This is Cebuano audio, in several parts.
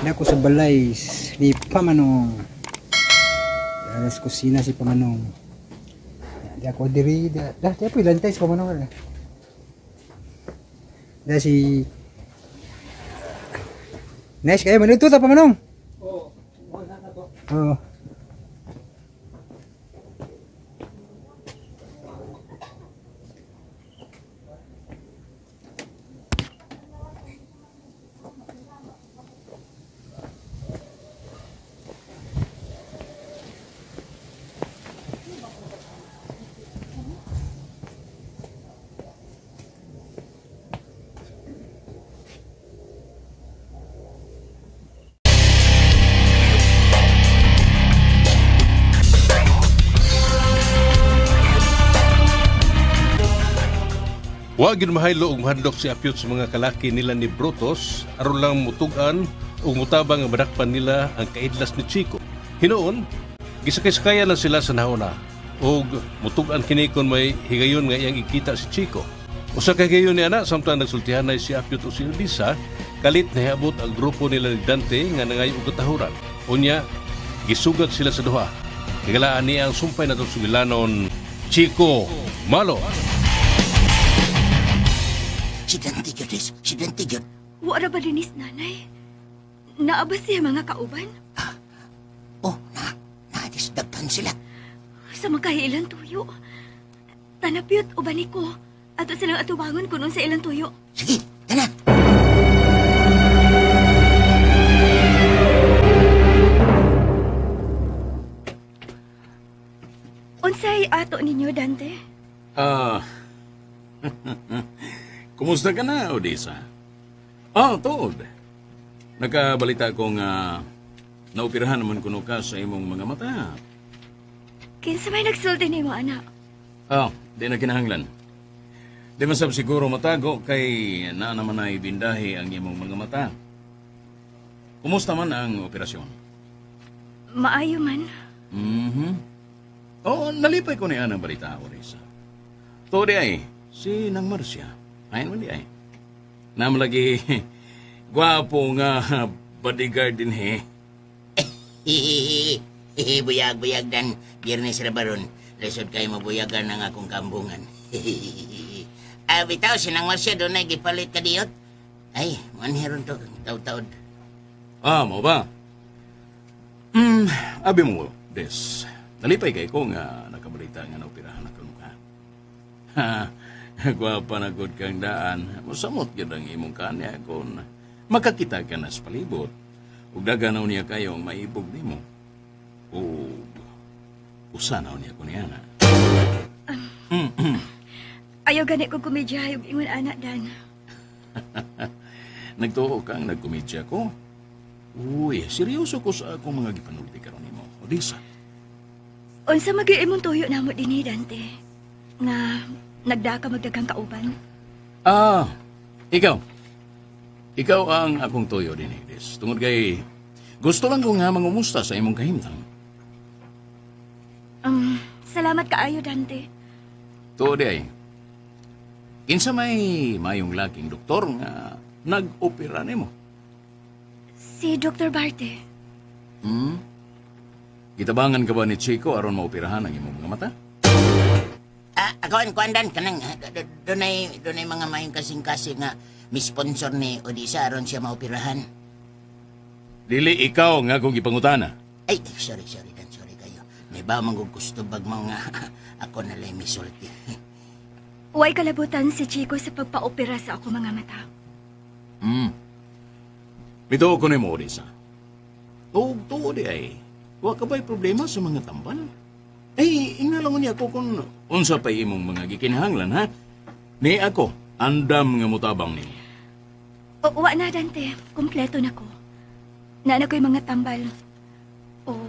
Nako sa balay ni Pamanong. Alas kusina si Pamanong. Di ako diri, da, da, di ako ilantay si Pamanong. Da si Nice kayo manuto ta Pamanong. Oo, wala na to. Oo. Wa gyud mahaylo og mahadlok si Apyot sa mga kalaki nila ni Brutus aron lang mutug-an ug mutabang nga madakpan nila ang kaidlas ni Chico. Hinuon, gisakay-sakayan na sila sa nauna ug mutug-an kini kon may higayon nga iyang ikita si Chico. Usa ka higayon ni ana samtang nagsultihanay si Apyot o si Odisa, kalit nahiabot ang grupo nila ni Dante nga nangayo og katahuran. Unya, gisugat sila sa duha. Higalaan niya ang sumpay natong sugilanon, Chico Malo. Si Dante gyud, Des. Si Dante gyud. Wala ba dinis, nanay? Naa ba siya mga kauban? Oh, na. Na, Des. Daghan sila. Sa magkahilan tuyo. Tanapyot o baniko. Ato silang atubangon kunon sa ilang tuyo. Sige, tana. Unsay ato ninyo, Dante? Ah. Kumusta ka na, Odessa? Ah, tuod. Nakabalita ko nga naoperahan naman kuno ka sa imong mga mata. Kinsa may nagsulti nimo, anak? Ah, di na kinahanglan. Di man sab siguro matago kay naa naman ay bindahi ang imong mga mata. Kumusta man ang operasyon? Maayo man. Mhm. Oo, nalipay ko ni anang balita, Odessa. Tuod ay, si Nang Marcia. Ayan man di ay. Namalagi, gwapo nga bodyguard din he. Hihihi, buyag-buyag dan. Biyernes ra baron. Lisod kayo mabuyagan ang akong kambungan. Ah, bitaw, si Nang Marcia doon ay gipalit ka diyot. Ay, manheron to, taud-taud. Ah, mo ba? Abi mo, Des. Nalipay kay ko nga nakabalita nga naoperahan na kanu ka. Ha, gwapa na gud kang daan. Mosamot gyud ang imong kanya kung makakita ka na sa palibot. Ug daghan na niya kayo ang maibog nimo. Ug usa na niya ko niya na. Ayaw gani ko komedya ug ingon anak dan. Nagtuo kang nagkomedya ko. Uy, seryoso ko sa akong mga gipanulti karon nimo. Odessa. Unsa magyud imong tuyo namo dinhi, Dante? Nga nagda ka magdaghang kauban? Ah, ikaw. Ikaw ang akong tuyo din, Des. Tungod kay gusto lang ko nga mangumusta sa imong kahimtang. Salamat kaayo, Dante. Tuod di ay. Kinsa may mayong laking doktor nga nag-opera nimo? Si Dr. Barte. Gitabangan ka ba ni Chico aron maoperahan ang imong mga mata? Ah, ako ang kuandan kanang dunay mga mayong kasing-kasing nga mi-sponsor ni Odessa aron siya maoperahan. Dili ikaw nga akong gipangutana. Ay, sorry, sorry dan, sorry kayo. May ba mangugusto bag mo nga ako na lang misulti. Way kalabutan si Chico sa pagpaopera sa ako mga mata. Mituo ko nimo, Odessa. Og tuo di ay, wa ka ba'y problema sa mga tambal? Ay, ingnalangon niya ako kung unsa pa'y imong mga gikinahanglan, ha? Ni ako, andam nga mutabang nimo. O, wa na, Dante. Kompleto na ko. Naana ko'y mga tambal. O,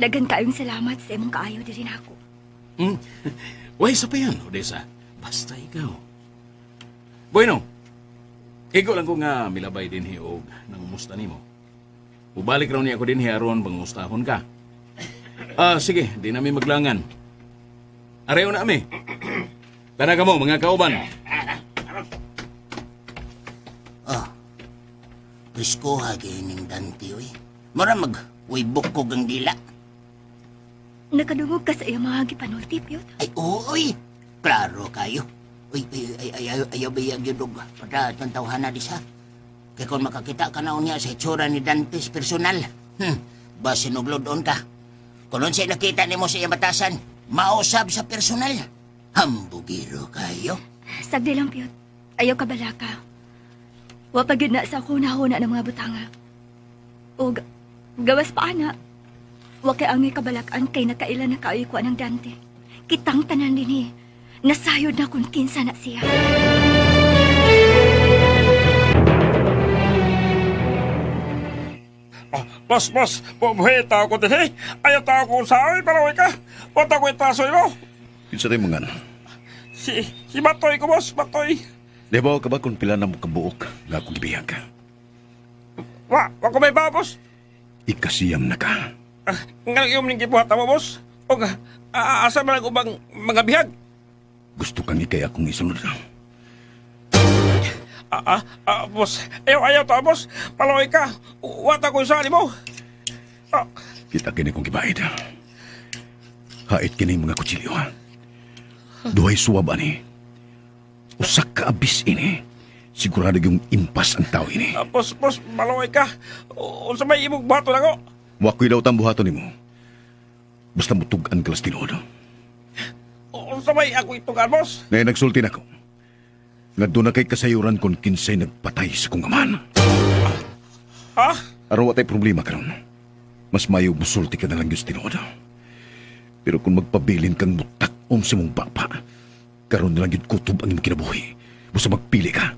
daghan kaayong salamat sa imong kaayo diri nako. Way, sa pa yan, Odessa. Basta ikaw. Bueno, ikaw lang ko nga milabay din hi og nangumusta nimo. Ubalik raw niya ako din hi aron bangustahon ka. Ah, sige, di nami maglangan. Areho na ami. Tara ka mo, mga kauban. Oh. Priskoha ning Dante, oy. Mura mag wibok ko gang dila. Nakadungog ka sa iyang mga gipanulti, Pyot. Ay, oo, oy. Klaro kayo. Uy, ay, ay, ay, ay, ayaw ba yung yun, Pada itong tawhana di sa. Kaya kung makakita ka na unya sa itsura ni Dantes personal, basin og doon ka. Kung unsay nakita nimo sa iyang batasan, mausab sa personal. Hambugiro kayo. Sagdi lang, Pyot. Ayaw ka balaka. Wa pa gyud na sa huna-huna ng mga butanga. Og gawas pa ana. Wa kay angay kabalakan kay nakaila na kaayo ko anang Dante. Kitang tanan dinhi. Nasayod na kung kinsa na siya. Boss, boss, bubuhi tao ko din eh. Ayaw tao ko sa akin, para ka. Wata ko itasoy mo. Kinsa tayo mga Si Batoy ko, boss, Batoy. Di ba ka ba kung pila na mo kabuok nga akong gibiyag ka? Wa ko may ba, boss? Ikasiyam na ka. Nga iyong ning gibuhat mo, boss. O asa man ang ubang mga bihag? Gusto kang ikay akong isunod. Boss, ayaw tao, boss. Paloy ka. Wata ko sa mo. Kita kini kong gibaid. Hait kini mga kutsilyo. Duhay suwab ani. Usak ka abis ini. Sigurado yung impas ang tao ini. Boss, maloy ka. Unsa may imong buhaton ako? Wakoy daw tang buhaton nimo. Basta mutug-an ka las tinuod. Unsa may ako itugan, boss? Nay nagsulti nako. Nga doon na kay kasayuran kung kinsay nagpatay sa kong aman. Ha? Aron wa tay problema karon. Mas mayo musulti ka na lang yung tinuod. Pero kung magpabilin kang mutak-om sa mong bapa, karon na lang yun kutob ang imong kinabuhi. Basta magpili ka.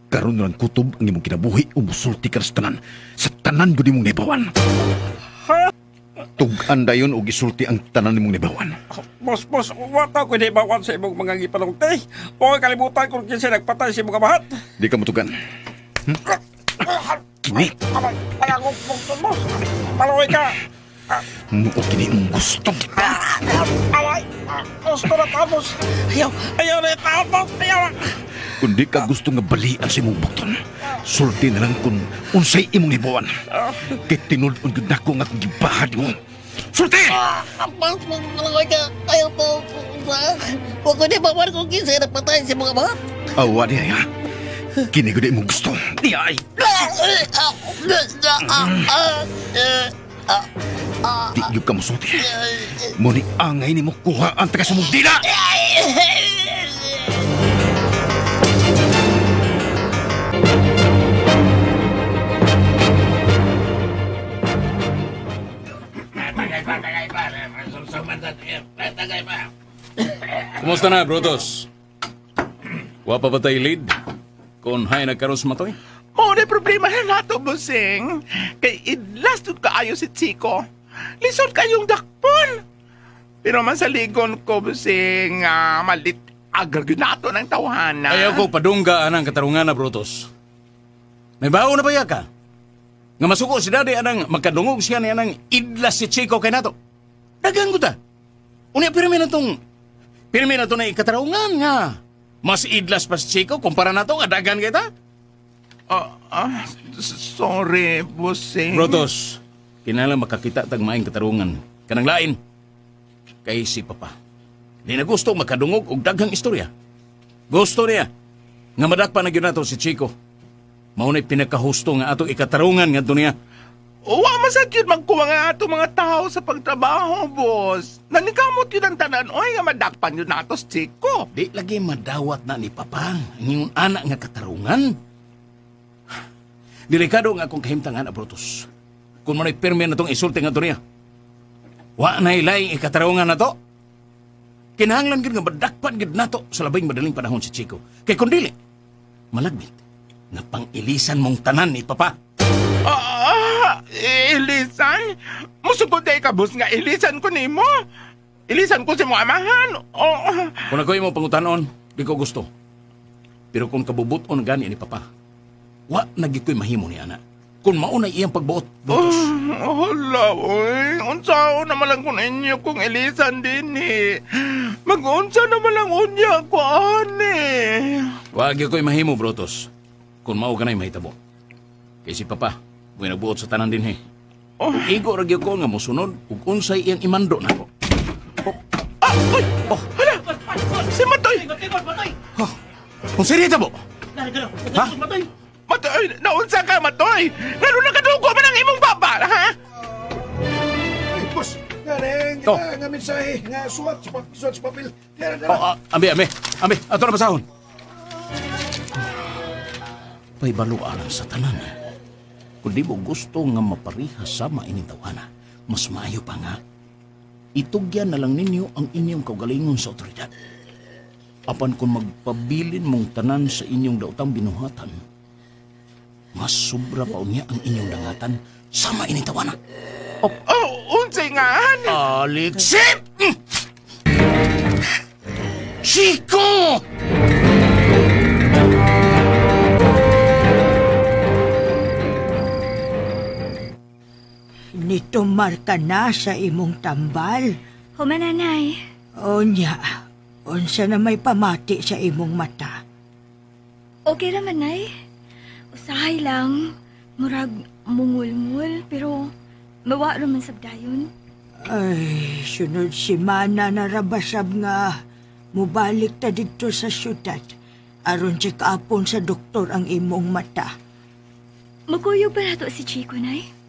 Karon na lang kutob ang imong kinabuhi o musulti ka sa tanan. Sa tanan gud imong nibawan. Ha? Tug-an dayon og isulti ang tanan nimong nibawan. Boss, wata ko nibawan sa imong mga gipanulti. Huwag kalimutan kung kinsa nagpatay sa imong amahan. Di ka mutugan. Kini. Aray, akong bukton, boss. Paloy ka. Muo kini imong gusto. Aray, gusto na tao, boss. Ayaw na tao, boss. Ayaw na. Kung di ka gusto nga balian sa imong bukton, sulti na lang kung unsay imong nibawan. Kay tinud-on gyud nako nga akong gibahad mo. Sulti! Boss, maloy ka. Ayaw po. Huwag ko nibawan kung kinsa nagpatay sa mga amahan. Awa di ay, ha? Kini gud imong gusto. Di ay. Di gyud ka mosulti. Mo ni angay nimo kuhaan ta ka sa mong dila. Kumusta na, Brutus? Wa pa ba tayo lead? Kung hay nagkaroon sa matoy? Mao na problema na nato, busing. Kay idlas tud kaayo si Chico. Lisod kayong dakpon. Pero man sa ligon ko, busing, malit agar gyud nato ng tawhana. Ayaw ko padungga anang katarungan na, Brutus. May bawo na ba ya ka? Nga masuko si Daddy anang magkadungog siya ni anang idlas si Chico kay nato. Dagang ko ta. Unya, pirmi na to na ikatarungan nga. Mas idlas pa si Chico kumpara na to nga dagan kita. Sorry, busing. Brutus, kinahanglan makakita tag maayong katarungan. Kanang lain, kay si Papa. Di na gusto makadungog og daghang istorya. Gusto niya nga madakpa na gyud nato si Chico. Mao na'y pinakahusto nga ato ikatarungan ngadto niya. Wa man sa gyud magkuha nga ato mga tao sa pagtrabaho, boss. Nanikamot yun ang tanan, oy, nga madakpan yun nato si Chico. Di lagi madawat na ni Papa ang iyong anak nga katarungan. Delikado nga akong kahimtangan, Brutus. Kung mana'y pirmi na itong isulti nga ito niya. Wa na'y laing ikatarungan na to. Kinahanglan gyud nga madakpan gyud nato sa labing madaling panahon si Chico. Kay kung dili, malagbit nga pang-ilisan mong tanan ni Papa. Ilisan? Musugod day ka, boss, nga ilisan ko nimo. Ilisan ko si mo amahan. Oh. Kung ako'y mo pangutanon, di ko gusto. Pero kung kabubuton gani ni Papa, wa na gyud ko'y mahimo ni ana. Kung mauna iyang pagbuot, Brutus. Hala, oy. Unsaon naman lang kung inyo kung ilisan din eh. Mag-unsa naman lang unya ko, ani. Wa gyud ko'y mahimo, Brutus. Kung mao ka na'y mahitabo. Kay si Papa, mo'y nagbuot sa tanan dinhi. Oh. Igo ra gyud ko nga mosunod ug unsay iyang imando nako. Oh. Ah, uy! Oh. Hala! Si Matoy! Oh. Unsa dito mo? Ha? Matoy, naunsa ka, Matoy? Ngano nakadugo man ang imong baba, ha? Ay, boss, nga nga mensahe, nga suwat sa papel. Oh, ambi, ambi. Ato na basahon. Paibaluan sa tanan. Kung di mo gusto nga mapariha sama ining tawana, mas maayo pa nga. Itugyan na lang ninyo ang inyong kaugalingon sa otoridad. Apan kung magpabilin mong tanan sa inyong daotang binuhatan, mas sobra pa unya ang inyong dangatan sama ining tawana. Oh, oh, unsay nga? Alexip! Chico! Nitumar ka na sa imong tambal. Humananay. Onya, unsa na may pamati sa imong mata. Okay raman, nay. Usahay lang. Murag mungulmul, pero mawa raman sabdayon. Ay, sunod si Mana na rabasab nga mubalik ta dito sa syudad. Aron check upon sa doktor ang imong mata. Magkuyog ba nato si Chico, nay?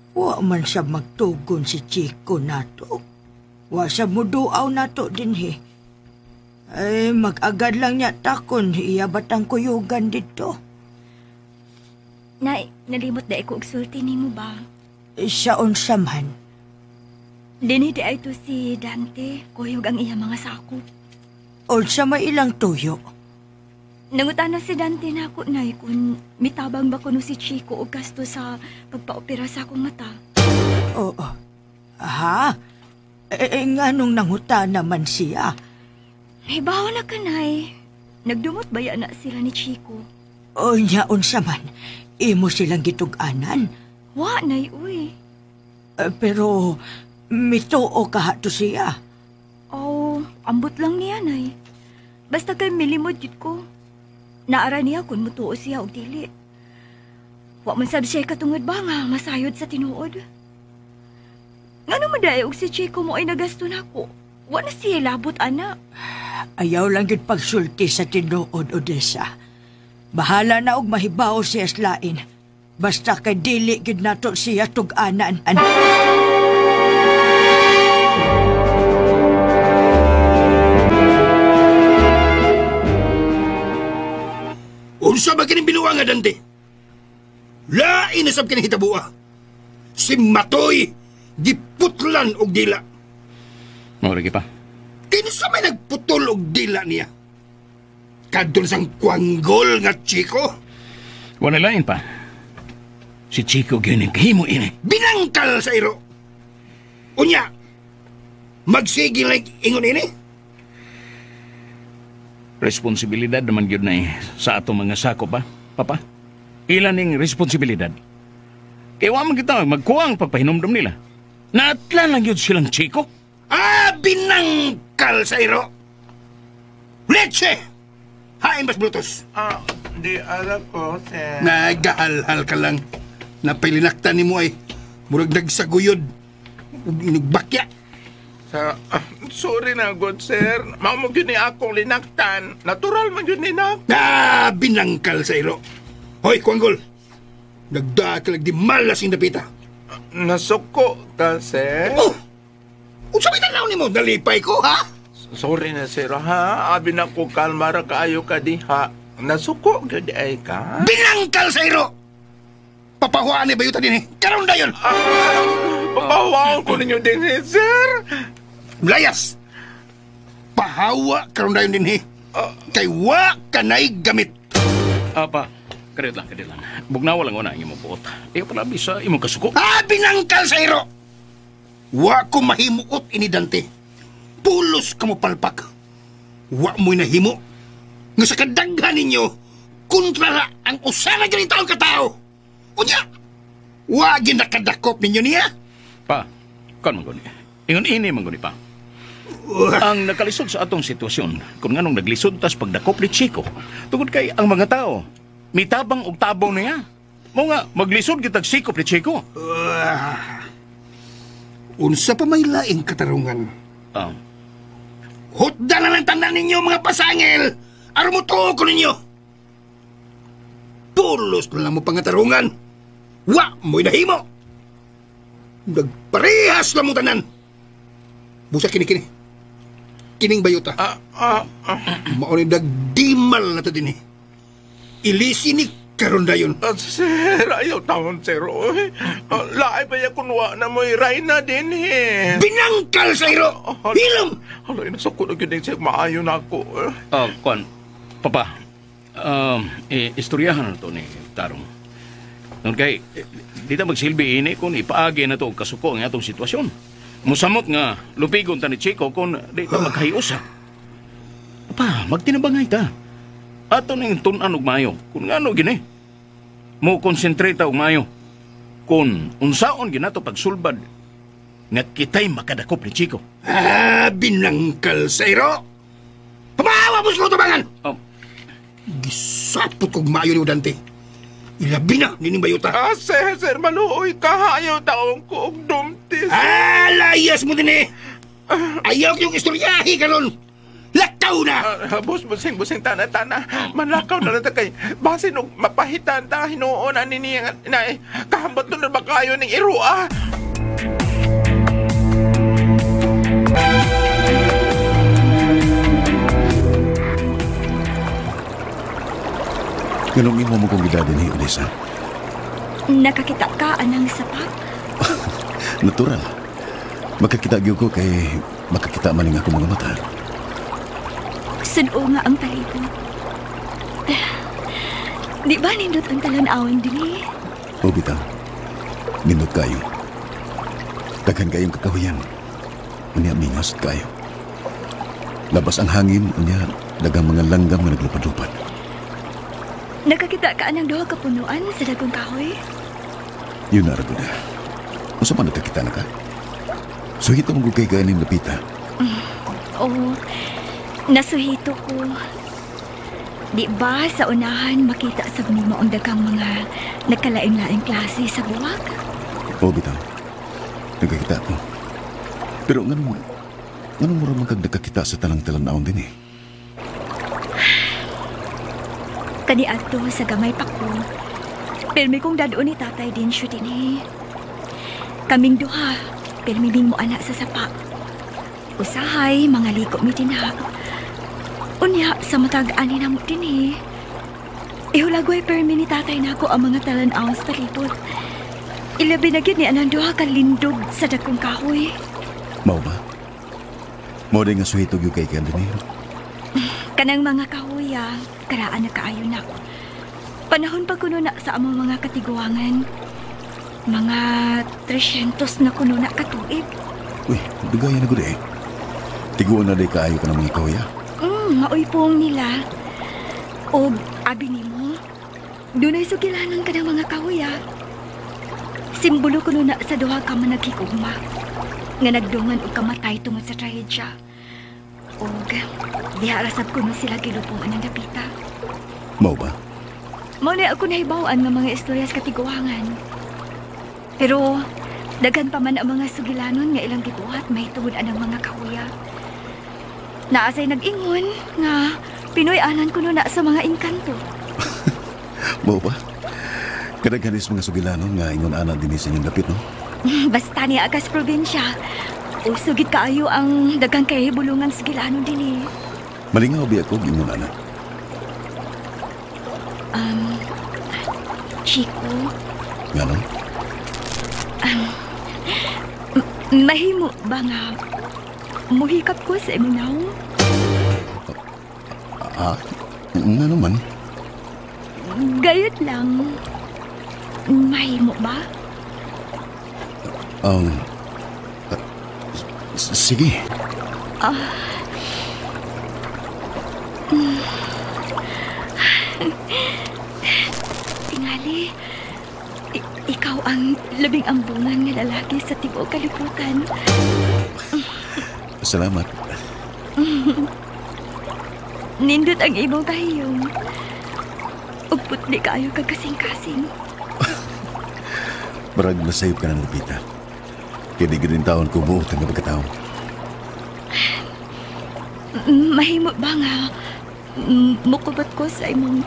Wa man siya magtugon si Chico nato. Wa siya muduaw nato dinhi. Ay, mag-agad lang niya takon. Iya batang kuyugan dito. Nay, nalimot na ko og sulti nimo ba? Sa unsa man? Dinhi di ay to si Dante. Kuyog ang iya mga sakop. Unsa may ilang tuyo? Nangutana si Dante na ako, Nay, kung mitabang ba kuno si Chico o gasto sa pagpaopera sa akong mata. Oo. Ha? Eh, nganong nangutana man siya? Hibaw na ka, Nay. Nagdumot ba yan na sila ni Chico? O niya, unsa man. Imo silang gitug-anan. Wa, Nay, uy. Pero mituo ka to siya. Oh, ambot lang niya, Nay. Basta kay milimod yun ko. Naara niya kung mutuo siya o dili. Wa man sab siya katungod ba nga masayod sa tinuod. Ngano man dahil og si Chico mo ay nagasto nako. Wa na siya labot, ana. Ayaw lang yun pagsulti sa tinuod, Odessa. Bahala na og mahibaw siya slain. Basta kay dili gid nato siya tug-anan. Unsa ba kining binuang nga Dante? Lain na sab kining hitabua. Si Matoy giputlan og dila. Mao lagi pa. Kinsa may nagputol og dila niya? Kadtol sang kwanggol nga Chico. Wala lain pa. Si Chico gyud ang kahimo ini. Binangkal sa iro. Unya, magsige like ingon ini. Responsibilidad naman gyud na sa atong mga sako pa, Papa. Ilan ning responsibilidad? Kaya wa man kita magkuha ang pagpahinumdum nila. Naatlan lang gyud silang Chico. Ah, binangkal sa iro. Leche! Hain bas Brutus? Ah, di alam ko, sir. Nagahalhal ka lang. Napilinaktan ni mo ay murag nagsaguyod. Nagbakya. Sorry na, good sir. Mao mo gyud ni akong linaktan. Natural man gyud ni nak. Ah, binangkal sa iro. Hoy, Kwanggol. Nagdakalag di malas yung dapita. Nasuko ka, sir. Oh! Unsa may tanaw nimo? Nalipay ko, ha? Sorry na, sir, ha? Abi na ko kalma ra kaayo ka diha. Nasuko gyud ay ka. Binangkal sa iro! Papahuaan ni bayuta din eh. Karon dayon! Papahuaan ko ninyo din eh, sir! Layas! Pahawa karon dayon din eh. Kay wa kanay gamit. Apa, kadiyot lang, kadiyot lang. Bugnawa lang una ang imong buot. Iyo pala bisa imong kasuko. Ah, binangkal sa iro! Wa ko mahimuot ini Dante. Pulos ka mo palpak. Wa mo'y nahimo. Nga sa kadaghan ninyo, kontra ra ang usa na gyud taong katao. Unya, wa gyud nakadakop ninyo niya. Pa, kon man guni. Ingon ini man guni pa. Ang nakalisod sa atong sitwasyon, kung nganong naglisod tas pagdakop ni Chico, tungod kay ang mga tao, mitabang og tabaw niya. Mo nga, maglisod kitag sikop ni Chico. Unsa pa may laing katarungan? Hutda na lang tanan ninyo mga pasangil! Aron mo tuo ko ninyo! Pulos na lang mo pangatarungan! Wa mo'y nahimo! Nagparehas lang mo tanan! Busa kini-kini. Kining bayuta. Mauni nagdimal na to din eh. Ilisi ni karon dayon. Sir, ayaw taon, sir. Oy. Laay ba ya kunwa na mo'y Reyna din eh. Binangkal sa iro! Hilom! Hala, inasok ko na yun, sir. Maayo na ako. Kwan, Papa, istoryahan na to ni Tarong. Noon kay, di ta magsilbi ini kung ipaagi na to og kasuko ang atong sitwasyon. Musamot nga, lupigon ta ni Chico kung di ta magkahiusa. Papa, magtinabangay ta. Ato ning tun-an og maayo. Kung ngano gini, mo konsentrate ta og maayo. Kung unsaon ginato pagsulbad nga kita'y makadakop ni Chico. Binangkal sa iro! Pamahawa mo sa tabangan! Oh. Gisapot kog maayo ni Dante. Ilabi na nining bayuta. Sir, sir, maluoy ka. Ayaw taong ko og dumtis. Layas mo din eh. Ayaw yung istoryahi karon. Lakaw na! Bus, busing, busing, tana, tana. Manlakaw na lang kay. Basin og mapahitan ta, hinuon, ani niya, na, kahambot nun na ba kayo ng irua? Ganong imo mo kong gidadin ni Odessa. Nakakita ka anang sapak? Natural. Makakita gyud ko kay makakita man ning akong mga mata. Suno nga ang palibot. Di ba nindot ang talan-awon dinhi? O bitaw. Nindot kayo. Daghan kayong kakahuyan. Unya mingas kayo. Labas ang hangin, unya daghang mga langgam nga naglupad-lupad. Nakakita ka anang duha ka punuan sa dagkong kahoy? Yun na, Raguda. Unsa man nakakita na ka? Suhito mong kay ganin lapita. Oo, nasuhito ko. Di ba sa unahan makita sa nimo ang daghang mga nagkalain-laing klase sa buwak? Oo, bitaw. Nagkakita ko. Pero nganong mura man kag nakakita sa talang-talan-awon din eh? Kaniadto sa gamay pa ko. Pirmi kong dadon ni tatay din siya din eh. Kaming duha, pirmi ming mo anak sa sapa. Usahay, mga liko mi dinha. Unya, sa matag ani na mo din eh. Ihulagway pirmi ni tatay nako ang mga talan-awon sa palibot. Ilabi na gyud ni anang duha ka lindog sa dagkong kahoy. Mao ba? Mao din nga suhito gyud kay kan din eh. Kanang mga kahoya, karaan na kaayo na. Panahon pa kuno na sa among mga katiguangan. Mga 300 na kuno na katuig. Uy, dugayan na gud eh. Tiguan na day kaayo ka ng mga kahoya. Maoy pong nila. Og abi nimo, dunay sugilanan ka ng mga kahoya. Simbolo kuno na sa duha ka managhigugma nga nagdungan og kamatay tungod sa trahedya. Og diha ra sab kuno sila gilubong anang dapita. Mao ba? Mao na ako nahibaw-an nga mga istorya sa katiguangan. Pero daghan pa man ang mga sugilanon nga ilang gibuhat mahitungod anang mga kahuya. Naasay nag-ingon nga Pinoy anan kuno na sa mga engkanto. Mao ba? Kadaghan is mga sugilanon nga ingon ana dinhi sa inyong dapit, no? Basta niya akas probinsya. Usugit kaayo ang daghang kay bulungan sugilanon dinhi. Malingaw biya ko ingon ana. Chico, Ngano? Mahimo ba nga muhikap ko sa imong nawong? Ngano man? Gayot lang. Mahimo ba? Sige. Tingali, ikaw ang labing ambungan nga lalaki sa tibuok kalibutan. Salamat. Nindot ang imong kahiyom. Ug putli kaayo kag kasing-kasing. Barag nasayop ka na, Lupita. Kaya di ganun taon ko buot ang pagkatao. Mahimo ba nga mukubot ko sa imong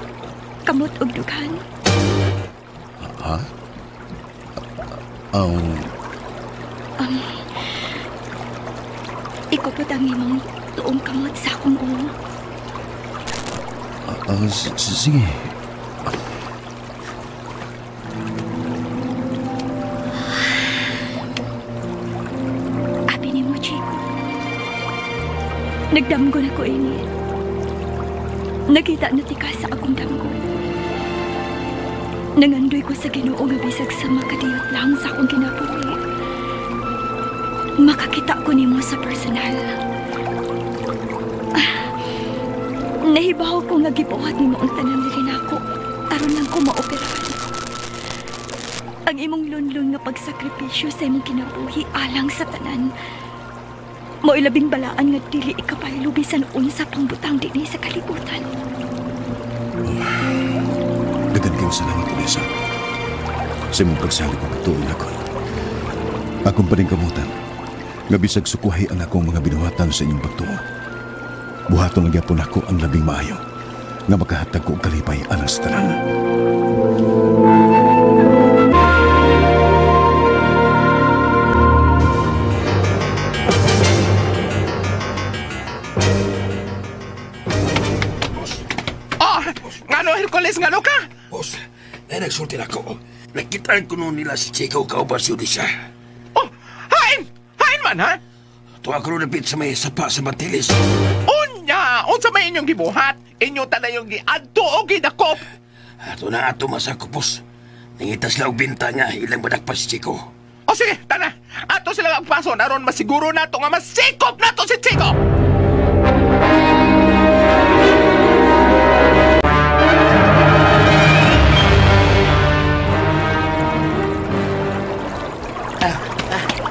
kamot og dughan? Ha? Ikupot ang imong tuong kamot sa akong ulo. Sige. Abi ni mo, Chico. Nagdamgo na ko ini. Nakita na tika sa akong damgo. Nangandoy ko sa Ginoo nga bisag sa makadiyot lang sa akong kinabuhi. Makakita ko nimo sa personal. Nahibaw ko nga gibuhat nimo ang tanan diri nako aron lang ko maoperahan. Ang imong lunlun nga pagsakripisyo sa imong kinabuhi alang sa tanan. Mao'y labing balaan nga dili ikapaylo bisan unsa pang butang dinhi sa kalibutan. Daghan kayong salamat, Odessa. Sa imong pagsalig og pagtuo nako. Akong paningkamutan nga bisag sukuhay ang akong mga binuhatan sa inyong pagtuo. Buhaton lang gyapon ako ang labing maayo nga makahatag ko og kalipay alang sa tanan. Ngano, Hercules, ngano ka? Boss, nagsulti na ako. Nakitaan ko noon nila si Chico kauban si Odessa. Oh, hain! Hain man, ha? Tuwa ko noon napit sa may sapa sa Bantilis. Unya! Unsa may inyong gibuhat? Inyo tanay yung giadto o gidakop? Ato na ato masakop, boss. Nangitas lang og binta nga ilang madakpa si Chico. O sige, tana. Ato sila ang paso naron masiguro nato nga masikop nato si Chico!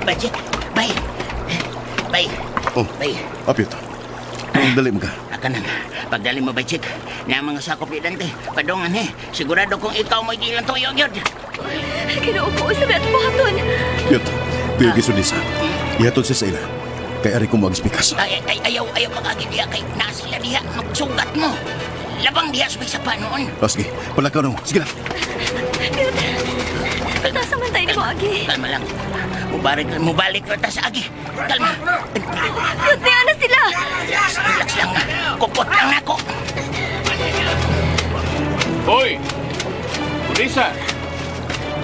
Bajik, bye. Bye. Oh, bye. Apyot. Dali mo ka. Aka na. Pagdali mo, Bajik. Na mga sakop ni Dante. Padungan, he. Sigurado kung ikaw mo'y di lang tuyog yun. Ginoo ko, sa at buhaton. Yot, tuyog isulisa. Ihatod siya sa ila. Kay ari ko mag-spikas. Ay, ay, ayaw, ayaw mag-agi diya. Kay nasila diha. Magsugat mo. Labang diha sa may sapa noon. Oh, sige, palakaw na mo. Sige na. Yot, tasa man tayo ni mo, Agi. Kalma lang. Mubalik na ta sa Agi. Kalma. Yot, niya na sila. Relax lang na. Kupot lang na ako. Hoy! Odessa!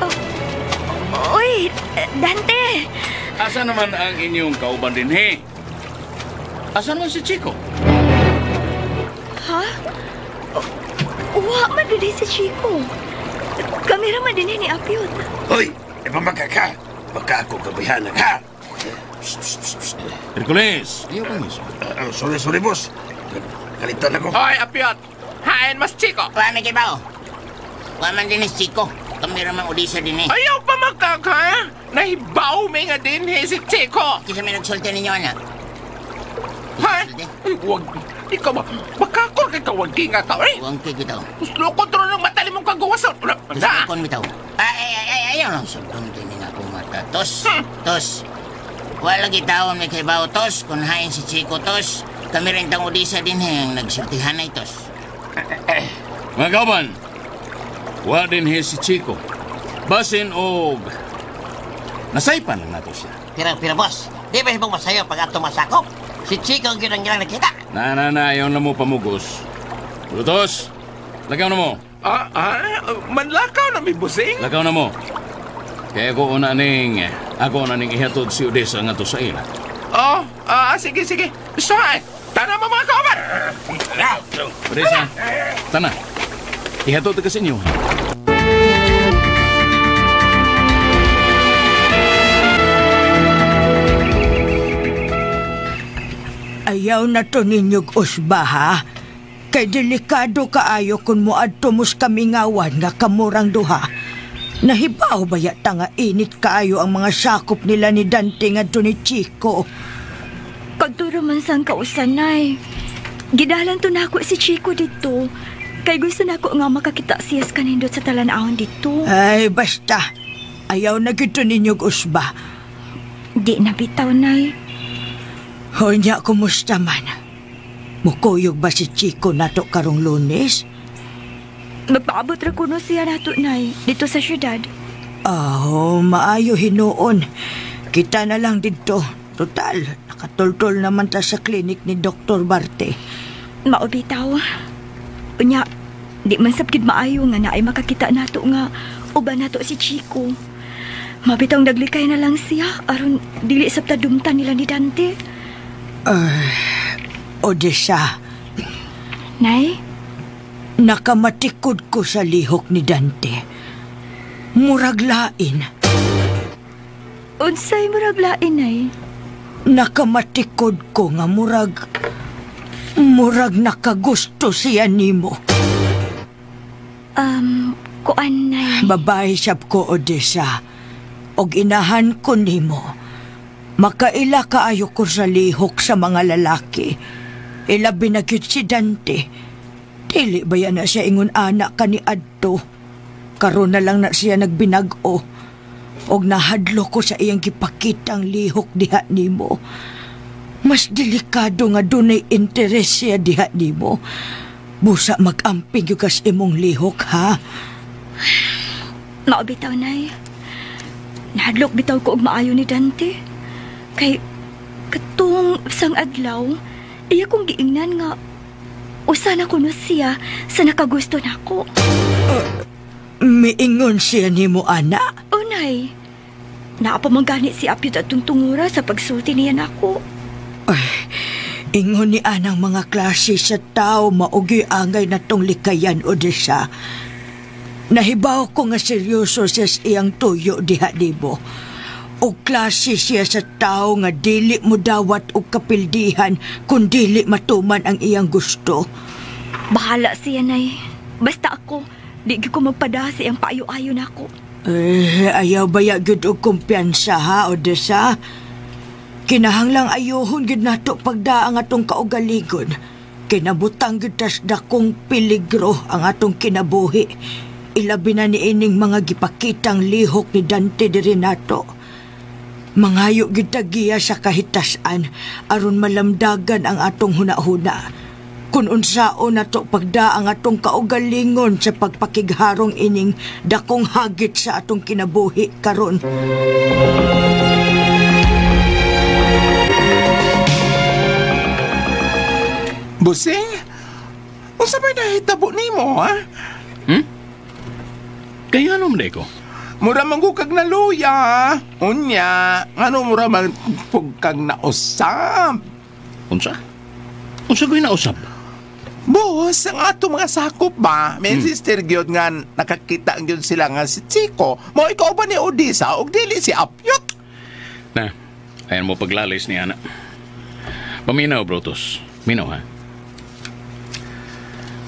Oh, uy, Dante! Asa naman ang inyong kauban din, he? Asa naman si Chico? Ha? Wa man din si Chico. Kami raman din ni Apyot. Hoy! Ipamaka ka! Baka ako kabihanan, ha? Hercules! Ayaw kang iso. Sorry, boss. Kalitan ako. Hoy, Apyot! Hain mas Chico! Paano kay Bao? Wa man din si Chico. Kami raman Odessa din eh. Ayaw pa magkaka! Nahibaw may nga din eh, si Chico! Kisa may nagsulti ninyo, anak. Ha? Ay, huwag. Ikaw ba? Magkakor kay kawag kinga ka, eh! Huwag kay kita. Tuslokon to ng matali mong kagawa sa... Tuslokon bitaw. Ay, ay, ay, ayaw lang sultong din na akong mata. Tos, tos. Wala gitawon may kay Bao, tos. Kung hain si Chico, tos. Kami rin tang Odessa din eh, ang nagsultihan ay, tos. Mga kauban, wa din he si Chico. Basin og nasaypan lang nato siya. Pero boss, di ba ibang masayo pag ato masakop? Si Chico ang ginang nakita. Na, ayaw na mo pamugos. Brutus, lagaw na mo. Manlakaw na may busing? Lagaw na mo. Kaya ako na ning ihatod si Odessa nga to sa ila. Oh, sige. Sorry. Tana mo mga kauban! Odessa, tana. Ihatod ka sa inyo. Ayaw na to ninyog usba, ha? Kay delikado kaayo kung muadto mos kamingawan nga kamurang duha. Nahibaw ba yata nga init kaayo ang mga sakop nila ni Dante nga to ni Chico? Pagturo man sang kausanay. Gidalan to nako si Chico dito. Kay gusto nako nga makakita siya sa kanindot sa talan-awon dito. Ay, basta. Ayaw na gito ninyog usba. Di na bitaw, Nay. Hoy niya, kumusta man? Mukuyog ba si Chico nato karong Lunes? Magpaabot ra kuno siya nato, Nay, dito sa syudad. Oh, maayo hinuon. Kita na lang dito. Total, nakatultol naman ta sa klinik ni Dr. Barte. Mao bitaw. Unya, di man sab gid maayo nga naay makakita nato nga uban nato si Chico. Mabitang naglikay na lang siya aron dili sab ta dumtan nila ni Dante. Odessa. Nay? Nakamatikod ko sa lihok ni Dante. Murag lain. Unsay murag lain, Nay? Nakamatikod ko nga murag nakagusto siya nimo. Kuan, Nay. Babae sab ko, Odessa. Og inahan ko nimo. Makaila kaayo ko sa lihok sa mga lalaki. Ilabi na gyud si Dante. Dili ba yan na siya ingon anak ka ni adto? Karon na lang na siya nagbinag-o. Og nahadlo ko sa iyang gipakitang lihok diha nimo. Mas delikado nga dunay interes siya diha nimo. Busa mag-amping yung kas imong lihok, ha? Mao bitaw, Nay. Nahadlok bitaw ko og maayo ni Dante. Kay katong sang adlaw, iya kong giingnan nga usa na kuno siya sa nakagusto nako. Miingon siya nimo, ana? O, Nay. Naa pa man gani si Apyot atong tungura sa pagsulti niya nako. Ay, ingon ni anang mga klase sa tao maugyoy angay na tong likayan, Odessa. Nahibaw ko nga seryoso siya sa iyang tuyo diha nimo. O klase siya sa tao nga dili mo dawat og kapildihan kung dili matuman ang iyang gusto. Bahala siya, Nay. Basta ako, di gyud ko magpada sa iyang paayo-ayo nako. Eh, ayaw baya gyud og kumpiyansa, ha, Odessa? Kinahanglang ayuhon gyud nato pagda ang atong kaugaligon. Kinabutang gyud tas dakong peligro ang atong kinabuhi. Ilabi na niining mga gipakitang lihok ni Dante diri nato. Mangayo gyud ta giya sa kahitasan aron malamdagan ang atong hunahuna. Kun unsaon nato pagda ang atong kaugalingon sa pagpakigharong ining dakong hagit sa atong kinabuhi karon. Busing, unsa may nahitabo nimo, ha? Kaya ano man ko? Mura man kag naluya. Unya, ngano mura man pug kag nausab. Unsa? Unsa ko'y nausab? Boss, ang ato mga sakop ba? May sister gyud nga nakakita gyud sila nga si Chico. Mo ikaw ba ni Odessa og dili si Apyot? Na, ayan mo paglalis ni ana. Paminaw, Brutus. Minaw, ha?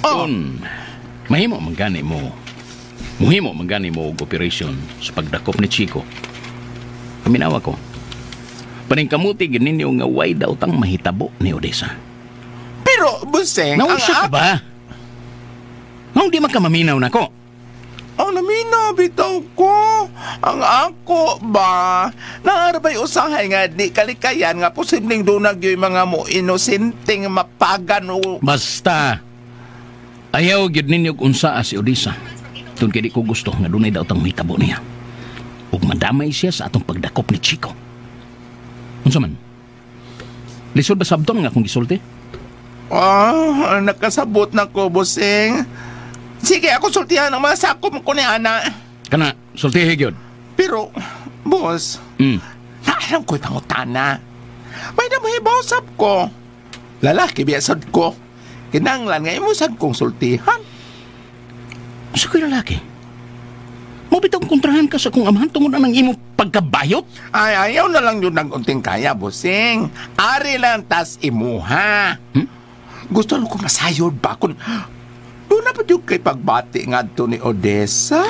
Oh. Kung mahimo man gani mo, muhimo man gani mo og operation sa pagdakop ni Chico. Paminaw ako. Paningkamuti gyud ninyo nga way daw tang mahitabo ni Odessa. Pero, Buseng, Nausa ka ba? Nung di man ka maminaw nako. Ang naminaw bitaw ko. Ang ako ba? Naarabay usahay nga di kalikayan nga posibleng dunag yung mga mo inosenteng mapagan o... Basta, ayaw gyud ninyo unsaa si Odessa. Tun kay di ko gusto nga dunay daw tang mahitabo niya. Ug madamay siya sa atong pagdakop ni Chico. Unsa man? Lisod ba sabton nga akong gisulti? Ah, nakasabot na ko, Buseng. Sige, ako sultihan ang mga sakop ko ni Ana. Kana, sultihi gyud. Pero, boss, naalam ko'y pangutana. May namuhibaw sab ko. Lalaki biya sad ko. Kinanglan nga imo sad kong sultihan. Sa ko'y lalaki? Mabitang kontrahan ka sa kong amahan tungod ang imong pagkabayot? Ay, ayaw na lang yun ng unting kaya, Buseng. Ari lang tas imuha. Gusto lang ko masayod ba kung doon na pa yung kay pagbati nga to ni Odessa?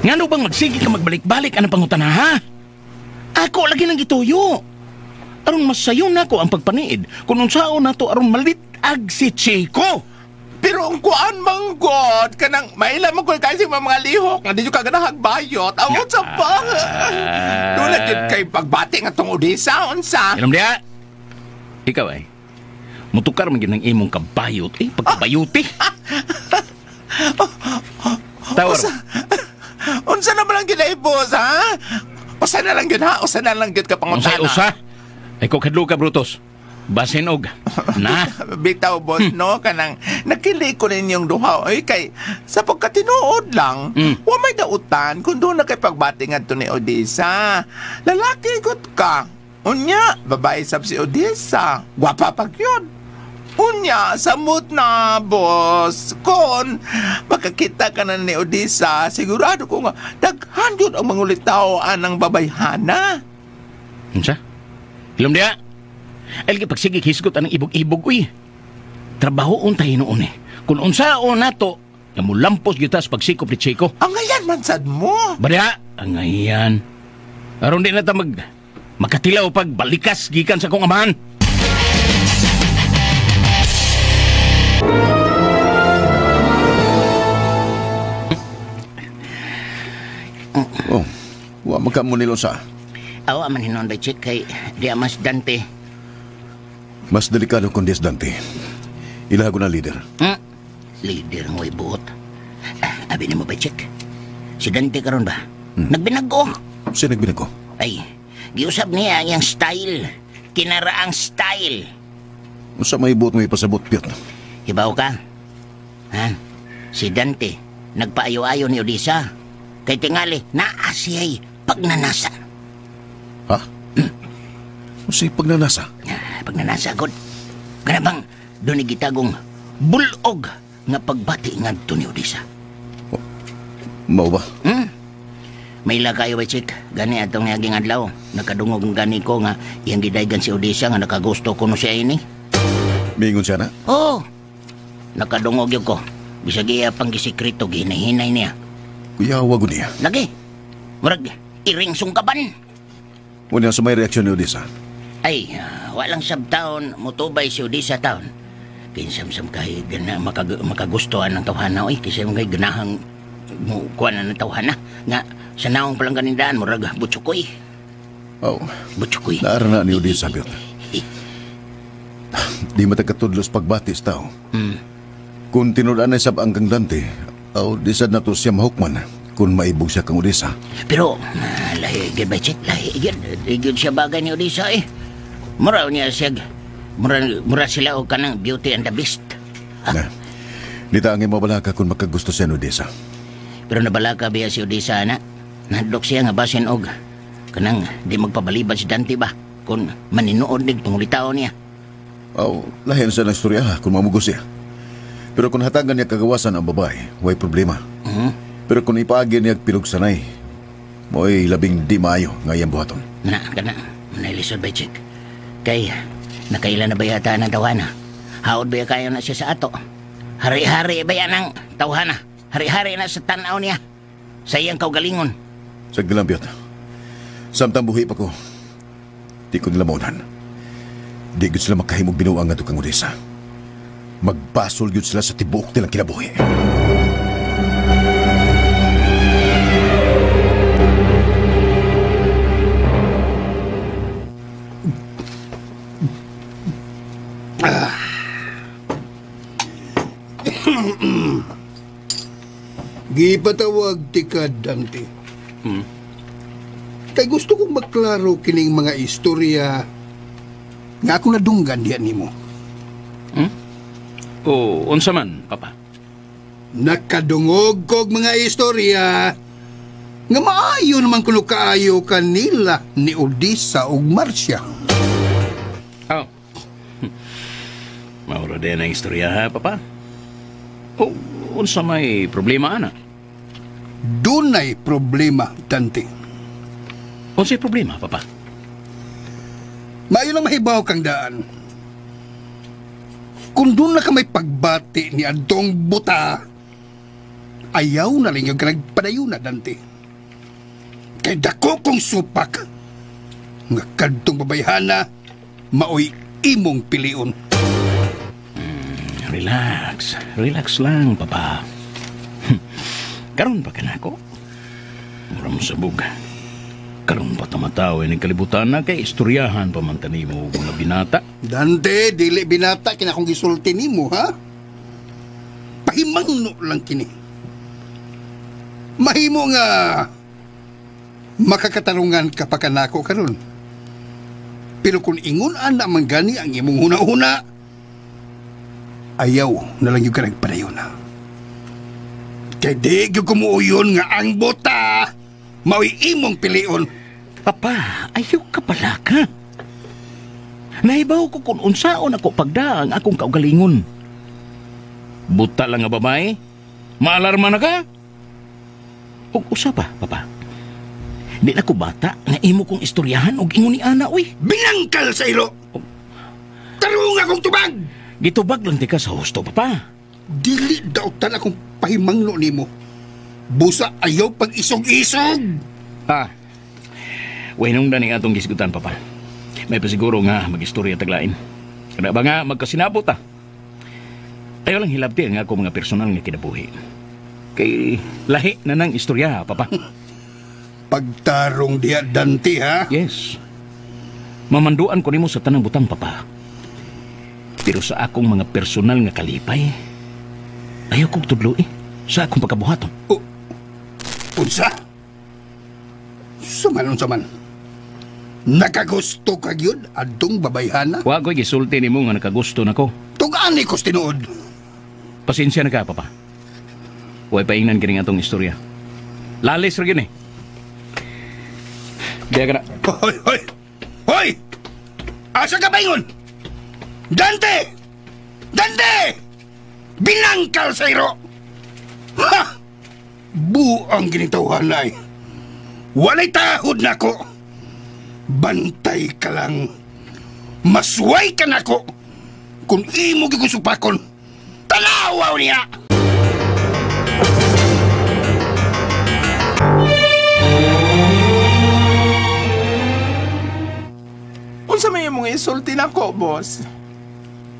Ngano bang magsige ka magbalik-balik anang pangutana, ha? Ako lagi nang gituyo. Aron masayon nako ang pagpaniid kung unsaon nato aron malit-ag si Chico. Pero ang kuan manggod, kanang maila man ko kasi mga lihok nga di ka ganahag bayot. Awon sa pa. Doon na jud kay pagbati nga tong Odessa unsa. Inom diha. Ikaw ay mutukar man gyud ng imong kabayot eh pagkabayuti. Tawar. Unsa na man lang gyud ay boss ha? Usa na lang gyud ha, usa na lang gyud ka pangutana. Usa. Ay ko kadlo ka Brutus. Basin og na. Bitaw boss no kanang nakili ko ninyong duha oy kay sa pagkatinuod lang wa may dautan kun doon na kay pagbati ngadto ni Odessa. Lalaki gud ka. Unya babae sab si Odessa. Gwapa pag yun. Unya samot na boss kon makakita ka na ni Odessa sigurado ko nga daghan gyud ang mangulitaw anang babayhana. Unsa? Hilom diha. Ay, lagi pagsigig hisgot anang ibog-ibog, uy. Trabaho untay noon eh. Kung unsaon nato, nga mulampos gyud ta sa pagsikop ni Chico. Ang ngayan man sad mo. Bariha, ang ngayan. Aron di na ta makatilaw pag balikas gikan sa kong amahan. Oh, wa magka mo nilo sa. Awa man hinon ba check kay di mas Dante. Mas delikado kung des Dante. Ilahago na leader. Leader ngo'y buot. Abi ni mo ba check? Si Dante karon ba? Nagbinago. Siya nagbinago? Ay, giusab niya ang iyang style. Kinaraang style. Unsa may buot mo ipasabot, Piot? Hibaw ka? Ha? Si Dante, nagpaayo-ayo ni Odessa. Kay tingali, naa siya'y pagnanasa. Ha? Unsay pagnanasa? Pagnanasa, god. Kana bang doon gitagong bulog nga pagbati ngadto ni Odessa. Oh, mao ba? May kayo ba, chick? Gani atong naging adlaw. Nakadungog gani ko nga iyang gidaygan si Odessa nga nakagusto ko no siya ini. Mingon siya na? Oo. Nakadungog yun ko. Bisag iya pang gisikreto, ginahinay niya. Kuyawa ko niya. Lagi. Murag, iring sungkaban. Una sa may reaksyon ni Odessa? Ay, walang sabtaon, mutubay si Odessa taon. Kinsamsam kay gana, makagustuhan ng tawhana. Oy, kasi mga ganahang kuha na ng tawhana. Nga, sa naong palang ganindaan, murag, butsukoy. Oh, butsukoy. Naara na ni Odessa, Piot. Di matagkatudlos pagbatis tao. Kung tinulaan ay sab ang kang Dante, aw, di sad na to siya mahukman kung maibog siya kang Odessa. Pero, lahi, gid ba, check? Lahi, gid siya bagay ni Odessa, eh. Mura niya siya, mura sila o kanang Beauty and the Beast. Na, dita ang mabalaka kung makagusto siya ni Odessa. Pero nabalaka biya si Odessa, na. Nahadlok siya nga basin og kanang di magpabalibad si Dante ba kung maninood nig pangulitaon niya. Aw, lahi na siya ng istorya kung mamugos siya. Pero kung hatagan niya kagawasan ang babae, way problema. Pero kung ipaagi niya pilugsanay, mo'y labing di maayo nga iyang buhaton. Na, kana, nailisod ba, chick? Kay, nakailan na ba yata ng tawhana? Haod ba kayo na siya sa ato? Hari-hari ba yan ang tawhana? Hari-hari na sa tanaw niya. Sa iyang kaugalingon. Sagdi lang, Piot. Samtang buhi pa ko, di ko nila maunan. Di gud sila makahimog binuang nga kang Odessa. Magbasol gud sila sa tibuok nilang kinabuhi. Gipatawag ti ka, Dante. Kay gusto kong magklaro kining mga istorya nga ako nadunggan diyan nimo. O, unsa man, Papa? Nakadungog kog mga istorya nga maayo naman kuno kaayo kanila ni Odessa ug Marcia. Oh. Maura din ang istorya, ha, Papa? O, unsa may problema, ana? Dunay problema, Dante. Unsay problema, Papa? Maayo lang mahibaw kang daan. Kung doon na ka may pagbati ni adtong buta, ayaw na rin yung nagpadayo na, Dante. Kay dako kong supak, nga kadtong babayhana, maoy imong pilion. Relax. Relax lang, Papa. Karon pa ka na ako. Mura mo sabog. Karon pa tamataw ini kalibutan na kay istoryahan pa man tanimo mga binata. Dante, dili binata kina akong gisulti nimo, ha? Pahimangno lang kini. Mahimo nga makakatarungan ka pa kanako karon. Pero kung ingon ana man gani ang imong huna-huna, ayaw na lang yung ka nagpadayon na. Kay di gyud kumuuyon nga ang bota mao'y imong pilion. Papa, ayaw ka pala ka. Nahibaw ko kung unsaon ako pagda ang akong kaugalingon. Buta lang nga babae, maalarma na ka. Ug usa pa, Papa. Di na ko bata nga imo kong istoryahan og ingon ni ana, uy. Binangkal sa ilo! Tarong akong tubag! Gitubag lang di ka sa husto, Papa. Dili dautan akong pahimangno nimo. Busa ayaw pag isog-isog! Ha? Wainong na ni atong gisgutan, Papa. May pasiguro nga mag-istorya taglain. Kana ba nga magkasinabot, ah? Ayaw lang hilabti ang ako mga personal nga kinabuhi. Kay lahi na nang istorya, Papa. Pagtarong diya, Dante, ha? Yes. Mamanduan ko nimo sa tanang butang, Papa. Pero sa akong mga personal nga kalipay, ayaw kong tudloi sa akong pagkabuhaton. Unsa? Suman, unsa man. Nakagusto ka gyud adtong babayhana? Wa ko'y gisulti nimo nga nakagusto nako. Tug-ani ko tinuod. Pasensya na ka, Papa. Way paingnan kining atong istorya. Lalis ra gyud eh. Diya ka na. Hoy, hoy! Hoy! Asa ka paingon? Dante! Dante! Binangkal sa iro! Ha! Buang ginitawhan ay. Walay tahod nako. Bantay ka lang. Masway ka nako. Kung imo gikusupakon, tanawaw niya! Unsa may imong isulti nako, boss?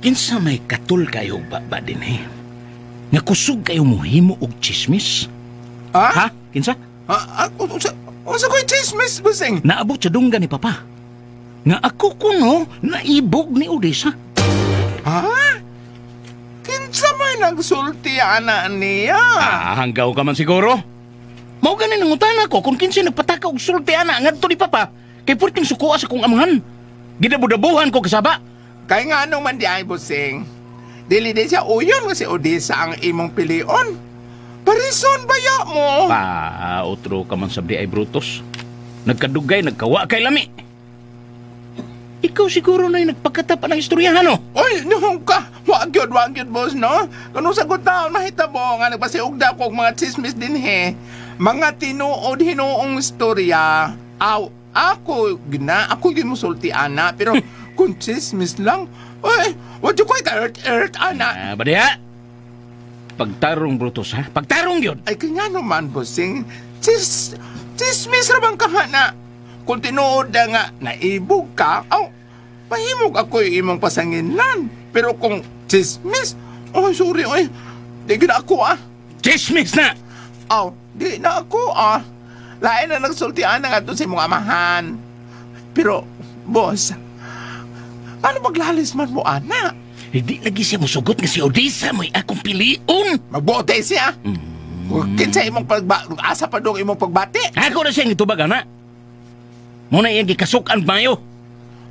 Kinsa may katul kayo ba din eh? Nga kusog kayo muhimo og chismis? Ha? Ha? Kinsa? Unsa ko'y chismis, bossing? Naabot sa dunggan ni Papa. Nga ako kuno naibog ni Odessa. Ha? Kinsa may nagsulti ana niya? Ah, hanggaw ka man siguro. Mao gani nangutana ko kung kinsa nagpataka og sulti ana ngadto ni Papa kay purting sukoa sa kong amahan. Gidabudabuhan ko kasaba. Kay nga anong man di ay, bossing? Dili di siya uyon nga si Odessa ang imong pilion. Parison baya mo? Pa, otro ka man sabdi ay Brutus. Nagkadugay, nagkawa kay lami. Ikaw siguro na yung nagpagkatapa ng istoryahan, no? Oy, nuhong ka. Wag yun, boss, no? Kung sagot taon, mahitabo nga nagpasiugda ko og mga chismis din, he. Mga tinuod hinuong istorya. Aw, ako, gina, ako yun musulti, ana. Pero kung chismis lang, oy, what you call earth, ana? Ba diha? Pagtarong, Brutus, ha? Pagtarong yun! Ay, kanya naman, bossing. Chismis ra bang kahana? Kung tinuod na nga, naibog ka, aw, mahimog ako yung imong pasanginlan. Pero kung chismis, oh, sorry, oy, di na ako, ah. Chismis na! Aw, di na ako, ah. Lain na nagsultian na nga doon sa imong amahan. Pero, boss, ano maglalis man mo, ana? Hindi lagi siya musugot nga si Odessa mo'y akong piliun. Magbote siya. Kinsa imong asa pa dong imong pagbati? Ako na siyang itubag, ana. Muna iyang gikasukan mayo.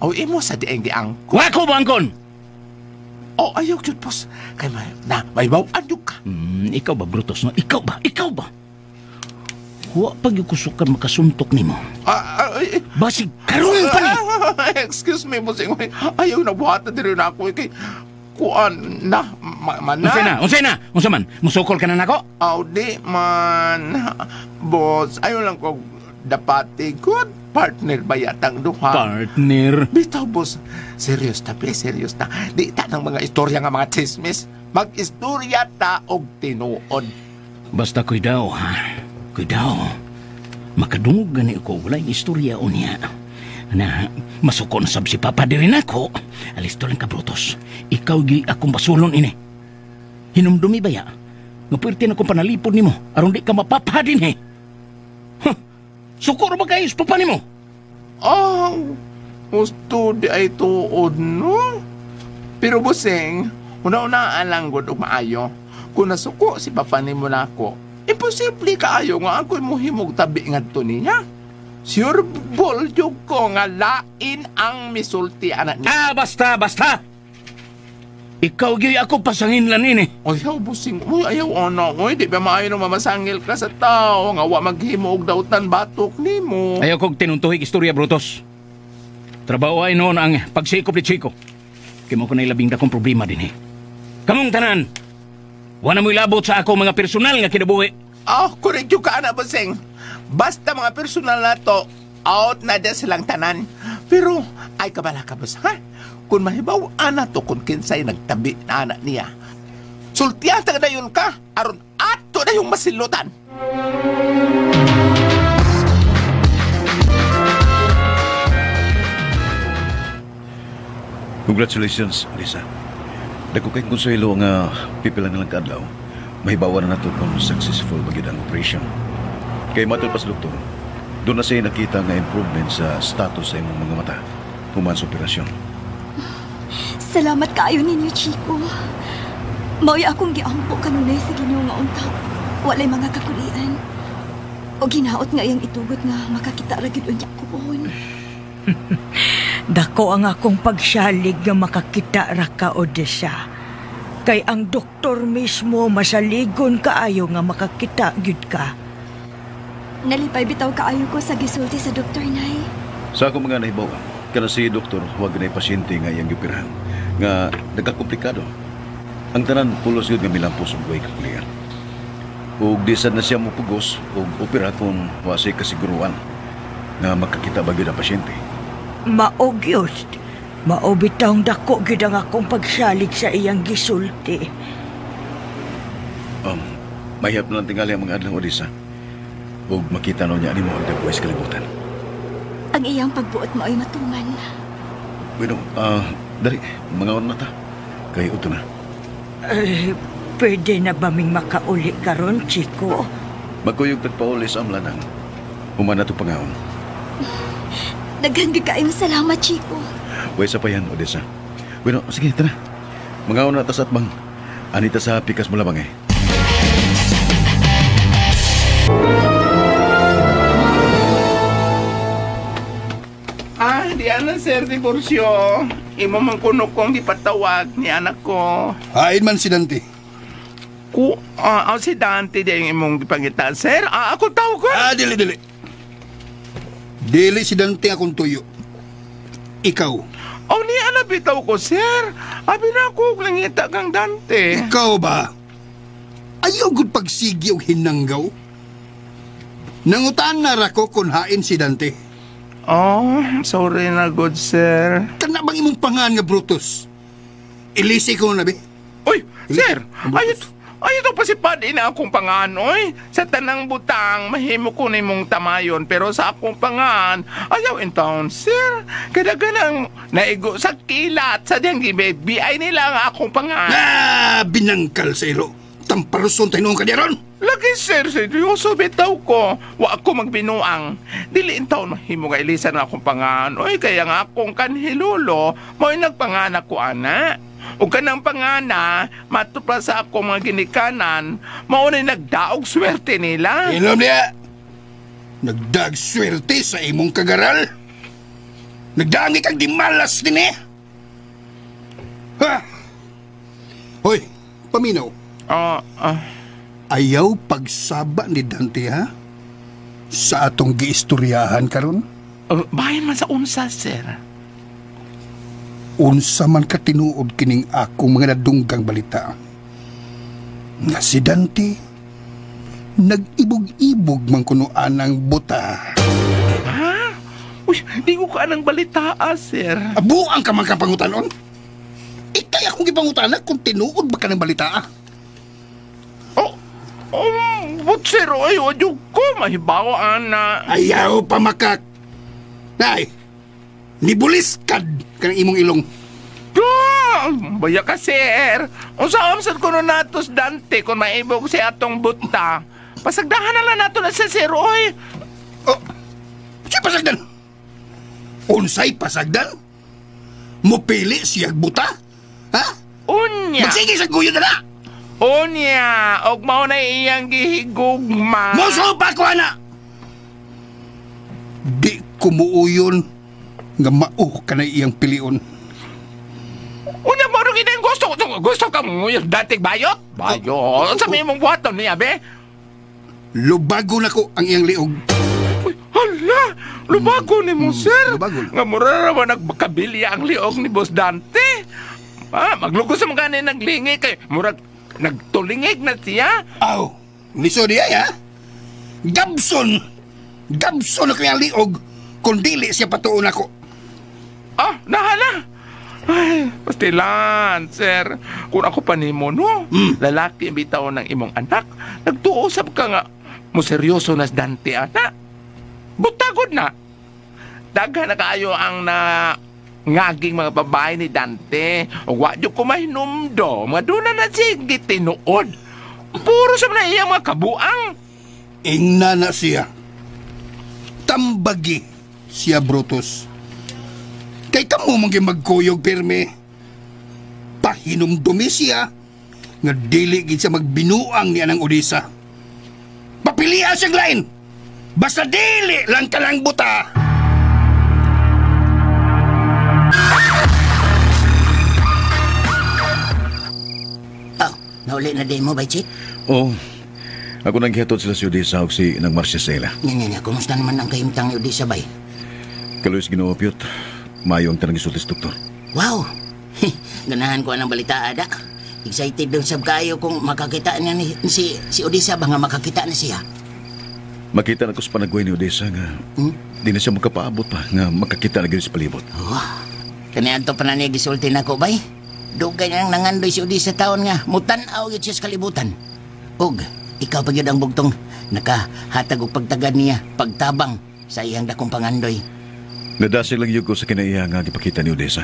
O imo sa dieng giang. Wako bangkon. Oh, ayaw gyud, boss. Kay may na may baw-an gyud ka. Ikaw ba, Brutus, no? Ikaw ba? Ikaw ba? Wa pa gyud kusukan makasuntok nimo. Basig karon pa ni. Excuse me, boss. Ayaw na buhatan diri na ako kay kuan na man na. Unsay na? Unsay na? Unsa man? Musukol ka na nako? Aw, di man. Boss, ayaw lang ko dapat good partner ba yatang duha? Partner? Bitaw, boss. Serious ta, pre. Serious ta. Di ta ng mga istorya nga mga chismis. Mag-istorya ta og tinuod. Basta kuidaw, ha? Kuidaw. Makadungog gani ko walay istorya unya. Na masuko na sab si Papa diri nako. Alis to lang ka, Brutus. Ikaw gi akong basulon ini. Hinumdumi ba ya? Nga pwerte na kong panalipod nimo aron di ka mapapa din eh. Huh. Suko ra ba kayo sa papa nimo? Oh, gusto di ay tuod, no? Pero busing, una-unaan lang gud og maayo. Kung nasuko si papa nimo nako, imposible kaayo nga ako'y muhimog tabi ngadto niya. Sure ball jud ko nga lain ang misulti anak niya. Ah, basta, basta. Ikaw gyud ako pasangin lang ini. Ayaw, busing. Uy, ayaw, ano. Uy, di ba maayo nung mamasangil ka sa tao nga wa maghimo og dautan batok nimo. Ayaw kog tinuntuhig istorya, Brutus. Trabaho ay noon ang pagsikop ni Chico. Kaya mo ko na ilabing dakong problema din eh. Kamong tanan, wala mo'y labot sa ako mga personal nga kinabuhi. Oh, correct yung ka, anak, busing. Basta mga personal na to, out na din silang tanan. Pero, ay kabala ka, boss, ha? Kung mahibaw, ana to, kung kinsay nagtabi na anak niya. Sultihan ta na yun ka, aron ato na yung masilutan. Congratulations, Lisa. Dako kay konsuelo nga pipila na lang kaadlaw. Mahibawan na nato kung successful ba gyud ang operation. Kay matod pa sa doktor, doon na siya nakita nga improvement sa status sa imong mga mata human sa operasyon. Salamat kaayo ninyo, Chico. Mao'y akong giampo kanunay sa Ginoo nga unta. Walay mga kakulian. O ginaot nga iyang itugot nga makakita ra gyud unya ko pohon. Dako ang akong pagsalig nga makakita ra ka, Odessa. Kay ang doktor mismo masaligon kaayo nga makakita gyud ka. Nalipay bitaw kaayo ko sa gisulti sa doktor, Nay. Sa akong mga nahibaw, kana si doktor huwag na pasyente nga iyang gipirahan nga nagkakomplikado. Ang tanan pulos gyud nga milampos og way kakulian. Ug di sad na siya mopugos og opera kung wa siya kasiguruan nga makakita ba gyud ang pasyente. Mao gyud. Mao bitawng dako gyud ang akong pagsalig sa iyang gisulti. Mahihap na lang tingali ang mga adlaw, Odessa. Ug makita no niya nimo ang dagway sa kalibutan. Ang iyang pagbuot mo ay matuman. Bueno, dali, mga oras na ta. Kay uto na. Pwede na ba ming makauli karon, Chico? Magkuyog tagpauli sa amlanang. Human na ito pangaon. Daghan gyud kaayong salamat, Chico. Way sa pa yan, Odessa. Bueno, sige, tara. Mga na ta sa atbang. Anita sa pikas mo lamang eh. Ah, di ana, Sir Tiburcio. Imo man kuno kong gipatawag ni anak ko. Hain man si Dante. Si Dante di ang imong gipangita, sir. Ah, ako tawag ko. Ah, dili, dili. Dili si Dante akong tuyo. Ikaw. Oh, ni ana bitaw ko, sir. Abi na ako nangita kang Dante. Ikaw ba? Ayaw gud pagsigi og hinanggaw. Nangutaan na ra ko kung hain si Dante. Oh, sorry na good, sir. Kana bang imong pangan nga Brutus? Ilisi ko na, be. Uy, sir, ayo to pa si Paddy na akong pangan, oy. Sa tanang butang, mahimo ko na imong tamayon, pero sa akong pangan, ayaw in town, sir. Kada ganang naigo sa kilat, sa diyang BI nila ang akong pangan. Ah, binangkal sa ilo. Tamparuson tayo noong kadiaron. Lagi, sir, seryoso bitaw ko. Wa ako magbinuang. Dili in taon mahimo nga ilisan ang akong pangan. Oy, kaya nga akong kanhilulo, mo'y nagpanganak ko, ana. O kanang pangana, matupra sa akong mga ginikanan, maunay nagdaog swerte nila. Inom niya! Nagdaog swerte sa imong kagaral? Nagdaangi kag di malas din eh! Ha? Hoy, paminaw. Ayaw pagsaba ni Dante, ha? Sa atong giistoryahan karon? Bahin man sa unsa, sir. Unsa man katinuod kining akong mga nadunggang balita. Nga si Dante, nag-ibog-ibog man kuno anang buta. Ha? Uy, di ko ka anang balita, sir. Abuang ka man kang pangutanon. Ikay akong gipangutana kung tinuod ba ka ng balita, ah. Oh, but sir, ay, wadyo ko, mahibaw, ana. Ayaw pa makak. Nay, nibuliskad ka ng imong ilong. Ah! Baya ka, sir. Unsa amsad kuno nato Dante kung maibog si atong buta. Pasagdahan na lang nato na sa sir, oy. Oh, siya pasagdan? Unsay pasagdan? Mupili siyag buta? Ha? Unya. Magsige sa guyo na na! Unya, og mao na iyang gihigugma. Musupa ko, ana! Di kumuuyon nga mao ka na iyang pilion. Unya mo rin ang gusto. Gusto ka mo yung dating bayot? Bayot. Sa may mong buhaton niya, be? Lubago na ko ang iyang liog. Uy, hala! Lubago ni mo, sir. Lubago. Nga mura raw nagkabilia ang liog ni Boss Dante. Ah, maglugos sa mga gani naglingi kay murag nagtulingig na siya. Aw, niso niya, ha? Gabson! Gabson ako iyang liog kung dili siya patuon ako. Ah, nahala! Ay, pastilan, sir. Kung ako pa nimo, no? Lalaki ang bitaw ng imong anak. Nagtuusap ka nga. Mo seryoso na si Dante, ana. Butagod na. Daghan na kaayo ang na ngaging mga babae ni Dante. O wa jud ko mahinumdo. Mga doon na sige tinuod. Puro sa mga iyang mga kabuang. Ingna na siya. Tambagi siya, Brutus. Kay kamo mong magkuyog pirmi. Pahinumdumi siya nga dili gid siya magbinuang niya ng Odessa. Papilia siyang lain. Basta dili lang ka lang buta. Oh, nauli na din mo, bay, Chick? Oo. Ako nang gihatod sila si Odessa og si nang Marcia Sela. Nga, nga, nga. Kumusta naman ang kahimtang ni Odessa, bay? Kaluis Ginoo Pyot. Maayo ang tanang gisulti sa doktor. Wow! Ganahan ko ang balita, ada. Excited daw sab kayo kung makakita niya ni, si Odessa ba nga makakita na siya. Makita na ko sa panagway ni Odessa nga di na siya makapaabot pa nga makakita na gyud sa palibot. Oh, kaniadto pa na niya gisulti nako bay. Dugay nang nangandoy si Odessa taon nga mutan-aw gyud siya sa kalibutan. Ug ikaw pa gyud ang bugtong nakahatag og pagtagad niya, pagtabang sa iyang dakong pangandoy. Nadasig lang yun ko sa kinaiya nga gipakita ni Odessa.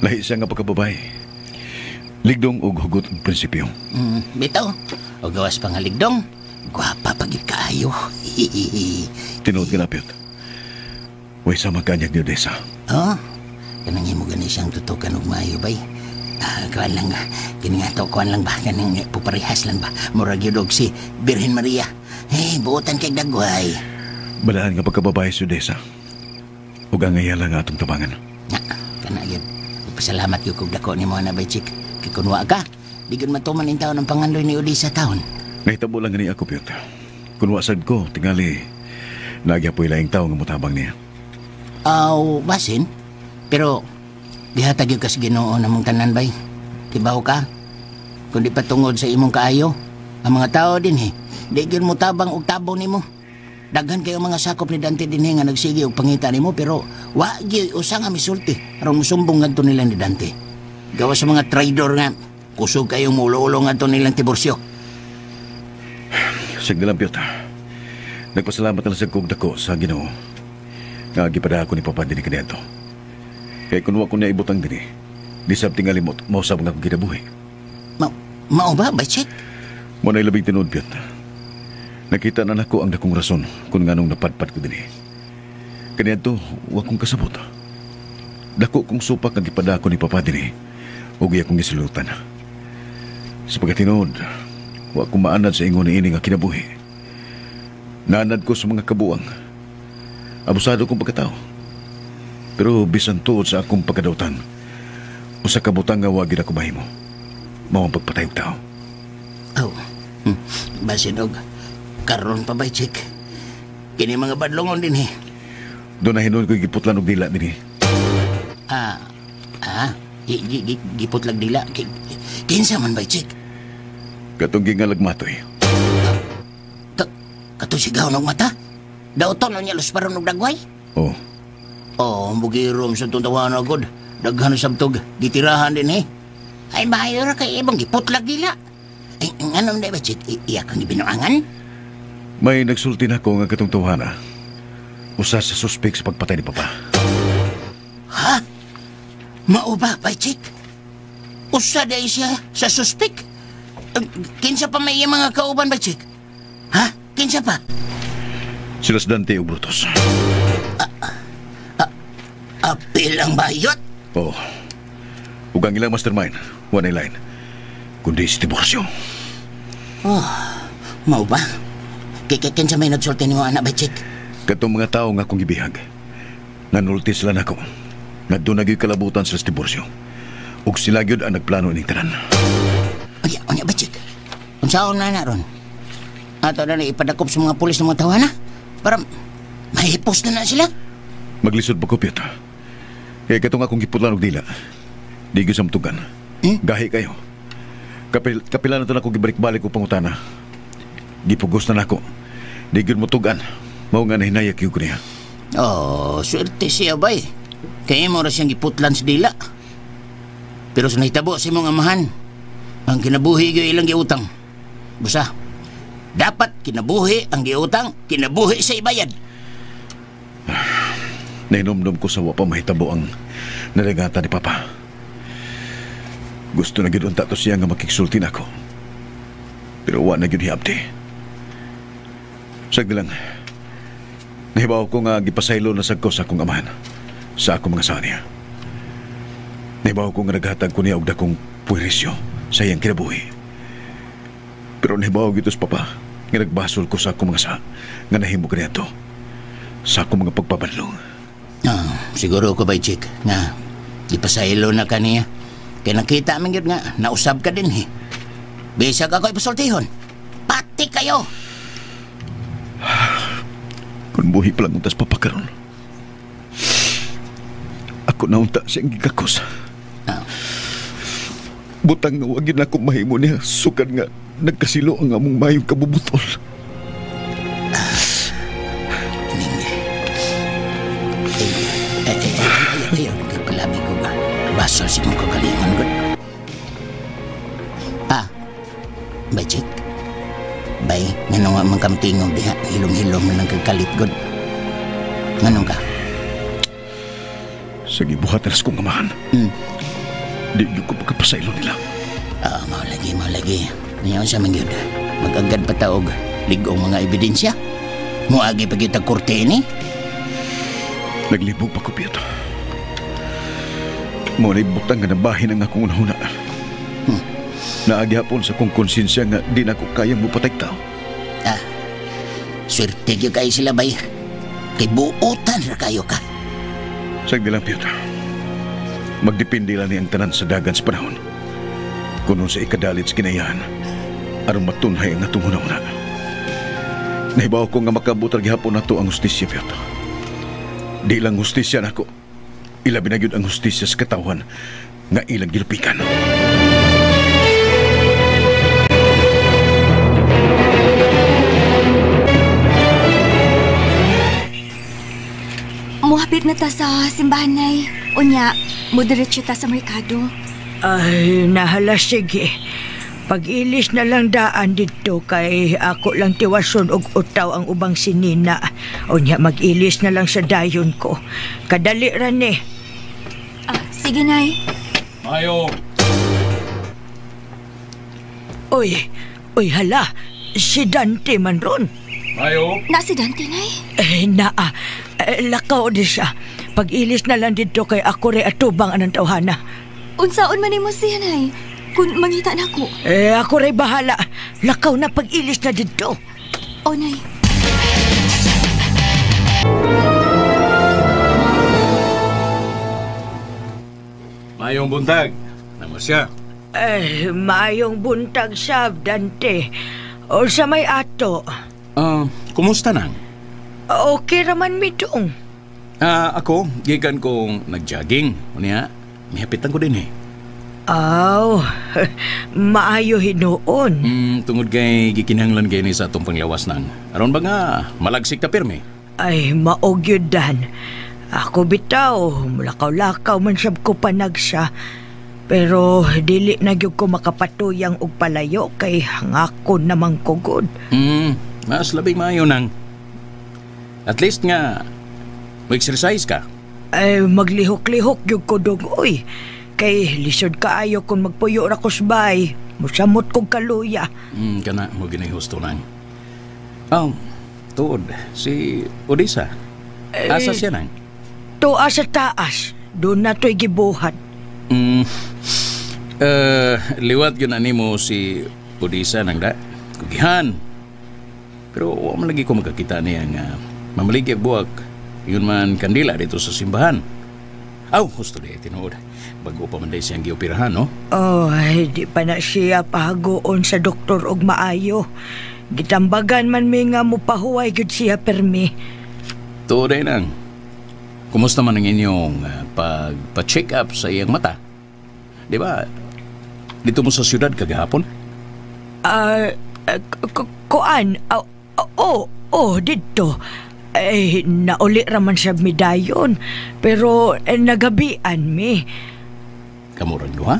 Lahi siya nga pagkababay. Ligdong og hugot og prinsipyo. Bitaw. Og gawas pa nga ligdong. Gwapa pa gyud kaayo. Tinuod ka na, Pyot. Way sama kanyag ni Odessa. Oh, kanang imo gani siyang tutukan og maayo bay. Kuan lang, kini nga to, kuan lang ba, kanang puparehas lang ba. Murag yun og si Birhen Maria. Hey, buotan kay dagway. Balaan nga pagkababay si Odessa. Ug ang ngayala nga atong tabangan. Na, kana yun. Pasalamat yun kog dako ni mo na bay, Chick. Kay kunwa ka, di gud matuman in taon ang pangandoy ni Odessa taon. Nahitabo lang gani ako, Pyot. Kunwa sad ko, tingali, nagyapoy laing tao nga motabang niya. Aw, basin. Pero, gihatag yun kas Ginoo na mong tanan, bay. Kibaw ka. Kundi pa tungod sa imong kaayo, ang mga tao din eh. Di gyud mo tabang og tabo nimo. Daghan kayo mga sakop ni Dante dinhi nga nagsige og pangita nimo pero wa gyud usa nga misulti aron mosumbong ngadto nila ni Dante. Gawa sa mga traidor nga kusog kayo mulo-ulo ngadto nilang tiborsyo. Sige na lang, Pyot. Nagpasalamat na lang sa kog dako sa Ginoo. Nga gipada ako ni Papa dinhi kaniadto. Kay kun wa ko niya ibutang dinhi, di sab tingalimot mausab nga akong kinabuhi. Mao ba, bay Chick? Mo na labing tinuod, Pyot. Nakita na nako ang dakong rason kung nganong napadpad ko dinhi. Kaniadto, wa kong kasabot. Dako kong supak ang gipada ako ni Papa dinhi ug iya kong gisulutan. Sa pagkatinuod, wa ko maanad sa ingon niini nga kinabuhi. Naanad ko sa mga kabuang. Abusado kong pagkatao. Pero bisan tuod sa akong pagkadautan, usa ka butang nga wa gid ako mahimo. Mao ang pagpatay og tao. Oh, basin og karon pa bay, Chick. Kini mga badlongon dinhi. Doon na hinuon ko giputlan og dila dinhi. Giputlag dila. Kinsa man bay, Chick? Katong gingalagmatoy. Katong sigaw ng mata? Dauton na niya lusparon og dagway? Oh. Oh, bugirom sa itong tawahan agad. Daghan sa tog, gitirahan din eh. Ay, maayo ra kay ibang giputlag dila. Ay, anong na ba, Chick? Iya kang ibinuangan? May nagsulti na ko nga katong tawhana. Usa sa suspek sa pagpatay ni Papa. Ha? Mao ba, bay, Chick? Usa dahil siya sa suspek. Kinsa pa may iyang mga kauban ba, Chick? Ha? Kinsa pa? Sila sa Dante o Brutus. Apil ang bayot? Oo. Ug ang ilang mastermind, one line. Kundi si Tiburcio. Oh, mao ba? Kinsa may nagsulti nimo anak ba, Chick? Katong mga tao nga akong gibihag, nanulti sila nako. Nga doon nagyoy kalabutan sila sa Tiburcio. Ug sila gyud ang nagplano ining tanan. Unya ba, Chick? Unsaon na na ron? Ato na ipadakop sa mga pulis ng mga tawana? Para mahipos na na sila? Maglisod pa ko, Piotr. Kaya katong akong giputlan og dila, di gyud sa matugan. Gahi kayo. Kapila na to na ako gibalik-balik og pangutana. Gipugos na nako. Di gyud motugan. Mao nga nahinayak gyud ko niya. Oh, swerte siya bay. Kaya mo ra siyang giputlan sa dila. Pero sa nahitabo sa imong amahan, ang kinabuhi gyud ilang giutang. Busa, dapat kinabuhi ang giutang, kinabuhi sa ibayad. Nahinomdom ko sa wa pa mahitabo ang nalingatan ni Papa. Gusto na gyud unta to siya nga makiksulti nako. Pero wa na gyud hiabti. Sagdi lang, nahibaw ko nga gipasaylo na sad ko sa akong amahan, sa akong mga saniya. Nahibaw ko nga naghatag ko niya og dakong puwerisyo sa iyang kinabuhi. Pero nahibaw gyud sa Papa nga nagbasol ko sa akong mga sa nga nahimo kaniadto sa akong mga pagpabanlong. Siguro ko ba, Chick, nga ipasaylo na ka niya. Kaya nakita man yun nga, nausab ka din eh. Bisag ako ipasultihon. Pati kayo! Kung buhi pa lang untas papakaroon, ako na unta siyang gigakos. Butang nga wag yun ako mahimo niya, sukad nga nagkasilo ang among mayong kabubutol. Ayaw, nagkapalabi ko ba? Basol si mong kagalingon, God. Ah, bay, Chick? Bay, nga nga mang kamtingog diha, hilom-hilom na nagkakalit, God. Nganong ka? Sa gibuhat na kong amahan. Di yun ko pagkapasaylo nila. Mao lagi. Ngayon sa mga yun, mag-agad pa taog, ligong mga ebidensya. Muagi pa kita korte ni. Naglibog pa ko, Piotr. Mo na'y butang nga nabahin ang akong unahuna. Naagi hapon sa akong konsensya nga di na ko kayang mupatay tao. Swerte gyud kayo sila, bay. Kay buutan ra kayo ka. Sagdi lang, Piotr. Magdepende lang ni ang tanan sa dagan sa panahon. Kuno sa ikadalit sa kinayahan, aron matunhay ang atong hunahuna. Nahibaw ko nga makabutar gihapon nato ang hustisya, Piotr. Di lang hustisya nako. Ilabi na gyud ang hustisya sa katawhan nga ilang gilupikan. Muhapit na ta sa simbahan, Nay. Unya, mudiretso ta sa merkado. Ay, nahala, sige. Pag-ilis na lang daan dito kay ako lang tiwason og utaw ang ubang sinina. Unya, mag-ilis na lang sa dayon ko. Kadali ra ni. Sige, Nay. Mayo. Uy, uy hala. Si Dante man ron. Mayo. Na si Dante, Nay? Eh, naa. Lakaw di siya. Pag-ilis na lang dito kay ako re atubang anang tawhana. Unsaon man nimo siya, Nay? Kung mangita na ko. Eh, ako rin bahala. Lakaw na pag-ilis na dito. O, Nay. Mayong buntag. Namo siya. Eh, maayong buntag sab, Dante. O sa may ato. Kumusta nang? Okay raman mi dong. Ako, gikan kong nag-jogging. Unya, mihapitan ko din eh. Aw, maayo hinuon. Tungod kay gikinahanglan kay ni sa atong panglawas nang. Aron ba nga malagsik ta pirmi? Ay, maog yun dan. Ako bitaw, mulakaw-lakaw man sab ko panagsa. Pero dili na gyud ko makapatuyang og palayo kay hangakon namang kugod. Mas labing maayo nang. At least nga mo-exercise ka. Ay, maglihok-lihok gyud ko dong, oy. Kay lisod kaayo kung magpuyo ra ko sa bahay. Musamot kog kaluya. Kana mo gini husto nang. Oh, tuod si Odessa. Asa siya nang? Tuwa sa taas. Doon na to'y gibuhat. Liwat yun animo si Odessa nang da. Kugihan. Pero wa man lagi ko magkakita niya nga mamaligya buwak. Yun man kandila dito sa simbahan. Aw, husto di tinuod. Bago pa man day siyang gioperahan, no? Oh, di pa na siya pahagoon sa doktor og maayo. Gitambagan man mi nga mupahuway gyud siya permi. Tuod ay nang. Kumusta man ang inyong pagpa-check up sa iyang mata? Di ba? Dito mo sa siyudad kagahapon? Kuan? Oh, dito. Eh, nauli raman siya midayon. Pero nagabian mi. Kamurang duha?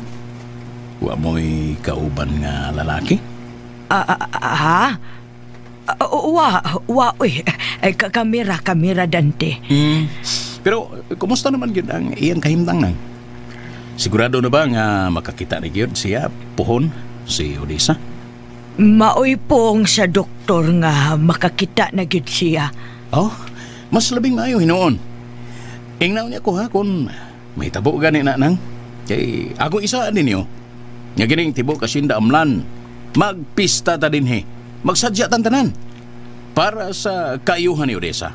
Wa mo'y kauban nga lalaki? Ha? Wa, uy. Kamera, Dante. Pero, kumusta naman yun ang iyang kahimtang nang? Sigurado na ba nga makakita ni gyud siya, puhon, si Odessa? Maoy pong sa doktor nga makakita na gyud siya. Oh, mas labing maayo hinuon. Ingnaw niya ko ha kung may tabo gani na nang. Kay ako isa ninyo. Nga gining tibuok asinda amlan. Magpista ta dinhi. Magsadya tan tanan. Para sa kaayuhan ni Odessa.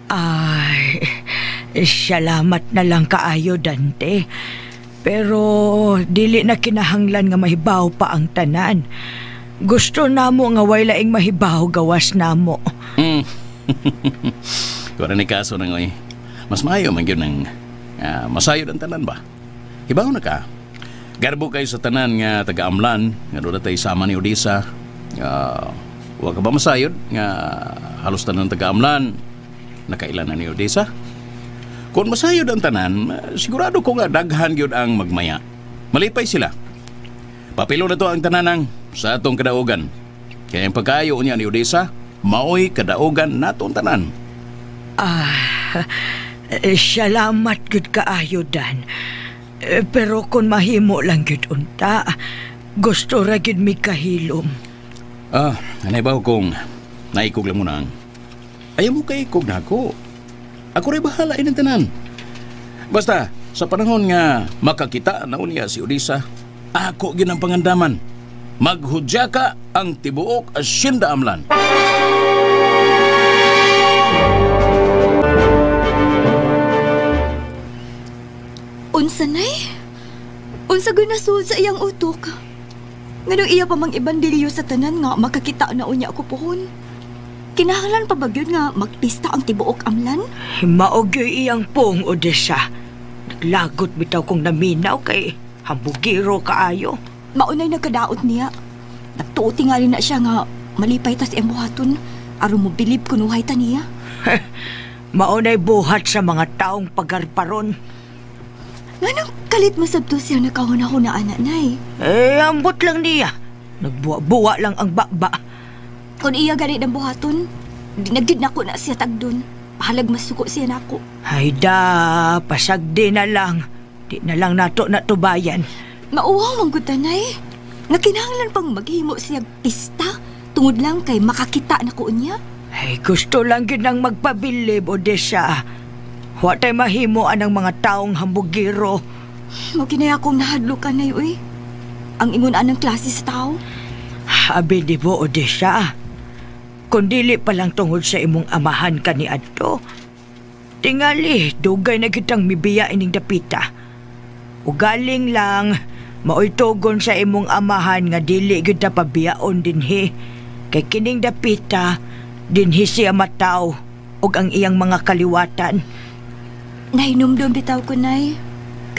Ay, salamat na lang kaayo, Dante. Pero dili na kinahanglan nga mahibaw pa ang tanan. Gusto namo nga way laing mahibaw gawas namo. Wala ni kaso nang oy. Mas maayo man gyud nang masayod ang tanan ba. Hibaw na ka. Garbo kayo sa tanan nga taga-amlan nga doon tay sama ni Odessa. Wa ka ba masayod nga halos tanan taga-amlan nakailan na ni Odessa? Kung masayod ang tanan, sigurado ko nga daghan gyud ang magmaya. Malipay sila. Papilo na to ang tananang sa atong kadaugan. Kaya ang pagkayo niya ni Odessa, maoy kadaugan natong tanan. Salamat gyud kaayo, Dan. Pero kung mahimo lang gyud unta, gusto ra gyud mi kahilom. Anay ba kung naikog lang mo nang? Ayaw mo kay ikog na ako. Ako rin bahala inang tanan. Basta, sa panahon nga makakita na unya si Odessa, ako gyud ang pangandaman. Maghudya ka ang tibuok asyenda amlan. Unsa nay? Unsa gyud nasud sa iyang utok? Nganong iya pa mang ibandilyo sa tanan nga makakita na unya ako puhon? Kinahanglan pa ba gyud nga magpista ang tibuok amlan? Mao gyud iyang pong, Odessa. Naglagot bitaw kong naminaw kay hambugiro kaayo. Maunay nagkadaot niya. Nagtuo tingali na siya nga malipay tas iyang buhaton aron mobilib kunuhay ta niya. Maunay buhat sa mga taong pagarparon. Nganong kalit masabto siya nakahuna-huna, anak, nay? Eh, ambot lang niya. Nagbuwa-buwa lang ang bakba. Kung iya ganit ang buhaton, dinagid na ko na siya tagdon. Pahalag masuko siya nako. Ay da, pasagdi na lang. Di na lang nato natubayan. Mauwaw mang gutanay. Nga kinahanglan pang maghimo siya pista tungod lang kay makakita na ko niya. Ay, gusto lang yun ang magpabilib, Odessa. Wa tay mahimo anang mga taong hambugiro. Mo kinaya akong nahadlukan na uy. Ang ingon anang klase sa tao. Abi di mo, Odessa. Kung dili pa lang tungod sa imong amahan ka ni adto. Tingali, dugay na kitang mibiya ining dapita. Ugaling lang, maoy tugon sa imong amahan nga dili gyud ta pabiyaon dinhi. Kay kining dapita, dinhi siya mataw ug ang iyang mga kaliwatan. Nahinumdum bitaw ko, nay.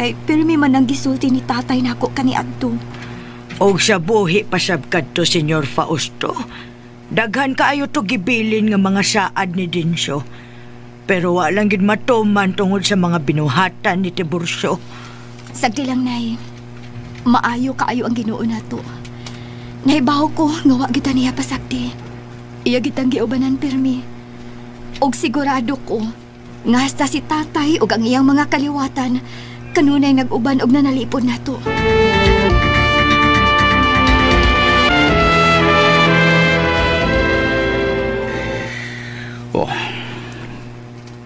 Kay pirmi man ang gisulti ni tatay nako kaniadto. Og sa buhi pasab kadto, Senyor Fausto. Daghan kaayo to gibilin nga mga saad ni Dinsyo. Pero walang gid matuman tungod sa mga binuhatan ni Tiburcio. Sagdi lang, nay. Maayo kaayo ang Ginoo nato. Nahibaw ko nga wa kita niya pasagdi. Iya gitang giubanan pirmi. Og sigurado ko nga hasta si tatay ug ang iyang mga kaliwatan Kanunay nag-uban og nanalipod nato. Oh.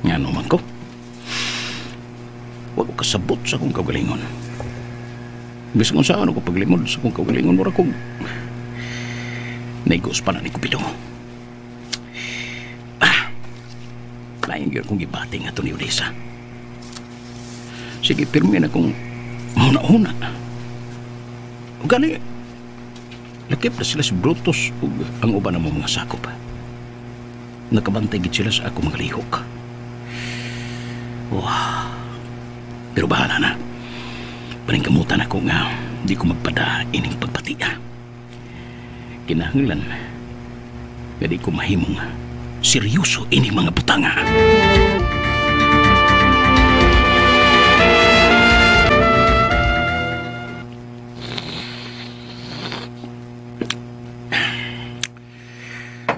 Ngano man ko? Wa ko kasabot sa akong kaugalingon. Bisan kung saan ako paglimod sa akong kaugalingon, mura kong naigos pa na ni Cupido. Ah, lain gyud akong gibati nga to ni Odessa. Sige, pirmi na kong mauna-una. O gani, lakip na sila si Brutus ug ang uban ng mga sakop. Nakabantay gid sila sa akong mga lihok. Wow. Pero bahala na. Paningkamutan ako nga di ko magpada ining pagpatia. Kinahanglan nga di ko mahimong seryoso ining mga butanga.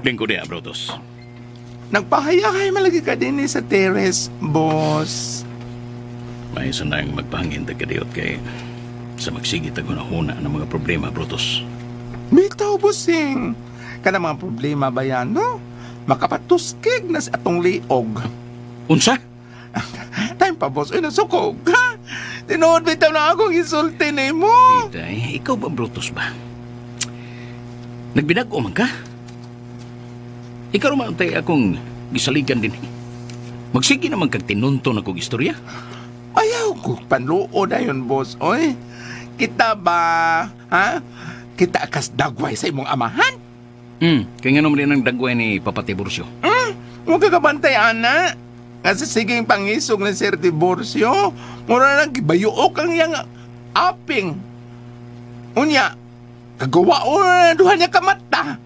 Lingko diya, Brutus. Nagpahayakay malagi ka din sa terrace, boss. May sanang magpahangin tagkadiyot kay sa magsigit ang hunahuna ng mga problema, Brutus. Bitaw, bossing. Kana mga problema ba yan, no? Makapatuskig na sa atong liog. Unsa? Time pa, boss. Uy, nasukog, ha? Tinuod bitaw na akong isulti ni mo. Itay, ikaw ba, Brutus ba? Nagbinag-o man ka? Ikaw man tay akong gisaligan din. Magsige naman kag tinunto na kong istorya. Ayaw ko panluod ayon, boss. Oy, kita ba, ha? Kita kas dagway sa imong amahan? Kaya nga naman din ang dagway ni Papa Tiburcio. Huwag ka kabantay, ana. Kasi siging pangisog ni Sir Tiburcio, mura nang gibayuok ang iyang aping. Unya, kagawa o na duha niya kamata.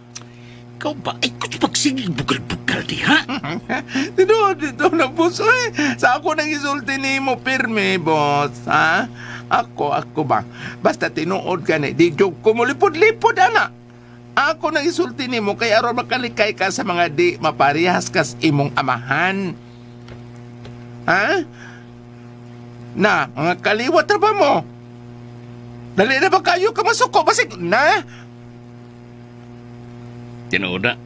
Ikaw ba? Ay, kuts pagsigig bugal-bugal di, ha? Dito, dito na, boss. Oy, sa ako nang isulti ni mo, pirmi, boss. Ha? Ako ba? Basta tinuod ka ni, di joke ko mo, lipod-lipod, ana. Ako nang isulti ni mo, kaya aron makalikay ka sa mga di maparehas kas imong amahan. Ha? Na, mga kaliwat na ba mo? Dali na ba kayo kamasuko? Basig, na? Tinuod na,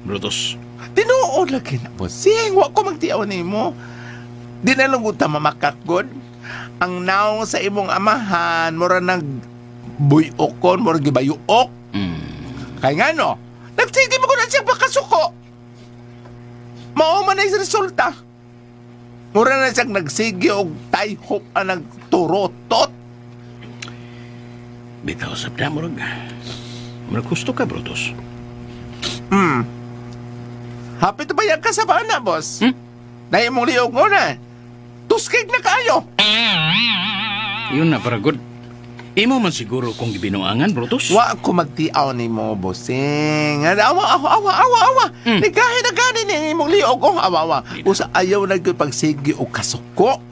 Brutus. Tinuod lagi na, bossing. Wa ko magtiaw nimo. Di na lang uta mamakakgod. Ang naong sa imong amahan, mura nang buyokon, mura gibayuok. Kaya nga no, nagsige mo ko na siya makasuko. Mao man ay resulta. Mura na siyang nagsige og tayhop ang nagturotot. Bitaw sa na, murag. Murag gusto ka, Brutus. Hapit ba yan ka sa bana, boss? Na imong liog mo na. Tuskig na kayo. Yun na, para good. Imo man siguro kung gibinuangan, Brutus. Wa ko magtiaw ni mo, bossing. Awa, awa, awa, awa, awa. Nagahi na gani ni imong liog. Oh, awa, awa. Usa ayaw na gyud pagsigi o kasuko.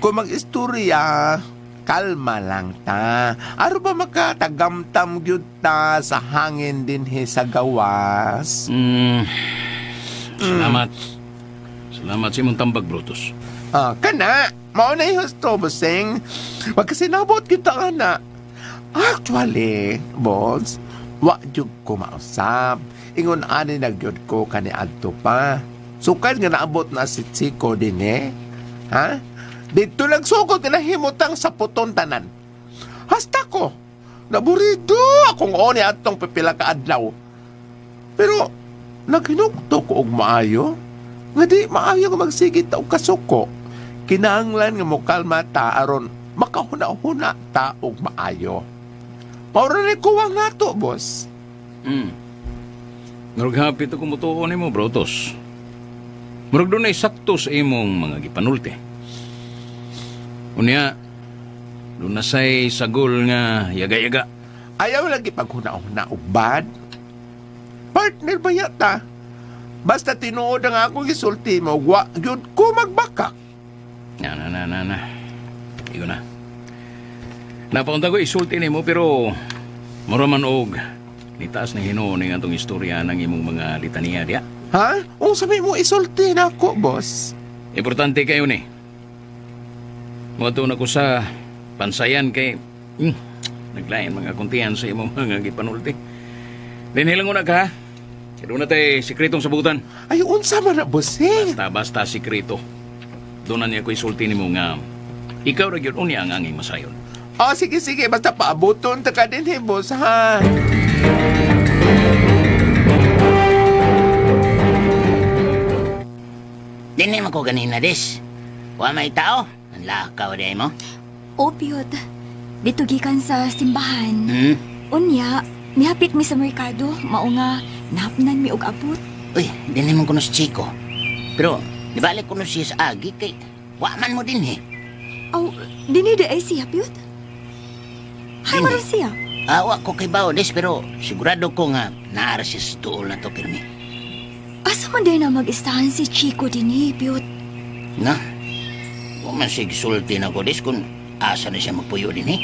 Kung mag-istorya, kalma lang ta. Aro ba makatagamtam gyud ta sa hangin dinhi sa gawas? Salamat. Salamat sa imong tambag, Brutus. Ah, kana. Mao na yung husto, bossing. Magkasinabot kita, ana. Actually, boss, wa jud ko mausab. Ingon ani na gyud ko kaniadto pa. Sukad nga naabot na si Chico din eh. Ha? Dito nagsugod nga nahimutang sa puton tanan. Hasta ko, naburido akong oni atong pipila ka adlaw. Pero, naghinukto ko og maayo. Nga di maayo nga magsigit og kasuko. Kinahanglan nga mokalma ta aron makahuna-huna ta og maayo. Maura ni kuwang nato, boss. Murag hapit ako mutuo nimo, Brutus. Murag dunay sakto sa imong mga gipanulti. Unya, doon na say sagol nga yaga-yaga. Ayaw lagi paghuna-huna og bad. Partner ba yata? Basta tinuod ang akong gisulti mo, wa gyud ko magbakak. Na, na, na, na, na. Igo na. Napaunta ko isulti nimo pero mura man og nitaas na hinuon ning atong istorya ng imong mga litaniya diya. Ha? Unsa may mo isulti nako, boss? Importante kayo ni. Moadto na ko sa pansayan kay naglain mga kuntian sa imong mga gipanulti. Dinhi lang una ka, ha? Kaya doon na tayo sikretong sabutan. Ay, unsa man na, busing? Basta sikreto. Doon na niya ko isulti nimo nga ikaw ra gyud unya ang anging masayon. Oh, sige, sige. Basta paabuton ta ka din, boss, ha? Dinhi man ko ganina, des. Wa may tao. Ang lakaw di mo. O, Piyot. Dito gikan sa simbahan. Unya, mihapit mi sa merkado. Mao nga, nahapnan mi og abot. Uy, dinhi man kuno si Chico. Pero, nibalik kuno siya sa agi kay wa man mo dinhi. Aw, dinhi di ay siya, Piyot? Hay, maron siya. Wa ko kay bao, des, pero sigurado ko nga naara siya sa tuol na to, pirmi. Asa man din na mag-istahan si Chico dinhi, Piyot? Na, wa man siya gisulti na ko, des, kung asa na siya magpuyo dinhi.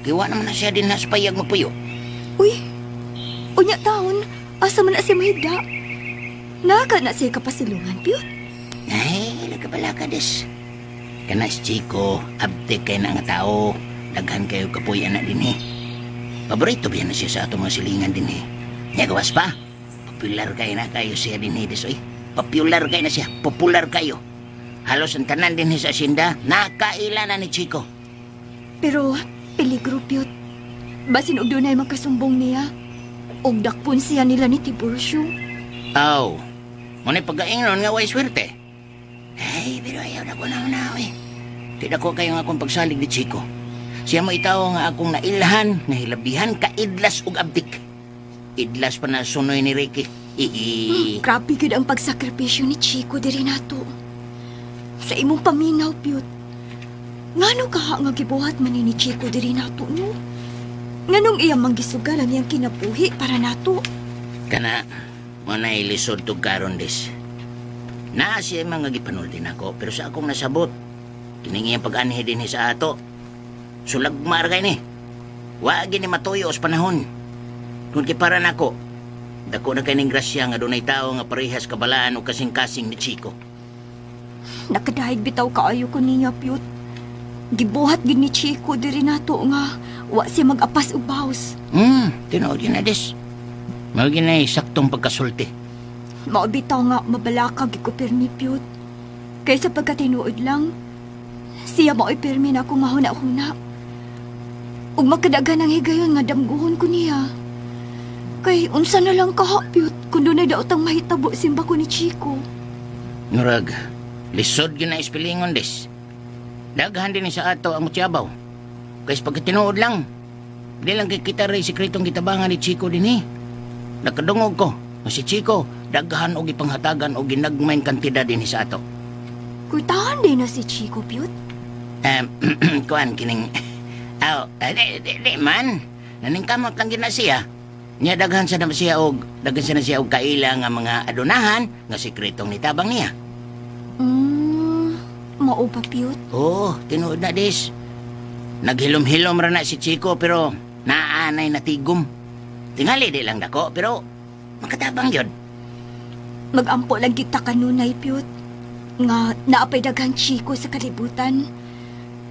Kaya wa naman na siya din na sa payag magpuyo. Uy, unya taon, asa man na siya mahigda? Naka na siya kapasilungan, Piyot? Ay, lagabala ka, des. Kana si Chico, abtik kayo na nga tao. Daghan kayo kapuyan na din eh. Paborito biyan na siya sa atong mga silingan din eh. Nya gawas pa. Popular kayo na kayo siya din eh, des, oy. Popular kayo na siya. Popular kayo. Halos ang tanan din sa asyenda, nakaila na ni Chico. Pero, peligro, Piyot. Basin og dunay magkasumbong niya. Og dakpon siya nila ni Tiburcio. Aw, ngunit pagkaingnon nga way swerte. Ay, pero ayaw na ko na una, oy. Kaya ko kayo nga akong pagsalig ni Chico. Siya mo itaw nga akong nailhan, nahilabihan, kaidlas ug abdik. Idlas pa na sunoy ni Ricky. Grabe gud ang pagsakripisyo ni Chico diri nato. Sa imong paminaw, Piyot. Ngano kaha nga gibuhat man ni Chico diri nato, no? Nganong iyang manggisugal ang iyang kinabuhi para nato? Kana, mo na ilisod tug karon des. Naa siya mga gipanulti nako, pero sa akong nasabot, kining iyang pag-anhi dinhi sa ato. Sulagmar kay ni. Wa gini matuyo sa panahon. Kung kay para nako, dako na kay ning grasya nga dunay tawo nga parehas kabalaan o kasing-kasing ni Chico. Nakadahig bitaw kaayo ko niya, Piyot. Gibuhat gid ni Chico diri nato nga wa siya mag-apas og baws. Tinuod yun na des. Mao ginay saktong pagkasulti. Mao bitaw nga mabalaka gid ko pirmi, Piyot. Kaysa pagkatinuod lang, siya mao'y pirmi na akong mahuna-huna. Ug makadaghan ang higayon nga damguhon ko niya. Kay unsa na lang kaha, Piyot, kung dunay daotang mahitabo simba ko ni Chico. Murag, lisod gyud na ispilingon des. Daghan din sa ato ang mutyabaw. Kaysa pagkatinuod lang, di lang kikita rin sikretong gitabangan ni Chico din eh. Nakadungog ko nga si Chico daghan og ipanghatagan og ginagmayng kantidad din sa ato. Kurtahan din na si Chico, Piyot. Kuan kining aw, di man. Naningkamot lang gid na siya. Nya daghan sa na siya og daghan sa na siya og kaila nga mga adunahan nga sikretong nitabang niya. Mao ba, Piyot? Oo, tinuod na des. Naghilom-hilom ra na si Chico pero naanay na tigom. Tingali di lang dako pero makatabang yun. Magampo lang kita kanunay, Piyot. Nga naapay daghan Chico sa kalibutan.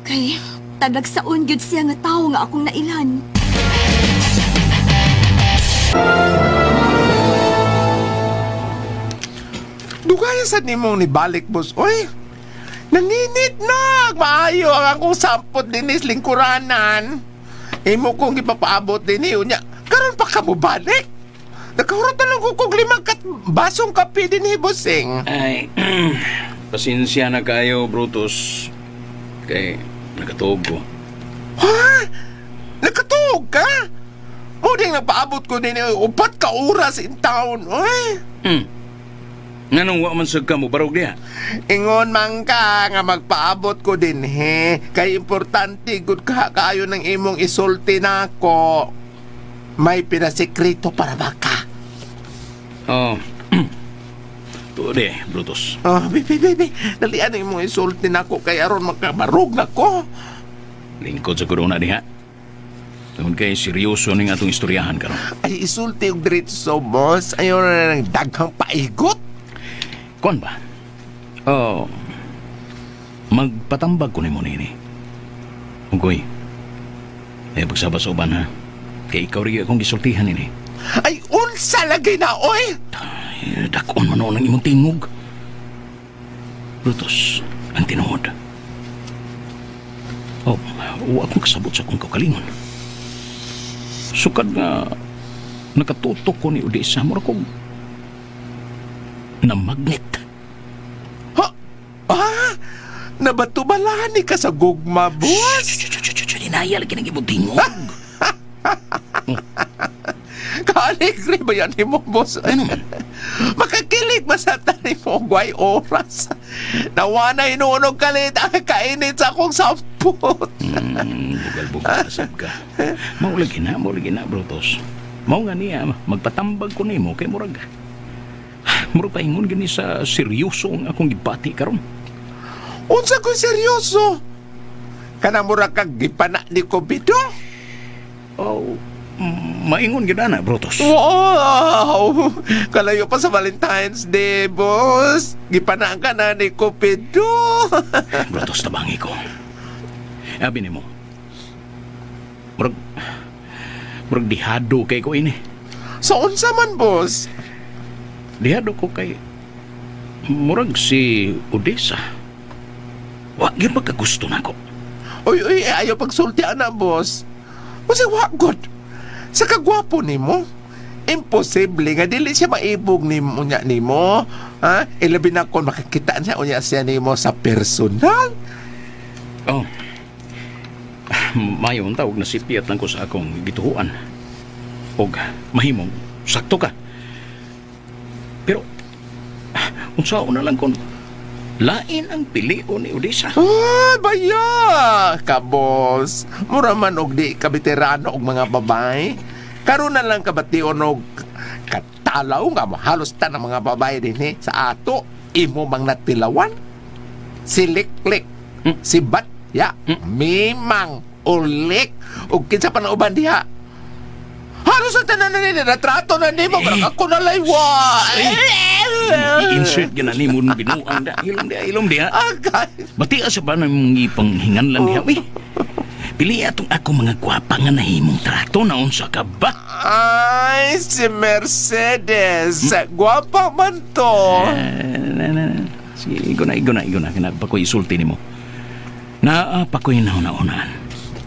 Kay talagsaon gyud siya nga tawo nga akong nailan. Dugaya sa nimong nibalik, boss. Oy, nanginit na. Maayo ang akong sampot dinis lingkuranan. Imo kong ipapaabot din eh. Unya, karon pa ka mo balik. Nakahurot na lang ko kong 5 kat basong kape din eh, bossing. Ay, pasensya na kayo, Brutus. Kay nakatuog ko. Ha? Nakatuog ka? Muding napaabot ko din eh, 4 ka oras in town. Oy. Nganong wa man sad ka mo barog diha? Ingon man ka nga magpaabot ko din he. Kay importante gud ka kaayo ng imong isulti nako. May pinasekreto para baka. Oh. Tuod eh, Brutus. Oh, baby, baby. Dalian ang imong isulti nako kay aron makabarog nako. Lingkod sa corona diha. Tungod kay seryoso ning atong istoryahan karon. Ay isulti og diretso, boss. Ayaw na ng daghang paigot. Kon ba? Oh. Magpatambag ko nimo nini. Ugoy. Eh, pagsaba sa uban ha. Kay ikaw rin akong gisultihan nini. Ay, unsa lagi na, oy! Ay, dakon man ang imong tingog. Brutus, ang tinuod. Oh, wa akong kasabot sa akong kaugalingon. Sukad nga nakatutok ko ni Odessa, mura kong na magnet. Ha? Ah? Nabatubalani ka sa gugma, boss? Dinaya lagi ng imong tingog. Kaalegre ba yan ni mo, boss? Ano man? Makakilig ba sa tani mo, guay oras? Nawa na inuunog kalit ang kainit sa akong sampot. Bugal-bugal sab ka. Maulagi na, Brutus. Mao nga niya, magpatambag ko nimo kay murag. Murag paingon gani sa seryoso ang akong gibati karon. Unsa ko seryoso? Kanang murag kag gipana ni Cupido? Oh, maingon gyud ana, Brutus. Wow! Kalayo pa sa Valentine's Day, boss. Gipanaan ka na ni Cupido. Brutus, tabangi ko. Abi nimo. Murag dihado kay ko ini. So unsa man, boss? Dihado ko kay murag si Odessa. Wa gyud magkagusto nako. Uy, uy, ayaw pagsulti ana, boss. Kasi wa god. Sa kagwapo nimo, imposible nga dili siya maibog nimo nya nimo. Ha? Ilabi na kon makakita niya unya siya nimo sa personal. Oh. Mayon tawag na sipiat lang ko sa akong gituhuan. Og mahimong sakto ka. Pero unsaon na lang kon lain ang pilion ni Odessa. Ah, baya ka, boss. Mura man og di ka veterano og mga babae. Karon na lang kabation og katalaw nga halos tan ang mga babae dinhi sa ato imo mang natilawan. Si Liklik, si Batya, Mimang, Ulik, ug kinsa pa na uban diha. Halos ang tanan na nila, natrato na nimo, pero ako na laywa. I-insert ka na ni mo binuang da. Ilom diha. Agay. Bati sa ba nang ipanghingan lang diha, uy. Pili atong ako mga gwapa nga nahimong trato na unsa ka ba? Ay, si Mercedes. Gwapa man to. Sige, igo na. Kina pa ko'y isulti nimo. Naa pa ko'y nahuna-unaan.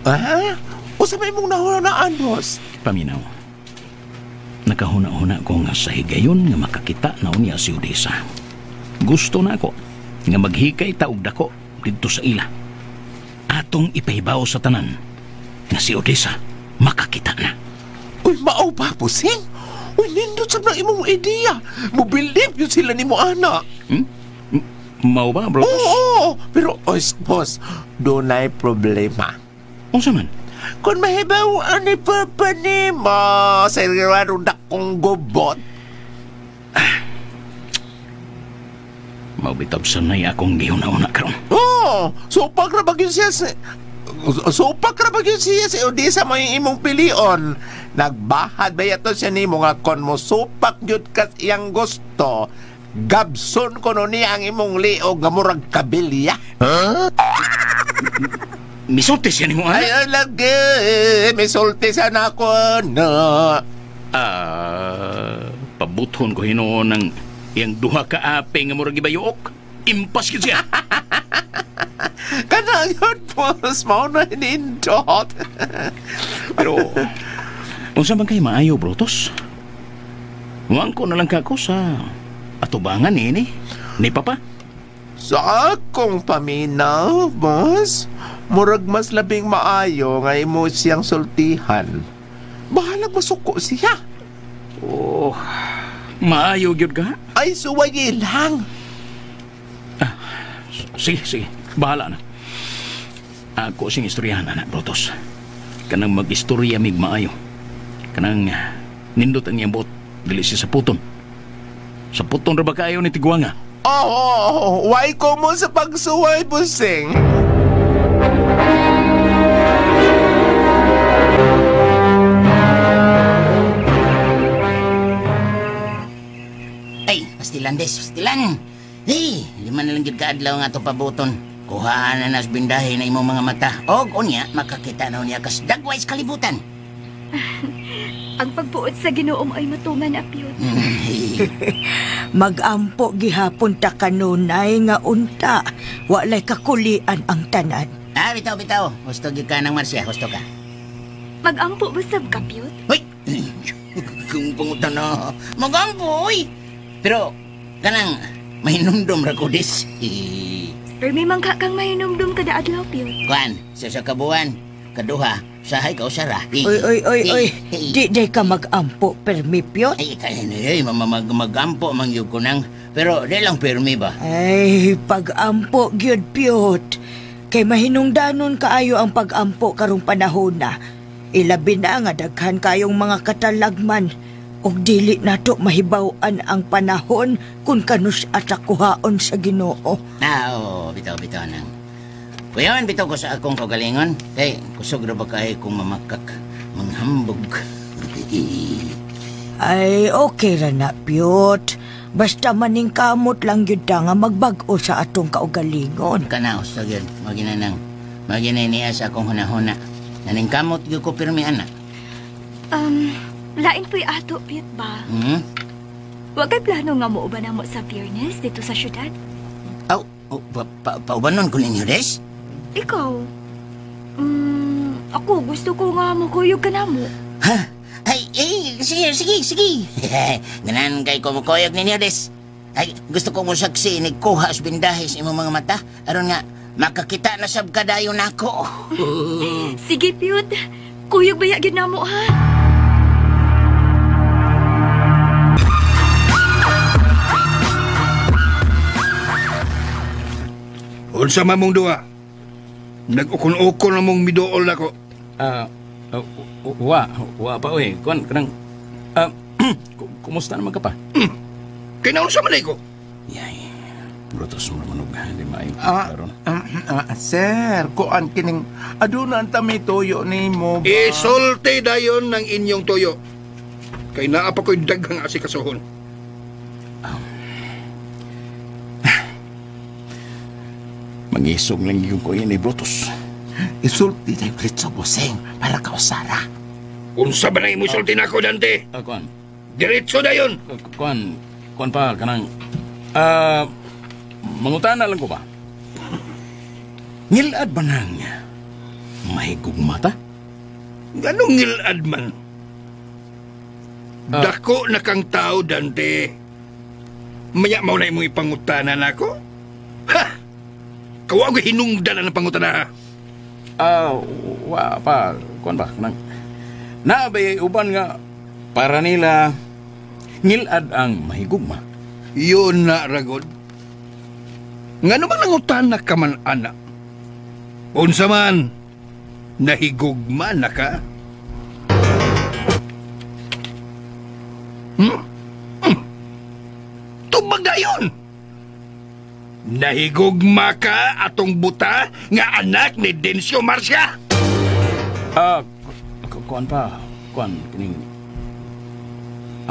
Ah? Usa may mong nahuna-unaan, boss? Paminaw. Nakahuna-huna ko nga sa higayon nga makakita na unya si Odessa. Gusto na ako nga maghikay taog dako didto sa ila. Atong ipahibaw sa tanan nga si Odessa makakita na. Uy, mao ba, busing? Uy, nindot sa nang imong ideya. Mobilib yun sila ni mo, ana. Mao ba, bro? Oo, pero, oy, boss, dunay problema. Unsa man? Kung mahibaw ni Papa ni mo, sa irarong dakong gubot. Maubitaw sanay akong gihuna-una karon. Oo, supak ra ba yun siya sa... Supak ra ba yun siya sa Odessa mo yung imong pilion. Nagbahad ba yato siya nimo nga kon mo supak yun kas iyang gusto. Gabson ko no niya ang imong liog nga murag kabilya. Huh? Misulti siya nimo, ay? Ay, lagi. Misulti siya na ako na. Pabuthon ko hinuon ng iyang duha ka ape nga murag ibayuok. Impas yun siya. Kanang yun, boss. Mao na hinindot. Pero, unsa man kay maayo, Brutus? Huwag ko na lang kako sa atubangan ni Papa. Sa akong paminaw, boss, murag mas labing maayo nga imo siyang sultihan. Bahalag masuko siya. Oh, maayo gyud ka? Ay, suwayi lang. Sige. Bahala na. Ako sing istoryahan, anak, Brutus. Kanang mag-istorya mig maayo. Kanang nindot ang iyang buot. Dili siya sa puton. Sa puton ra ba kaayo ni Tiguanga? Oh, why ko mo sa pagsuway, busing? Ay, pastilan des, pastilan. Hey, 5 na lang gyud kaadlaw nga ato pabuton. Kuhaan na nas bindahe na imong mga mata. Og unya, makakita na unya kas dagway sa kalibutan. Ang pagbuot sa Ginoo ay matuman, Apyot. Magampo gihapon ta kanunay nga unta. Walay kakulian ang tanan. Ah, bitaw, bitaw. Gusto gyud ka ng Marcia, gusto ka. Magampo ba sab ka, Pyot? Hoy! Kung pangutan na, magampo, oy! Pero, kanang, mahinumdum ra ko dis. Pero may mangka kang mahinumdum kada adlaw, Pyot. Kuan, sa kabuan, kaduha, sahay ka usara. Oy, oy, oy, oy. Di day ka magampo, permi, Pyot. Ay, kaya na, ay, magampo man yun ko nang. Pero, di lang permi ba? Ay, pagampo, gyud, Pyot. Kay mahinungdanon kaayo ang pagampo karong panahon na. Ilabi na nga daghan kayong mga katalagman. Og dili nato mahibaw-an ang panahon kung kanus at kuhaon sa Ginoo. Ah, oo, bitaw, bitaw nang. Kuyawan, bitaw ko sa akong kagalingon. Kay, kusog ra ba kay kung mamakak, manghambog. Ay, okay ra na, Pyot. Basta maningkamot lang yun ta nga magbag-o sa atong kaugalingon. Kana, gusto yun. Maginanang, maginay niya sa akong hunahuna. Naningkamot yun ko pirmi, anak. Lain po'y ato, Pyot ba? Hmm? Wa kay plano nga mo uban mo sa Biyernes dito sa syudad? Aw, oh, paubanon ko ninyo, Des? Ikaw? Ako, gusto ko nga makuyog ka na mo. Ha? Ay, ay, sige, sige, sige. Ganan kay ko makuyog ninyo, Des. Ay, gusto ko mo saksi, nagkuha sa bindahe sa imong mga mata. Aron nga, makakita na sab kadayon ako. Sige, Pyot. Kuyog ba yagin na mo, ha? Unsa man mong duha? Nag-ukon-ukon na mong midool ako. Wa pa, oy. Kuan, kanang... kumusta naman ka pa? Kaya naunsa man ko? Yay, Brutus mo naman og di maayong karon. Sir, kuan kining aduna ang tami tuyo nimo ba? Isulti dayon ng inyong tuyo. Kay naa pa ko'y daghang asikasuhon. Mangisog lang yung ko ni Brutus. Isulti tayo diretso, buseng, para kausara. Unsa ba na imo isulti nako, Dante? Kuan. Diretso dayon. Kuan, kuan pa kanang mangutana lang ko ba? Ngilad ba nang mahigugma ta? Ganong ngilad man? Dako na kang tao, Dante. Maya mao na imong ipangutana nako? Ha! Kawa ko hinungdan ang pangutana. Wa pa, kuan ba kanang naabay uban nga para nila ngilad ang mahigugma. Yun na, Ragod. Ngano bang nangutana ka man, anak? Unsa man, nahigugma na ka? Tubag na yun! Nahigugma ka atong buta nga anak ni Dencio Marcia? Kuan pa, kuan, kining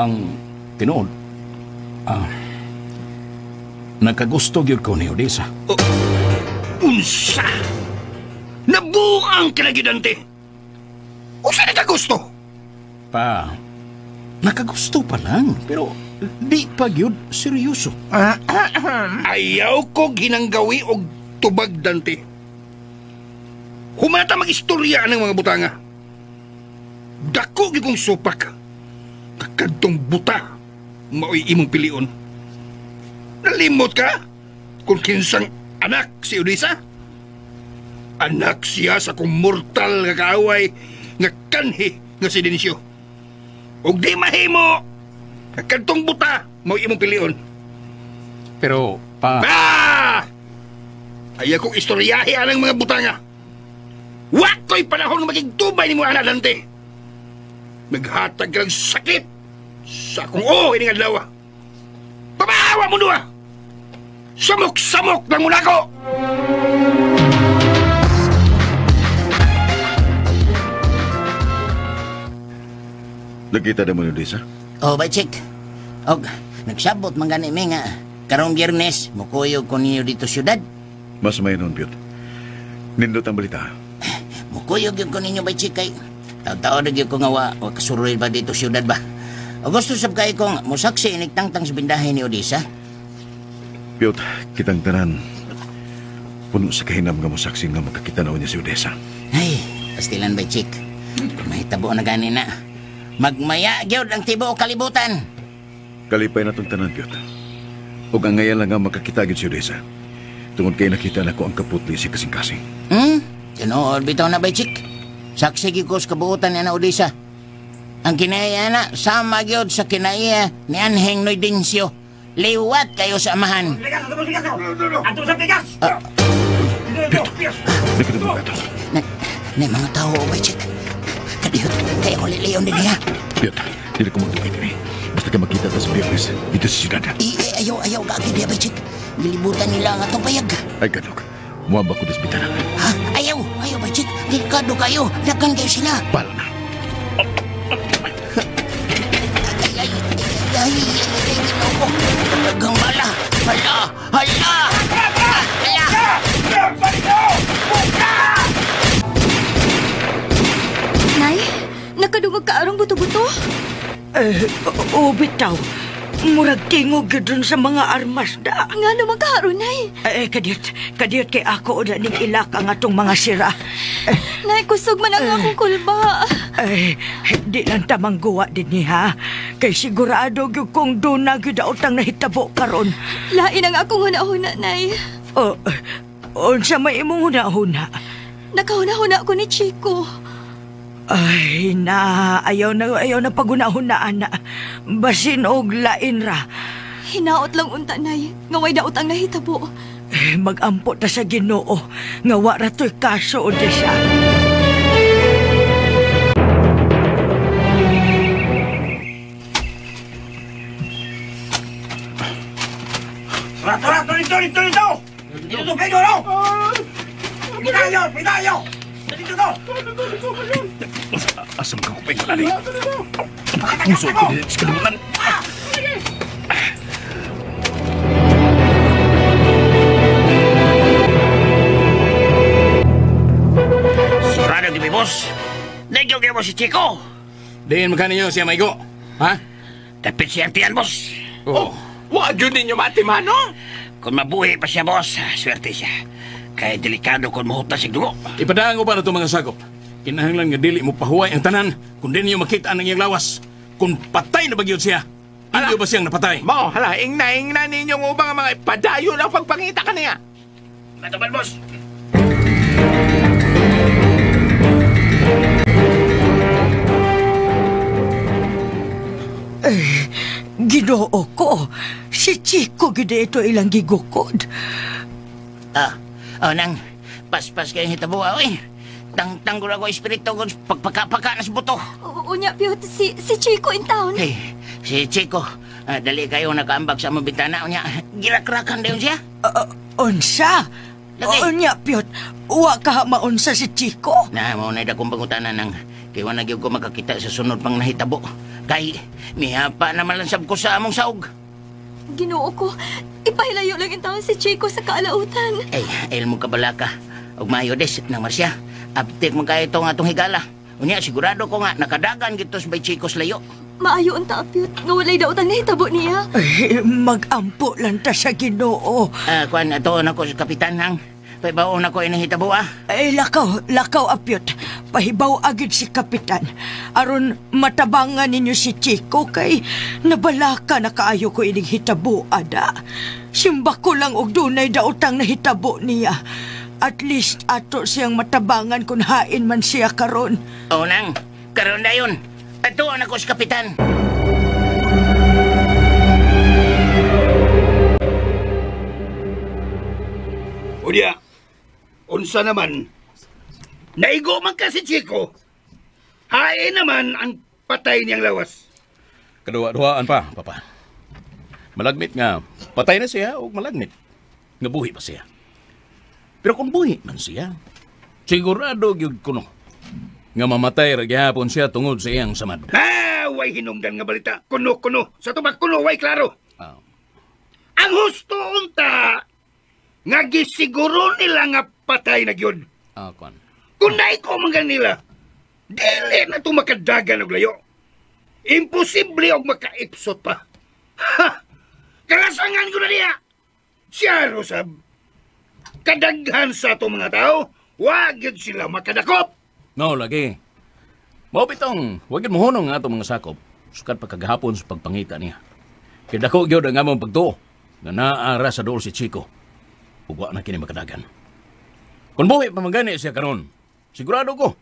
ang tinuod. Nakagusto gyud ko ni Odessa. Unsa? Nabuang ka na gyud, Dante. Unsa nakagusto? Pa, nakagusto pa lang, pero di pa gyud seryoso. Ayaw ko ginanggawi og tubag, Dante. Humata mag-istorya ng mga butanga. Dako gyud kong supak. Kakadtong buta, mao'y imong pilion. Nalimot ka kung kinsang anak si Odessa? Anak siya sa kong mortal nga kaaway nga kanhi nga si Dencio. Og di mahimo, kakadtong buta, mao'y imong pilion. Pero, pa... Ah! Ayaw kong istoryahe anang mga butanga. Wa ko'y panahon magigtubay ni mo, anak Dante. Naghatag ka ng sakit sa akong oo ining adlaw. Pamahawa mo duha! Samok-samok lang muna ko! Nakita na mo ni Odessa? Oh, ba, check. Og, nagsabot man gani mi nga. Karong Biyernes, mukuyog ko niyo dito syudad. Mas may noon, Piyot. Nindot ang balita. Mukuyog yung ko ninyo, bay chikay. Taon-taon na ko nga wa kasuroy ba dito siyudad ba? Gusto sab kay kong musaksi inigtangtang sa bindahe ni Odessa. Piyot, kitang tanan. Puno sa kahinam nga musaksi nga makakita na niya si Odessa. Ay, pastilan bay chik. Mahitabo na gani na. Magmaya gyud ang tibuok kalibutan. Kalipay na itong tanan, Piyot. Ug ang ngayon lang nga makakita gyud si Odessa. Tungod kay nakita na ko ang kaputli si kasing-kasing. Tinuod bitaw na bay chik. Saksi gyud ko sa kabuotan ni Ana Odessa. Ang kinaiya na, sama gyud sa kinaiya ni Anheng Noydencio. Liwat kayo sa amahan. Ato sa bigas! Na mga tao, bay chik. Kadiyot, kaya ko liliyon din niya. Piyot, dili ko magdugay diri. Basta ka makita ta sa Biyernes dito sa siyudad. Ayaw, gagi diya, bay chik. Gilibutan nila ang atong payag. Ay, kadlok. Muamba ko desbitanan. Ha? Ayaw, bay chik. Delikado kayo. Dakan kayo sila. Bala na. Ay, ginoo. Dagang bala. Hala, hala! Hala! Nay, nakadungog ka arong buto-buto? Oo, bitaw. Murag tingog dun sa mga armas da. Nga naman kaharon, Nay. Kadiyot kay ako o ning ilak ang atong mga sira. Nay, kusog man ang akong kulba. Di lang tamang guwa din ni ha. Kay sigurado gyud kong doon na gyud utang nahitabo karon. Lain ang akong huna-huna, Nay. Unsa may imong huna-huna? Nakahuna-huna ko ni Chico. Ay, na, ayaw na pagunahunaan na. Basin og lain ra. Hinaot lang unta, Nay. Nga way daot ang nahitabo. Magampo ta sa Ginoo. Nga wa ra to'y kaso, Odessa. Tara, dito! Dito, Pedro, no? Pitayo! Dito, to! Asam ka ko pa yung alali. Puso ko din sa kalimutan. Sigurado, di ba, boss? Nagyo kayo mo si Chico. Diin magkano niyo siya, maigo? Ha? Tapit siyang tiyan, boss. Oh. Wa jud ninyo matimano? Kung mabuhi pa siya, boss, swerte siya. Kaya delikado kung mahuta siya dugo. Ipadaan ko para itong mga sakop. Kinahanglan nga dili mo pahuway ang tanan kung di niyo makita ang iyang lawas. Kung patay na bagyod siya, hindi ba siyang napatay? Mo, hala, ingna-ingna ninyong ubang ang mga padayon ang pagpangita kaniya. Matumal, boss. Ginoo ko, si Chico gid ito ilang gigukod. Nang, paspas kayong hitabo, eh. Tangtanggol ako espiritu kung pagpakapaka na sa buto. Unya, Piyot, si Chico in town. Hey, si Chico, dali kayo nakaambag sa among bintana. Unya, girakrakan dayon siya. Unsa? Lagi. Unya, Piyot, wa ka maunsa si Chico? Na, maunay na kong pangutana nang kay wa na gyud ko makakita sa sunod pang nahitabo. Kay, mihapa naman lang sab ko sa among saog. Ginoo ko, ipahilayo lang in town si Chico sa kaalautan. Ay, ayun mo kabalaka. Og mayo des, nang Marcia. Aptik mo kayo itong atong higala. Unya, sigurado ko nga, nakadagan gito sa bay Chico sa layo. Maayo ang taapyot, nga walay daot ang nahitabo niya. Ay, magampo lang ta sa Ginoo. Kuan, atoon ako sa kapitan, hang. Paibaon ako inahitabo, ah. Ay, lakaw, apyot. Pahibaw agad si kapitan. Aron matabangan ninyo si Chico kay nabalaka na kaayo ko ining hitabo, ada. Simba ko lang og dunay daotang nahitabo niya. At least ato siyang matabangan kung hain man siya karon. O nang, karon na yun. Atoon ako sa kapitan. Unya, unsa naman, naigo man ka si Chico. Hain naman ang patay niyang lawas. Kaduwa-duhaan pa, Papa. Malagmit nga, patay na siya o malagmit. Nga buhi pa siya. Pero kung buhi man siya, sigurado gyud kuno nga mamatay ra gihapon siya tungod sa iyang samad. Ah, way hinungdan nga balita. Kuno-kuno. Sa tubag kuno, way klaro. Ang husto unta, Nga gisiguro nila nga patay na gyud. Kwan. Kung naiko man nila, dili na ito makadagan og layo. Imposible og makaipsot pa. Ha! Kalasangan ko na niya! Siya, Rosab. Kadaghan sa ato mga tao, wag yun sila makadakop. No, lagi. Mao bitong, wag yun muhunong nga ato mga sakop. Sukat pagkagahapon sa pagpangita niya. Kaya dako gyud ang among pagtuo nga naara sa dool si Chico. Ug wa na kini makadagan. Kung buhi pa man gani siya karon, sigurado ko,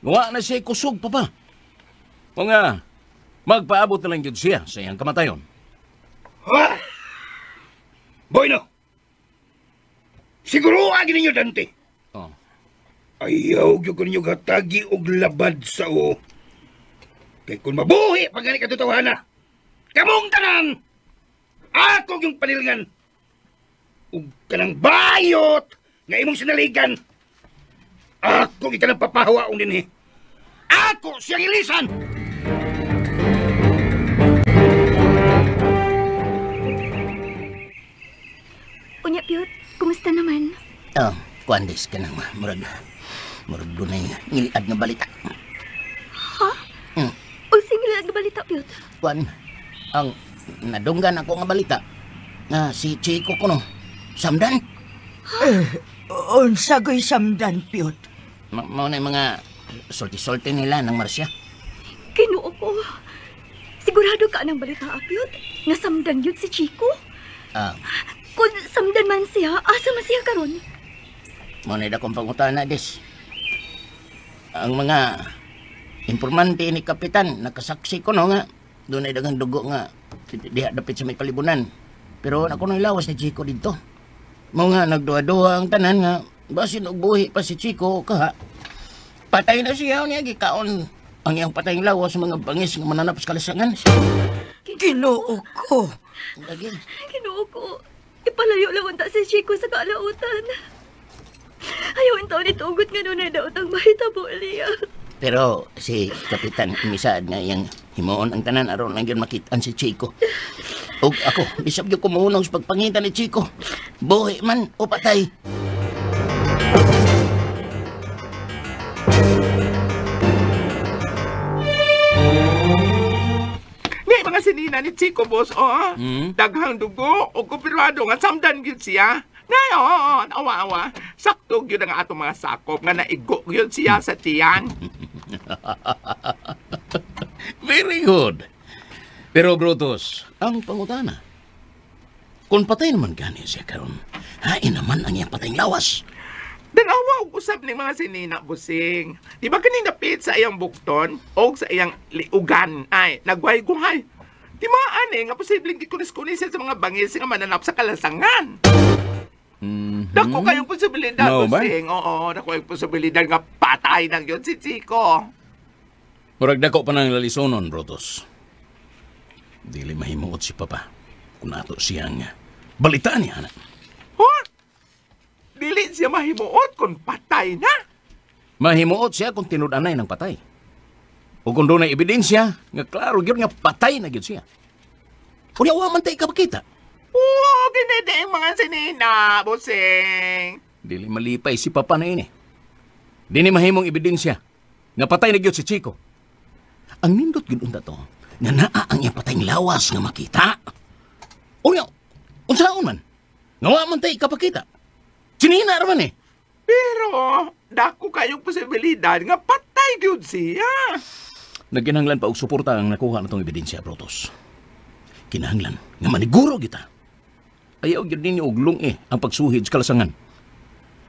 wa na siya kusog pa pa. O nga, magpaabot na lang gyud siya sa iyang kamatayon. Ha? Bueno, siguro agi ninyo, Dante. Oh. Ayaw gyud ko ninyo gatagi og labad sa o. Kay kung mabuhi pa gani katotohanan, kamong tanan, ako yung panilingan. Ug kanang bayot nga imong sinaligan, ako gikanang papahawaon dinhi. Ako siyang ilisan! Unya, Pyot, kumusta naman? Oh, kuandis ka nang murag dunay ngiliad nga balita. Ha? Unsay ngiliad nga balita, Pyot? Kuan, ang nadunggan ako nga balita na si Chico kuno samdan. Unsa goy samdan, Pyot? Mao na mga sulti-sulti nila ng Marcia. Kinuo ko. Sigurado ka ng balita, Pyot? Nga samdan yun si Chico? Kung samdan man siya, asa man siya karon? Mao na akong pangutana, Des. Ang mga informante ni Kapitan, nakasaksi ko no nga, doon ay daghang dugo nga diha dapit sa may palibunan. Pero ako nang lawas ni Chico dito. Mao nga nagduha-duha ang tanan nga basin og buhi pa si Chico kaha. Patay na siya niya gikaon ang iyang patayng lawas sa mga bangis nga mananap sa kalasangan. Ginoo ko. Lagi. Ginoo ko. Ipalayo lang unta si Chico sa kalautan. Ayaw ang taon itugot nga nunay daot ang mahitabo niya. Pero si Kapitan misaad nga iyang himuon ang tanan aron lang yun makitaan si Chico. Og ako, bisab yun kumuhunong sa pagpangita ni Chico. Buhi man o patay. Ni mga sinina ni Chico, boss, oh. Daghang dugo o kumpirmado nga samdan gyud siya. Ngayon, awa-awa, sakto gyud ang atong mga sakop nga naigo gyud siya sa tiyan. Very good. Pero Brutus, ang pangutana, kung patay naman gani siya karon, hain naman ang iyang patayng lawas. Danawa og usab ni mga sinina, busing. Di ba kaning napit sa iyang bukton o sa iyang liugan? Ay, nagway-guhay. Di maani nga posibleng gikunis-kunisin sa mga bangis nga mananap sa kalasangan. Mm-hmm. Dako kayong posibilidad, no, busing. Oo, dako kayong posibilidad nga patay nang yun si Chico. Murag dako pa nang lalisonon, Brutus. Dili mahimuot si Papa kung ato siyang balitaan niya, anak. Huh? Dili siya mahimuot kung patay na. Mahimuot siya kung tinud-anay ng patay. O kung doon ay ebidensya, nga klaro yun nga patay na yun siya. Kunya, wa man tayo kapakita. Oo, ginede ang mga sinina, busing. Dili malipay si Papa na ini. Dili mahimong ebidensya nga patay na gyud si Chico. Ang nindot gyud unta to, nga naa ang iyang patayng lawas nga makita. Unya, unsaon man? Nga wa man tayo kapakita. Sinina raman eh. Pero, dako kayong posibilidad nga patay gyud siya. Nagkinahanglan pa og suporta ang nakuha na tong ebidensya, Brutus. Kinahanglan nga maniguro kita. Ayaw gyud ninyo og lung-i ang pagsuhid sa kalasangan.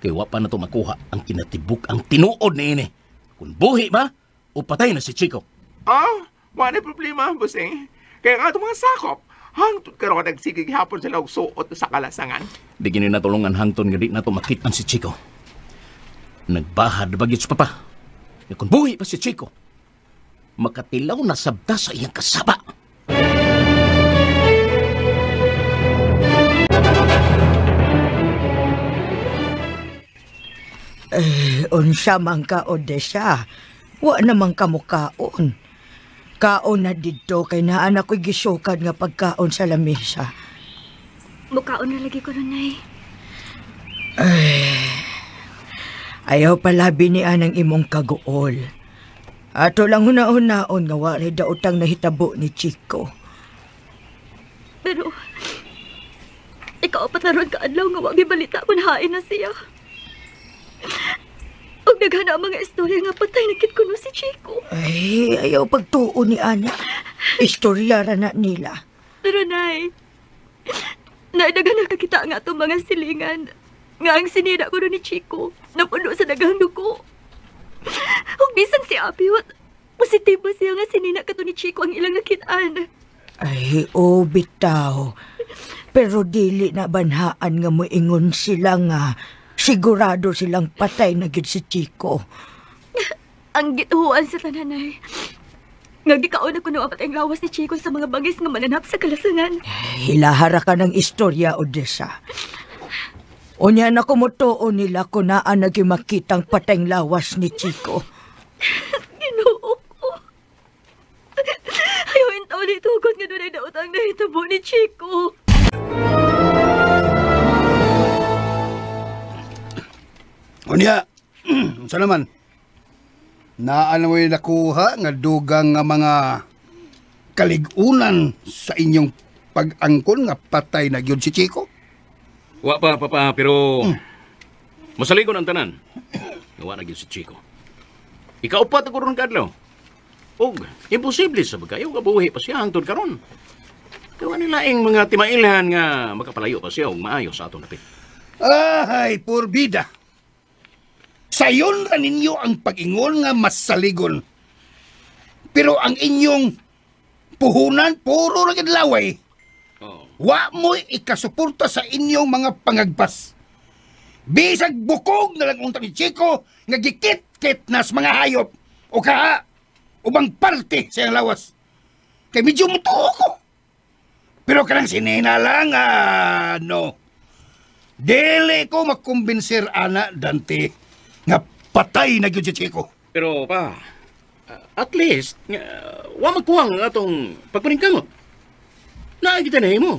Kay wa pa na to makuha ang kinatibuk ang tinuod niini. Kung buhi ba o patay na si Chico. Ah, wala problema, busing. Kaya nga itong mga sakop, hangtod karon nagsigig hapon sila og suot sa kalasangan. Di gini natulungan hangtod nga di na to makit-an si Chico. Nagbahad ba gyud sa papa? Nga kung buhi pa si Chico, makatilaw na sabta sa iyang kasaba. Eh, unsa man ka, Odessa. Wa naman ka mukaon. Kaon na didto kay naan ako'y gisukad nga pagkaon sa lamesa. Mukaon na lagi ko nun, Nay. Ay, ayaw palabi ni anang imong kaguol. Ato lang huna-hunaon nga wala daotang nahitabo ni Chico. Pero, ikaapat na ron kaadlaw nga wag gibalita kung hain na siya. Og daghan ang mga istorya nga patay na gid kuno si Chico. Ay, ayaw pagtuo ni Ana. Istorya ra na nila. Pero nay, naidaghan nakakita nga atong mga silingan nga ang sinira ko ni Chico napuno sa daghang dugo. Ug bisan si Apiot, positibo siya nga sinina kato ni Chico ang ilang nakitaan. Ay, oh, bitaw. Pero dili na banhaan nga moingon sila nga sigurado silang patay na gid si Chico. Ang gituhuan sa tananay. Nga gikaon na kuno ang patayng lawas ni Chico sa mga bangis nga mananap sa kalasangan. Hilahara ka ng istorya, Odessa. Unya na kumutuo nila kung naa naging makitang patayng lawas ni Chico. Ginoo ko. Ayaw intaw ni tugot nga dunay daotang nahitabo ni Chico. Unya, unsa naman? Naan mo'y nakuha nga dugang nga mga kaligunan sa inyong pag-angkon nga patay na gyud si Chico? Wa pa, papa, pero masaligon ang tanan. Wa na gyud si Chico. Ikaupat ako ron kaadlaw. Og imposible sa bagayo kabuhi pa siya hangtod karon. Kaya nilaing mga timailhan nga makapalayo pa siya og maayo sa atong dapit. Ay, porbida. Sayon ra ninyo ang pag-ingon nga masaligon. Pero ang inyong puhunan, puro ra gid laway. Oh. Wa mo'y ikasuporta sa inyong mga pangagpas. Bisag bukog na lang unta ni Chico nga gikit-kit nas mga hayop o kaha ubang parte sa iyang lawas. Kay medyo mutuo ko. Pero kanang sinina lang, no. Dili ko makumbinser, ana, Dante, nga patay na gyud si Chico. Pero pa, at least, wa magkuwang atong pagpaningkamot. Naa kita na himo.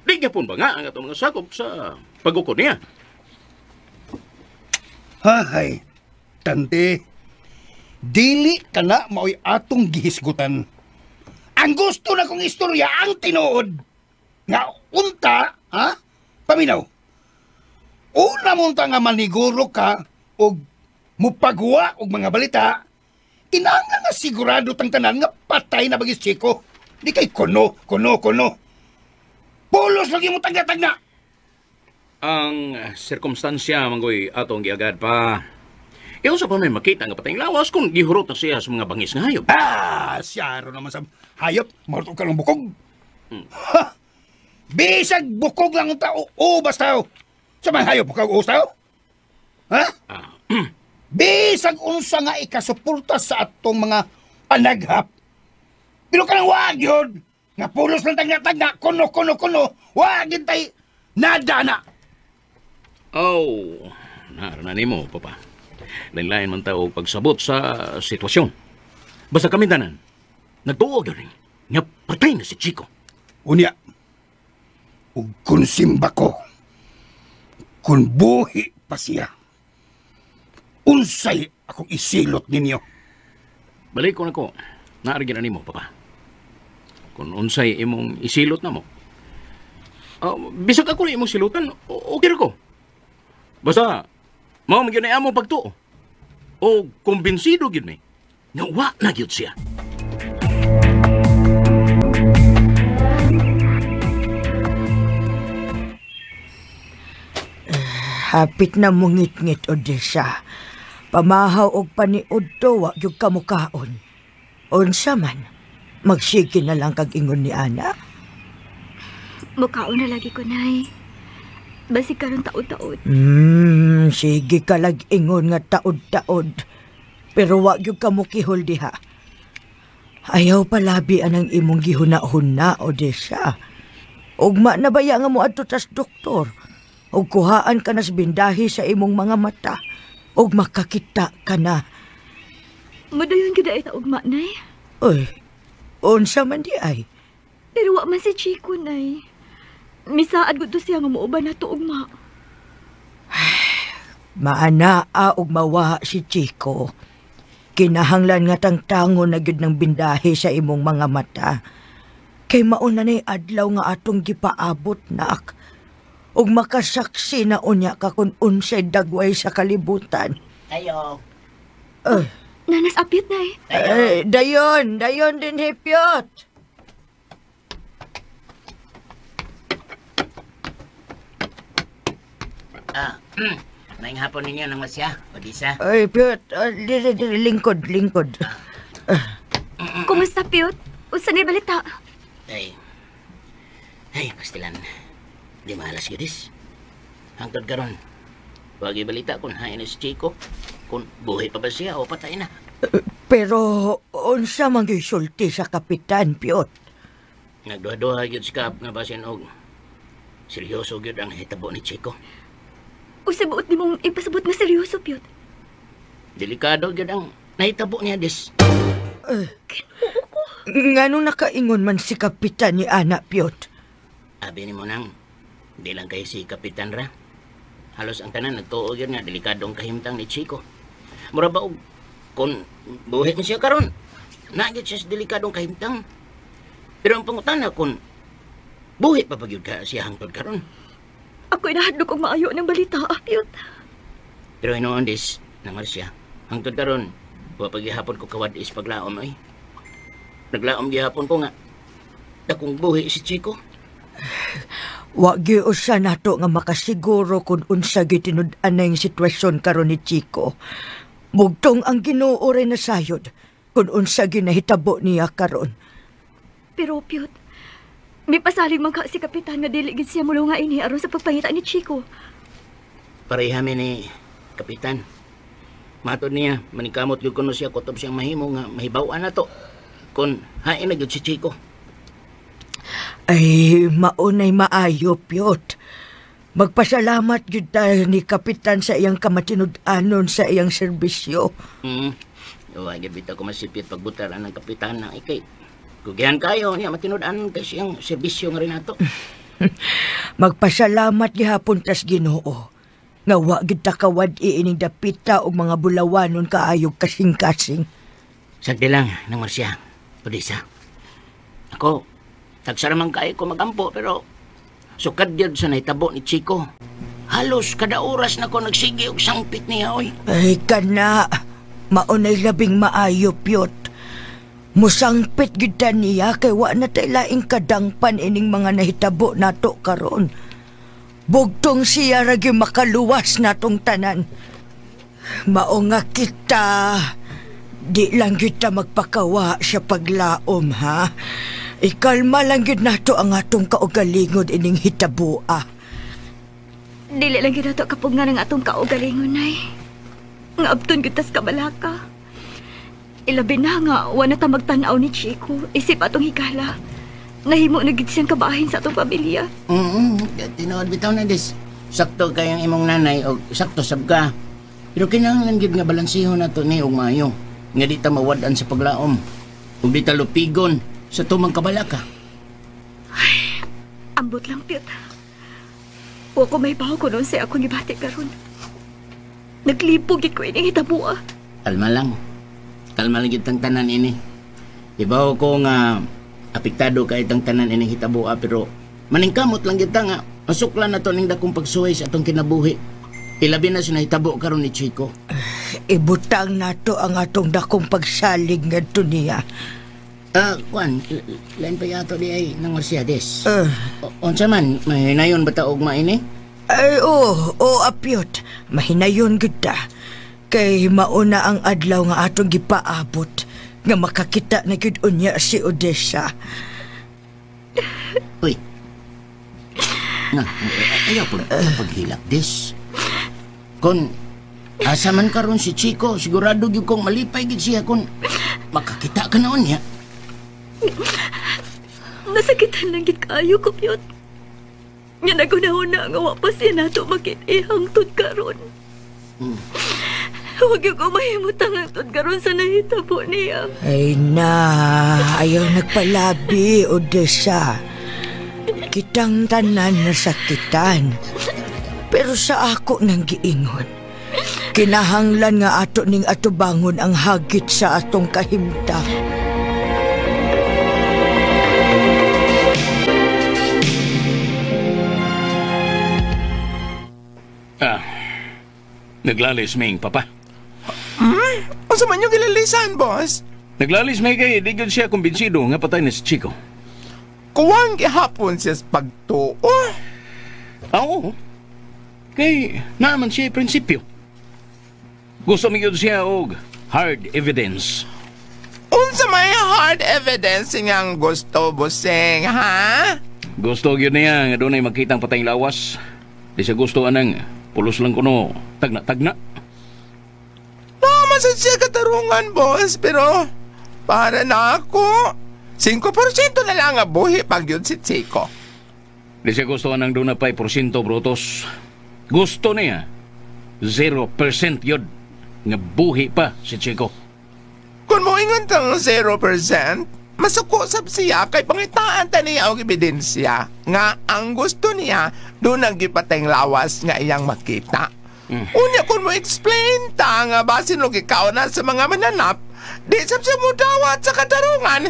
Di gyapon ba nga ang atong mga sakop sa pag-ukod niya? Hay, Dante, dili ka na mao'y atong gihisgutan. Ang gusto na kong istorya ang tinuod. Nga unta, ha? Paminaw. Una munta nga maniguro ka og mupagwa og mga balita, kinahanglan nga sigurado tang tanan nga patay na bagis Chico. Di kay kuno, kuno, kuno. Pulos lagi mo tagna-tagna. Ang sirkumstansya manggoy atong giagad pa. Iyon sa pa may makita nga patayng lawas kung gihurot na siya sa mga bangis nga hayop. Ah, siyaro naman sa hayop. Marutog ka ng bukog. Ha! Bisag bukog lang ang tao. Ubas tao. Sa mga hayop, bukog ubas tao. Ha? Bisag unsa nga ikasuporta sa atong mga panaghap. Pero kanang wag yun. Nga pulos lang tagna-tagna. Kuno, kuno, kuno. Wag yun tay. Nada na. Oh, naara na nimo, papa. Lain-lain man tao pagsabot sa sitwasyon. Basta kami tanan, nagtuo gyud nga patay na si Chico. Unya, ug kun simba ko, kun buhi pa siya, unsay akong isilot ninyo? Balik ko na ko, naara gyud nimo, papa. Kung unsay imong isilot na mo, bisag ako na imong silutan, okay ra ko. Basta, mao man gyud na among pagtuo. O kumbinsido gyud mi nga wa na gyud siya. Hapit na mungit-ngit, Odessa. Pamahaw og paniud to, wa gyud ka mukaon. Unsa man, magsige na lang kag ingon ni Ana. Mukaon na lagi ko, Nay. Basig karon taod-taod. Sige ka lag ingon nga taod-taod. Pero wa gyud ka mukihol diha. Ayaw palabi anang imong gihuna-huna, Odessa. Ugma na baya nga moadto tas doktor. Ug kuhaan ka nas bindahi sa imong mga mata. Ug makakita ka na. Mudayon gyud ay ta ugma, Nay. Uy, unsa man di ay? Pero wa man si Chico, Nay. Misaad gud to siya nga muuban nato ugma. Maanaa og mawa si Chico. Kinahanglan nga tangtangon na gyud ng bindahe sa imong mga mata. Kay mauna na'y adlaw nga atong gipaabot nak. Ug makasaksi na unya ka kung unsay dagway sa kalibutan. Ayo. Nanas apit na eh. Dayon, dayon din hipyot. Maayong hapon ninyo nang Marcia, Odisa. Ay, Pyot, diri, diri, lingkod, lingkod. Kumusta, Pyot? Unsa na balita? Ay, ay, pastilan. Di mahalas yun. Hangtod karon. Wagi balita kung hain si Chico. Kung buhay pa ba siya o patay na. Pero, unsa man gyud sulti sa kapitan, Pyot? Nagduha-duha gyud si Kap nga basin og seryoso gyud ang hitabo ni Chico. Unsa buot nimong ipasabot nga seryoso, Pyot? Delikado gyud ang nahitabo niya, Des. Nganong nakaingon man si kapitan ni Ana, Pyot? Abi ni mo nang, di lang kay si Kapitan ra. Halos ang tanan nagtuo gyud nga delikado ang kahimtang ni Chico. Mura ba og kung buhi man siya karon, naa gyud siya sa delikadong kahimtang. Pero ang pangutana kung buhi pa ba gyud ka siya hangtod karon. Ako'y nahadlok og maayo ng balita, Pyot. Pero hinuon Des, nang Marcia, hangtod karon, wa pa gihapon ko kawad is paglaom ay. Naglaom gihapon ko nga dakong buhi si Chico. Wa gyud usa nato nga makasiguro kung unsa gyud tinud-an na yung sitwasyon karon ni Chico. Bugtong ang Ginoo rin nasayod kung unsa gyud nahitabo niya karon. Pero, Pyot, may pasalig man ka si Kapitan nga dili gid siya mulunga ini aron sa pagpangita ni Chico. Pareha mi ni Kapitan. Matod niya, manikamot gyud kuno siya kutob siyang mahimo nga mahibaw-an na to kung hain na gyud si Chico. Ay, maunay maayo, Pyot. Magpasalamat gyud tayo ni Kapitan sa iyang kamatinud-anon sa iyang serbisyo. Wa gyud bitaw ko masipit pagbutar ang kapitan na ikay. Kugihan kayo niya matinud-anon kay siyang serbisyo nga rin nato. Magpasalamat gihapon tas Ginoo. Nga wa gyud ta kawad iining dapita og mga bulawanon kaayog kasing-kasing. Sagdi lang nang Marcia, Odisa. Ako, tagsara man kayo ko magampo pero sukad yun sa nahitabo ni Chico. Halos kada oras na ko nagsige og sangpit niya, oy. Ay, kana. Maunay labing maayo, Pyot. Musangpit gyud ta niya kay wa na tay laing kadangpan ining mga nahitabo nato karon. Bugtong siya ra gyud makaluwas natong tanan. Mao nga kita, di lang gyud ta magpakawa sa paglaom, ha? Ikalma lang gyud nato ang atong kaugalingon ining hitaboa. Dili lang gyud nato kapugngan ang atong kaugalingon, nay. Nga abton gyud tas kabalaka. Ilabi na nga wa na ta magtan-aw ni Chico isip atong higala. Nahimo na gyud siyang kabahin sa atong pamilya. Tinuod bitaw na, Des. Sakto kayang imong nanay og sakto sab ka. Pero kinahanglan gyud nga balansehon nato ni og maayo. Nga di ta mawad-an sa paglaom. Ug di ta lupigon sa tumang kabalaka. Ay, ambot lang, Pyot. Wa ko may baho ko noon sa akong gibati karon. Naglipog gid ko ining hitaboa. Kalma lang. Kalma lang gyud tang tanan ini. Ibaw ko nga apektado kay tang tanan ining hitaboa pero maningkamot lang gyud ta nga masuklan na to ning dakong pagsuway sa atong kinabuhi. Ilabi na sa nahitabo karon ni Chico. Ibutang nato ang atong dakong pagsalig ngadto niya. Juan, lain pa yato di ay nang Mercedes. Unsa man, mahinayon ba ta og maini? Ay, oo, oh, Apyot. Mahinayon gud ta. Kay mauna ang adlaw nga atong gipaabot nga makakita na gud unya si Odessa. Uy. Na, ayaw paghilak, Des. Kung asa man karon si Chico, sigurado gyud kong malipay gyud siya kung makakita ka na unya. Nasakitan lang gid kaayo ko, Pyot. Nga nagunahuna nga wa pa siya nato makita hangtod karon. Huwag yung kumahimutang hangtod karon sa nahitabo niya. Ay na, ayaw nagpalabi, Odessa. Kitang tanan nasakitan. Pero sa ako nang giingon, kinahanglan nga ato ning atubangon ang hagit sa atong kahimtang. Naglalis ming, Papa. Unsa man yung gilalisan, boss? Naglalis may kay di gyud siya kumbinsido nga patay na si Chico. Kuwang gihapon siya sa pagtuo. Oo. Kay naaman siya prinsipyo. Gusto mi gyud siya og hard evidence. Unsa may hard evidence niyang gusto, bossing, ha? Gusto gyud niya nga dunay makitang patayng lawas. Di siya gusto anang pulos lang kuno tagna-tagna. Naman sa siya katarungan, boss, pero para na ako, 5% na lang ang buhi pag yun si Chico. Di siya gusto anang doon na 5%, Brutus. Gusto niya, 0% yun nga buhi pa si Chico. Kung moingon kang 0%, masuko sab siya kay pangitaan ta niya og ebidensya nga ang gusto niya doon ang gipatayng lawas nga iyang makita. Unya kung mo explain ta nga basin og ikaw na sa mga mananap, di sab siya mudawat sa katarungan.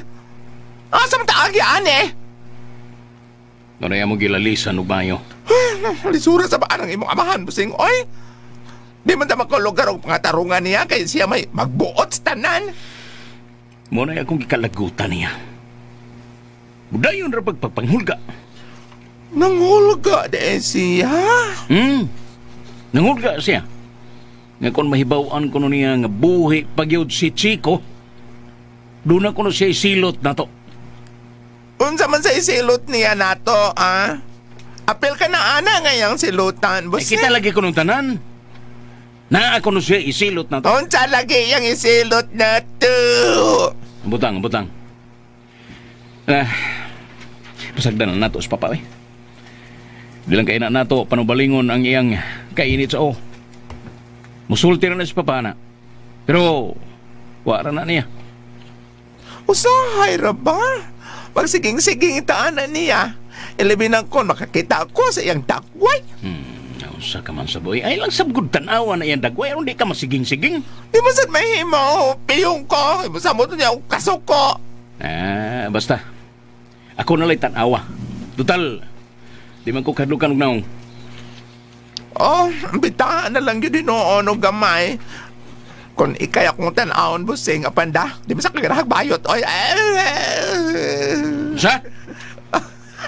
Asa man ta agian eh? Ano mo gilalisan og mayo? Lisura sa baan ang imong amahan, busing oy. Di man ta makulugar og pangatarungan niya kay siya may magbuot sa tanan. Muna akong gikalagutan niya. Budayon ra pagpapanghulga. Nanghulga de siya? Nanghulga siya. Nga kung mahibaw-an ko niya nga buhi pagyud si Chico, doon na ko siya isilot na to. Unsa man sa isilot niya nato, ah? Apil ka na, ana, ngayang silutan. Ay, kita lagi ko nung tanan. Na ako no siya isilot na to. Unsa lagi yang isilot na to? Butang, butang. Pasagdan na nato sa papa, eh. Di lang kaina nato, panubalingon ang iyang kainit sa o. Musulti na sa papa na. Pero, wara na niya. Usahay ra ba? Pagsiging-siging itaan na niya. Ilabinan ko, makakita ako sa iyang dakway. Usa ka man sa boy. Ay lang sabgod tanawa na iyang dagway. Aron di ka masiging-siging. Di mo sad mahimo. Piyong ko. Di mo sa mo niya akong kasuko. Basta. Ako na lang tanawa. Total, di man ko kadlukan og naong. Oh, bitaan na lang yun noon og gamay. Kung ikay akong tanawon, busing, apanda. Di mo sa kagarahag bayot. Oy, Sa?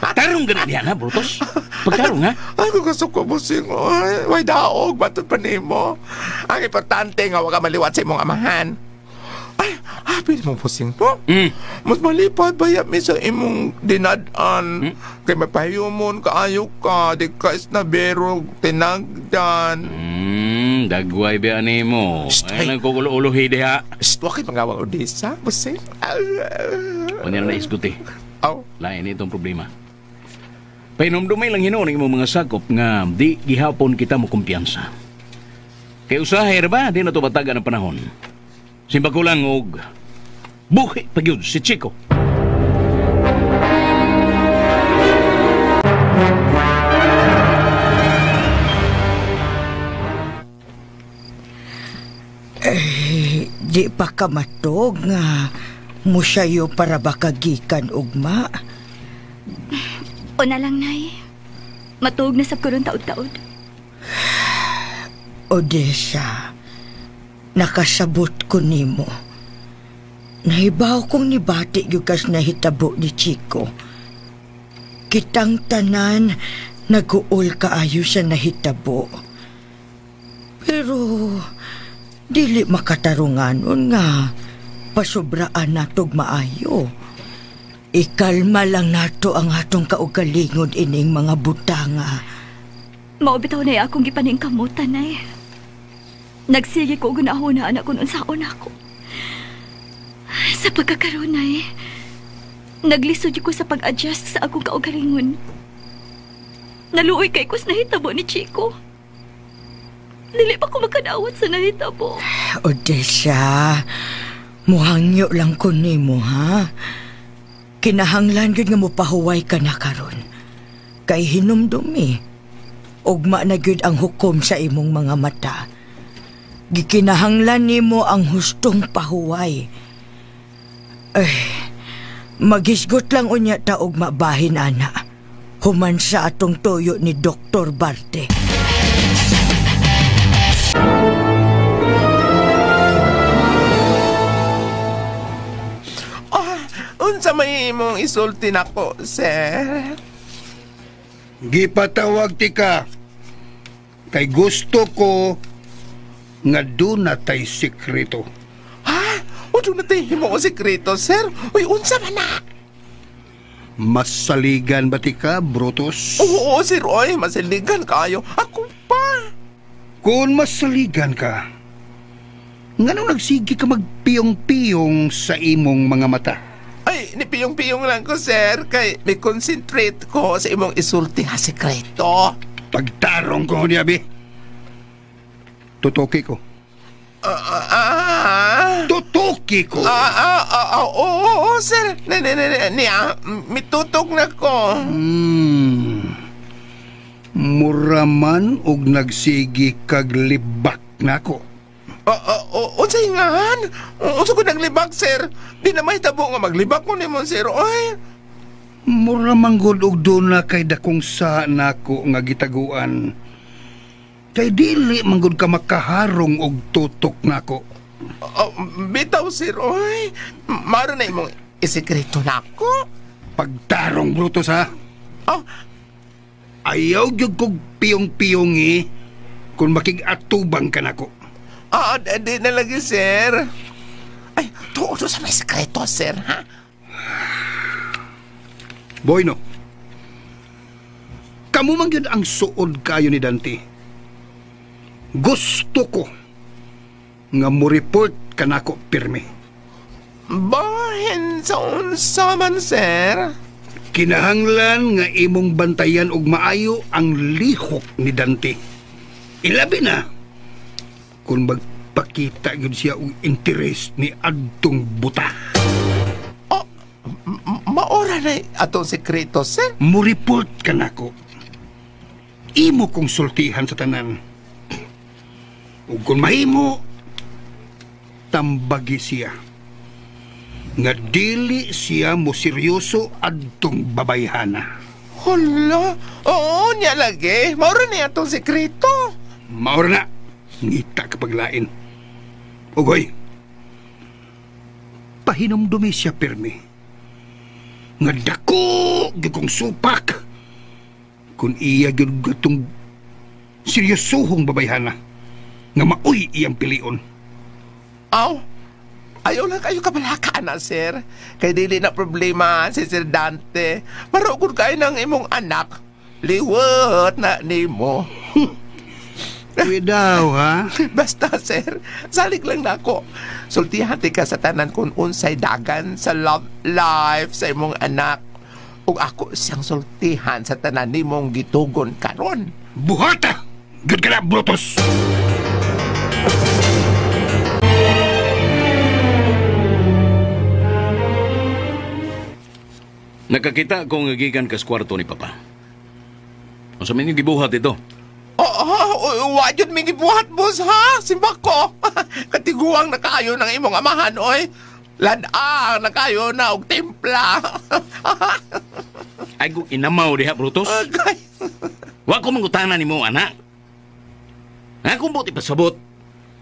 Tarong ganun yan, ha, Brutus? Pagtarong, ha? Ay, kukasok ko, busing. Oy, way daog, batod pa nimo. Ang importante nga, wag ka maliwat sa imong amahan. Ay, pwede mong busing po. Mas malipad ba mi sa imong dinad-an? Kay mapahiyumon, kaayo ka, di ka isnabero, tinagdan. Dagway ba ni mo? Ay, nagkukulo-ulo, diha. Shh, wakit pangawang Odessa, busing. O niya na naisgot eh. Oh. Lain itong problema. Pahinumdumay lang hinuon ang imong mga sakop nga di gihapon kita mo kumpiyansa. Kay usahay ra ba, di na ito batagan ang panahon. Simba ko lang og buhi pagyud si Chico. Eh, di pa ka matog nga musyayo para baka gikan ugma. O na lang, Nay. Matuog na sab ko ron taod-taod. Odessa, nakasabot ko nimo. Nahibaw kong nibati gyud kas nahitabo ni Chico. Kitang tanan nag-uol kaayo sa nahitabo. Pero dili makatarunganon nga pasubraan natog maayo. Ikalma lang nato ang atong kaugalingon ining mga butanga. Mao bitaw na akong gipaningkamutan, Nay. Nagsige ko og hunahuna anak kun unsaon ako. Sa pagkakaroon, Nay, naglisod ko sa pag-adjust sa akong kaugalingon. Naluoy kay ko sa nahitabo ni Chico. Dili pa ko makadawat sa nahitabo. Odessa, muhangyo lang ko nimo, ha? Kinahanglan gyud nga mopahuway ka na karon. Kay hinumdumi. Ugma na gyud ang hukom sa imong mga mata. Gikinahanglan nimo ang hustong pahuway. Ay, maghisgot lang unya ta og mabahin ana. Human sa atong tuyo ni Dr. Barte. Unsa may imong isulti nako, sir? Gipatawag ti ka kay gusto ko nga doon natay sikreto. Ha? O doon natay himo sikreto, sir? Uy, unsa man na? Masaligan ba ti ka, Brutus? Oo, sir, oy, masaligan kayo. Ako pa. Kung masaligan ka, nganong nagsige ka magpiyong-piyong sa imong mga mata? Ay, nipiyong-piyong lang ko, sir, kay may concentrate ko sa imong isulti ha sikreto. Pagtarong ko niya, bi. Tutuki ko. Tutuki ko? Oo, sir. Niya, mitutok na ko. Mura man og nagsigi kag libak na ko. Unsay ngan? Unsa ko naglibak, sir? Di na mahitabo nga maglibak ko nimo, sir. Oy. Mura man gud og duna kay dakong sa nako nga gitaguan. Kay dili man gud ka makaharong og tutok nako. Bitaw, sir. Oy. Maro na imong isikreto nako. Pagtarong, Brutus, ha? Oh. Ayaw gyud kog piyong-piyongi kung makig-atubang ka nako. Di na lagi, sir. Ay, tuo sa may sekreto, sir, ha? Boy, no? Kamu man gyud ang suod kayo ni Dante. Gusto ko nga mo-report ka nako pirmi. Bahin sa unsa man, sir? Kinahanglan nga imong bantayan og maayo ang lihok ni Dante. Ilabi na kung magpakita yun siya og interest ni adtong buta. Oh, maora na atong sekreto, sir? Mo-report ka nako. Imo kong sultihan sa tanan. Ug kung mahimo, tambagi siya. Nga dili siya mo seryoso adtong babayhana. Hala, oo niya lagi. Maora na atong sekreto. Maora na. Ngita kapaglain. Ugoy, pahinumdumi siya pirmi. Nga dako gyud kong supak kung iya gyud gatong seryosohong babayhana nga maoy iyang pilion. Aw, ayaw lang kayo kabalaka na, sir. Kay dili na problema si Sir Dante. Marugod kayo ng imong anak. Liwat na nimo. Daw, ha? Basta, sir, salig lang nako. Sultihan ti ka sa tanan kung unsay dagan sa love life sa imong anak. Ug ako siyang sultihan sa tanan nimong gitugon karon. Buhata! Good ka na, Brutus! Nakakita ko nga gikan kas kwarto ni Papa. Unsa man yung gibuhat ito? Oo, wa jud mi gibuhat, boss, ha? Simba ko. Katiguang na kayo ng imong amahan, oy. Lad-ang na kayo na og timpla. Ay, kung inamaw diha, Brutus. Okay. Wa ko mangutana nimo, anak. Akong buti pasabot.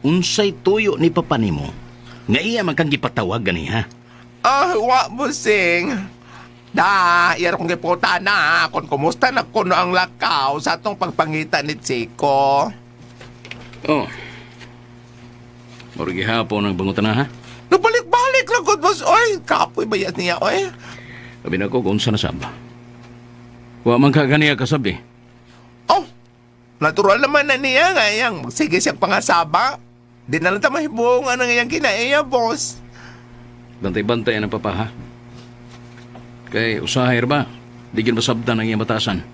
Unsay tuyo ni Papa nimo nga iya man kang gipatawag gani, ha? Ah, wa, bossing. Da, iyaro kong giputa na kung kumusta na kuno ang lakaw sa atong pagpangita ni Chico. Oh. Mura gihapon ang bangutan na, ha? Nabalik-balik lang ko, boss. Oy, kapoy ba yan niya, oy? Sabi na ko kung saan nasab. Wa man ka ganiya kasabi. Oh, natural naman na niya nga iyang sige siyang pangasaba. Di na lang ta mahibuong ang iyang kinaiya, boss. Bantay-bantay ang papa, ha? Kay usahay ba? Di gyud masabdan ang iyang batasan.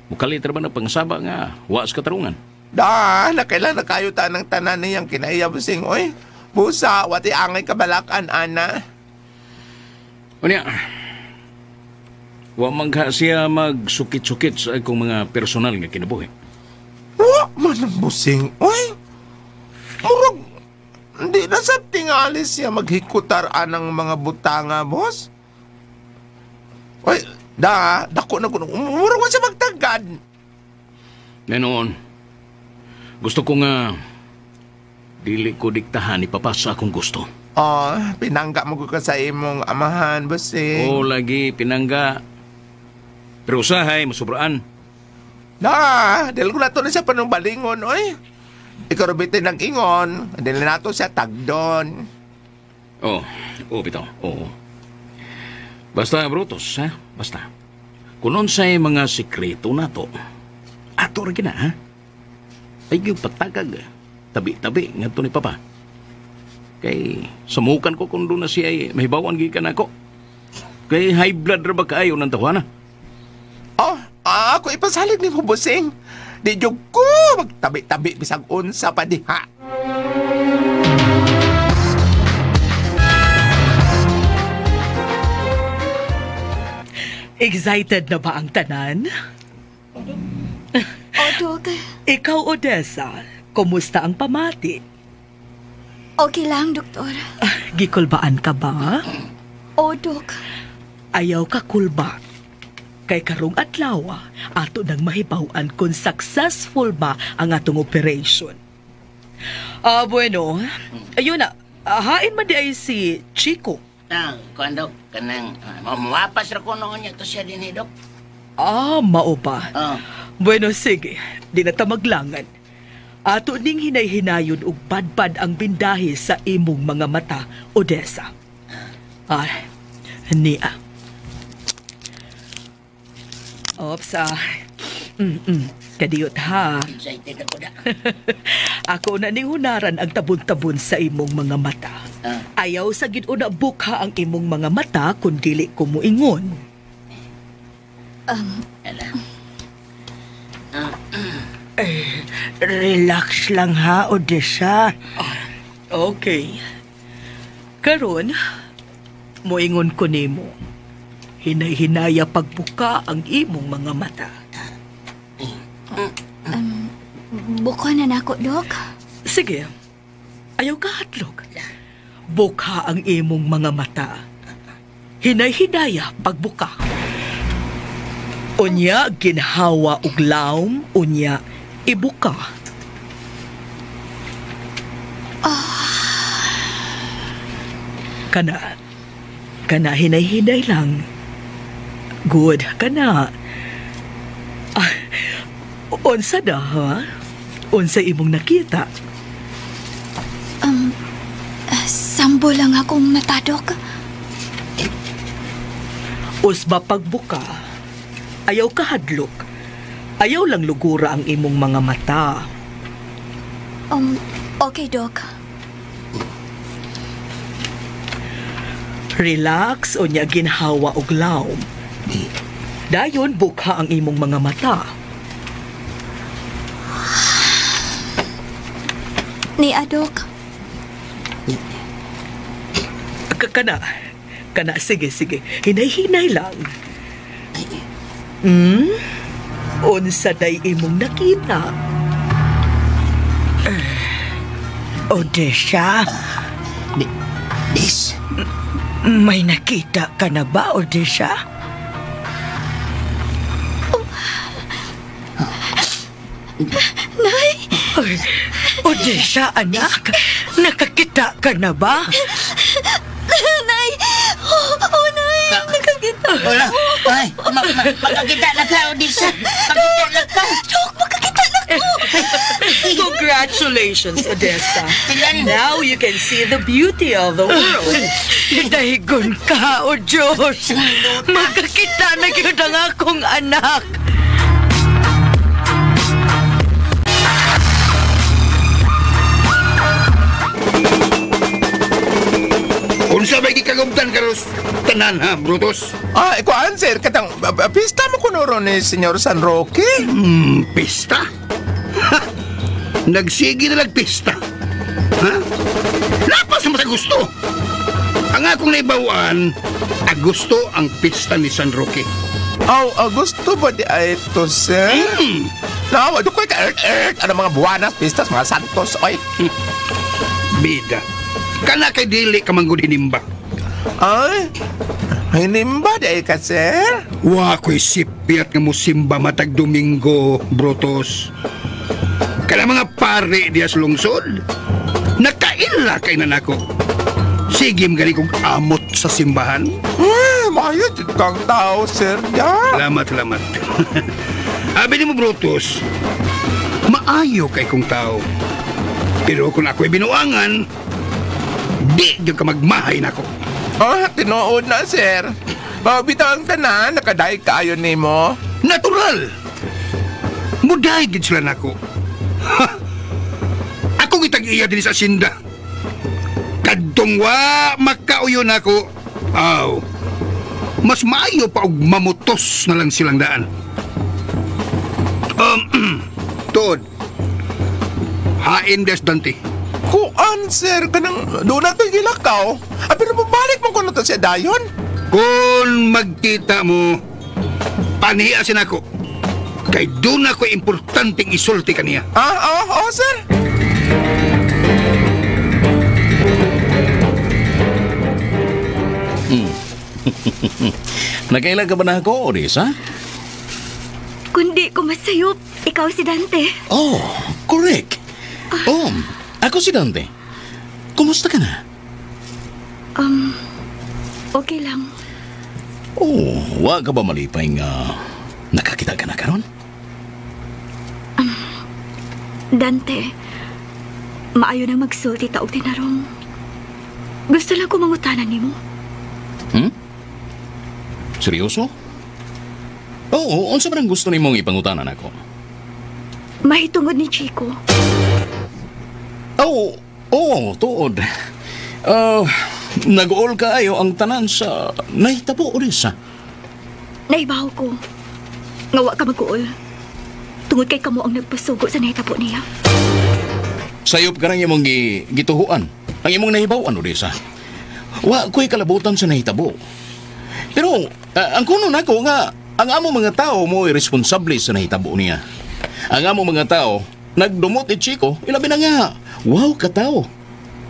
Mukalit ra ba na pangasaba nga wa sa katarungan? Da, nakailan na kayo ta ng tanan niyang kinaiya, bossing, oy. Busa, wati angay kabalakan, ana. Unya, Wa man ka siya magsukit-sukit sa akong mga personal nga kinabuhi. Wa man ang busing, oy. Murag, hindi na sa tingali siya maghikutar anang mga butanga, boss. Oy, dako na ko. Murag man siya magtagad. Noon, gusto ko nga dili ko diktahan ni Papa sa akong gusto. Oh, pinangga mo ko ka sa imong amahan, busing. Oo, lagi, pinangga. Pero usahay, masubraan. Na, dahil ko na to na siya panumbalingon, oy. Ikaw rubitin ng ingon, dahil na to siya tagdon. Oo, oh, bitaw, oo. Basta, Brutus, ha? Basta. Kung unsay mga sikreto na to, ato rin na, ha? Ay, yung patagag, tabi-tabi, nga to ni Papa. Kay, sumukan ko kung doon na siya ay mahibawan gikan ako. Kay high blood ra ba kaayo ng tawana? Oh, ako ipasalig ni Busing. Di jud ko magtabi-tabi bisag unsa pa diha. Excited na ba ang tanan? Oh, Dok. Ikaw, Odessa, kumusta ang pamati? Okay lang, Doktor. Gikulbaan ka ba? Oh, Dok. Ayaw ka kulba. Kay karong adlaw, ato nang mahibaw-an kung successful ba ang atong operation. Bueno, ayun na. Hain man di ay si Chico. Kuan, Dok, kanang mawapas ra ko noon niya to siya din, Dok. Mao ba? Bueno, sige. Di na ta maglangan. Ato ning hinay-hinayon og badbad ang bindahi sa imong mga mata, Odessa. Niya. Ops, Kadiyot ha. Excited ako da. Ako na ning hunaran ang tabon-tabon sa imong mga mata. Ayaw sa gid una bukha ang imong mga mata kun dili ko moingon. Relax lang ha, Odessa. Okay. Karon, moingon ko nimo. Hinay-hinaya pagbuka ang imong mga mata. Buka na nako, Dok. Sige. Ayaw ka hatlog. Buka ang imong mga mata. Hinay-hinaya pagbuka. Unya ginhawa og lawm, unya ibuka. Kana. Kana hinay-hinay lang. Good, kana. Unsa da, ha? Unsa imong nakita? Sambo lang akong mata, Dok. Usba pagbuka, ayaw kahadlok. Ayaw lang lugura ang imong mga mata. Okay, Dok. Relax o nya ginhawa og lawm. Dayon bukha ang imong mga mata. Ni Dok. Kana. Kana, sige, sige. Hinay-hinay lang. Unsa day imong nakita? Odessa? Des? May nakita ka na ba, Odessa? Nay! Odessa, anak! Nakakita ka na ba? Nay! Oh, Nay! Nakakita! Wala! Ay! Makakita na ka, Odessa! Makakita na ka! Dok! Makakita na ko! Congratulations, Odessa! Now you can see the beauty of the world. Dahigon ka, O Diyos! Makakita na yun ang akong anak! Unsa may gikagubtan karos tanan ha, Brutus? Ikuan sir, katang pista mo kuno ron ni Senyor San Roque. Pista? Ha? Nagsige na nagpista. Ha? Lapas mo sa gusto. Ang akong naibawan, agusto ang pista ni San Roque. Aw, gusto ba di ay ito, sir? No, doon ko'y ka-earth-earth. Ano mga buwanas, pistas, mga santos, oy. Bida. Kana kay dili ka manggod hinimba. Ay, hinimba di ay ka, sir? Wa ko'y sipyat nga musimba matag Domingo, Brutus. Kana mga pare diya sa lungsod, nakaila kay nanako. Sige, gani kong amot sa simbahan. Mayo, dyan kang tao, sir. Ya. Salamat, salamat. Abi ni mo, Brutus, maayo kay kong tao. Pero kung ako'y binuangan, di dyan ka magmahay nako. Ah, tinuod na, sir. Bitaw ang tanan, nakaday kaayo nimo. Natural! Muday gid sila nako. Ha! Ako gitag-iya din sa asinda. Kadtong wa makauyo nako. Aw. Mas maayo pa og mamutos na lang silang daan. Tuod. Hain des Dante. Kuan, sir, kanang doon na ito'y gilakaw. Ah, pero pabalik mo ko na to siya dayon. Kung magkita mo, panihiya siya nako. Kay doon ako importanteng isulti kaniya. Ah, oh, oh, sir. Nakailan ka ba na ako, Odessa? Kundi ko masayop, ikaw si Dante. Oh, correct. Oh, ako si Dante. Kumusta ka na? Okay lang. Oh, wa ka ba malipay nga nakakita ka na karon? Dante, maayo na magsulti ta og tinarong. Gusto lang ko mangutanan nimo. Hmm? Seryoso? Oo, unsa man ang gusto nimong ipangutanan ako? Mahitungod ni Chico. Oo, oh, tuod. Nag-uol kaayo ang tanan sa nahitabo, Odessa. Naibaw ko. Nga wa ka mag-uol. Tungod kay kamo ang nagpasugo sa nahitabo niya. Sayop ka ng imong gituhuan. Ang imong nahibaw-an, Odessa. Wa ko'y kalabutan sa nahitabo. Pero ang kuno nako nga ang amo mga tao mo iresponsable sa nahitabo niya. Ang amo mga tao nagdumot ni Chico, ilabi na nga. Wow katao.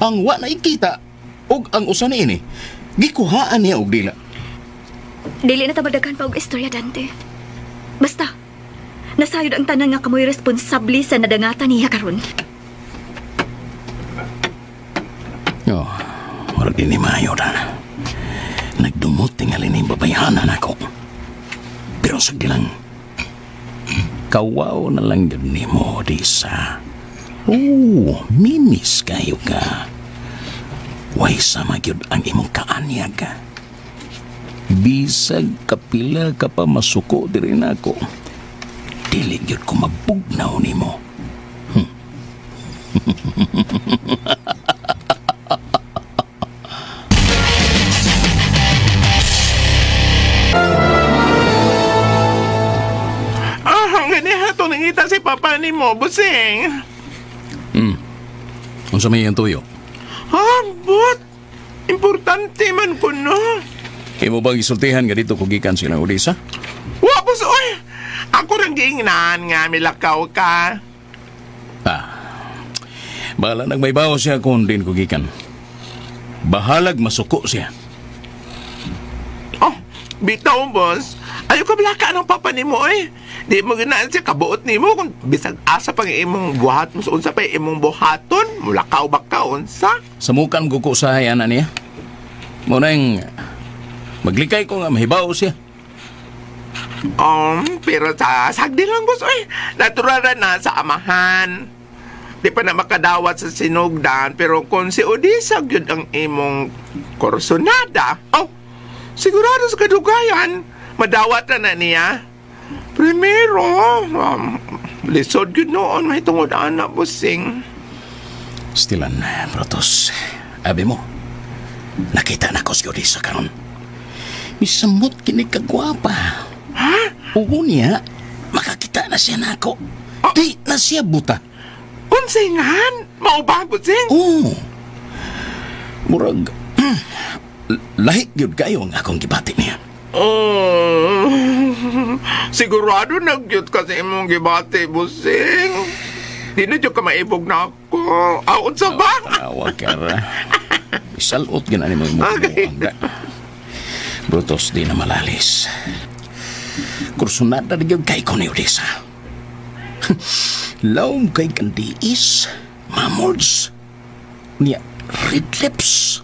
Ang wa na ikita og ang usa niini gikuhaan niya og dila. Dili na tabadagan pa og istorya, Dante. Basta nasayod ang tanan nga kamoy responsable sa nadangatan niya karon. Oh, murag din ni maayo na. Nagdumot tingali ni babayhanan ako. Pero sagdi lang, kawaw na lang yun ni mo, Odessa. Oh, mimis kayo ka. Way sama gyud ang imong kaanyag ka. Bisag kapila ka pa masuko diri nako. Dili gyud ko mabugnaw nimo. Nangita si papa ni mo, busing. Unsa may iyang tuyo? Ah, but importante man ko, no? Imo bang isultihan nga dito kung gikan sila Odessa? Wa, boss, oy! Ako rang giingnan nga, milakaw ka. Ah, bahala nagmaybaw siya kung din ko gikan. Bahalag masuko siya. Oh, bitaw, boss. Ayaw ka blaka ng papa ni mo, oy. Di mo ginaan siya kabuot ni mo kung bisag asa pang imong buhat mo sa unsa pa imong buhaton, mulakaw ba ka unsa? Samukan ko ko usahay ana niya. Mo nang maglikay ko nga mahibaw siya. Pero sa sagdi lang, boss, oy. Natural na sa amahan. Di pa na makadawat sa sinugdan, pero kung si Odessa gyud ang imong korsonada, oh, sigurado sa kadugayan, madawat na na niya. Primero, lisod gyud noon, may tungod anak, busing. Stilan, Brutus, abi mo, nakita na ko si Odessa karon. Misamot kini kagwapa. Ha? Ugo niya, makakita na siya nako. Oh. Di na siya buta. Unsingan? Mao ba, busing? Oo. Murag, lahi gyud kayo ang akong gibati niya. Oh, sigurado nagyot ka sa imong gibati, busing. Di na dyan ka maibog na ako. Ah, unsa ba? Tanawa ka ra. Isalot ganani mo imong Okay. buang. Brutus, di na malalis. Kursunada na gyud kay ko ni Odessa. Lawom kay kandiis, mamords, niya red lips.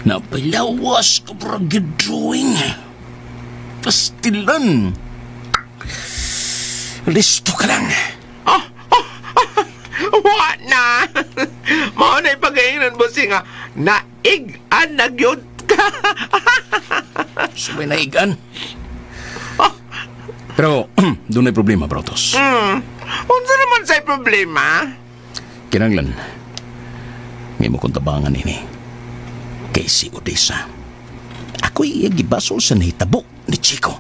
Napilawas ko para drawing. Pastilan. Listo ka lang. Wa na. Mao na ipag-iinan, busing, ha. Naig-an na gyud ka. Sabay naigan. Pero, doon ay problema, Brutus. Unsa naman sa'y problema? Kinanglan, may mo kong tabangan ini. Kay si Odessa. Ako'y gibasol sa nahitabo ni Chico.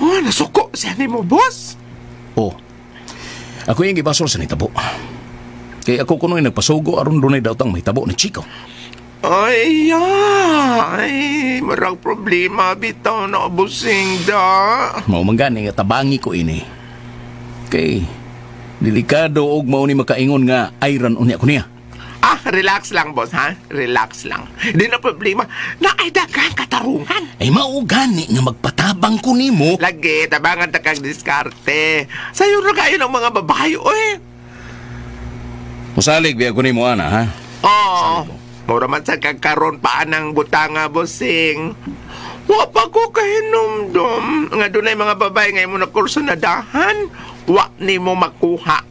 Oh, nasuko siya ni mo, boss. Oh, ako'y gibasol sa nahitabo. Kay ako kuno'y nagpasugo aron dunay daotang mahitabo ni Chico. Ay, ay, marang problema, bitaw na busing da. Mao man gani nga tabangi ko ini. Kay delikado og mao ni makaingon nga ayran unya ko niya. Ah, relax lang, boss, ha? Relax lang. Di na problema. Naay daghang katarungan. Ay mao gani nga magpatabang ko nimo. Lagi, tabangan ta kag diskarte. Sayo ra kayo ng mga babae, oy. Musalig biya ko nimo ana, ha? Oo. Mura man sa kagkaroon pa ng butanga, bossing. Wa pa ko kahinumdum. Nga dunay mga babae nga imo na kurso na dahan. Wa nimo makuha.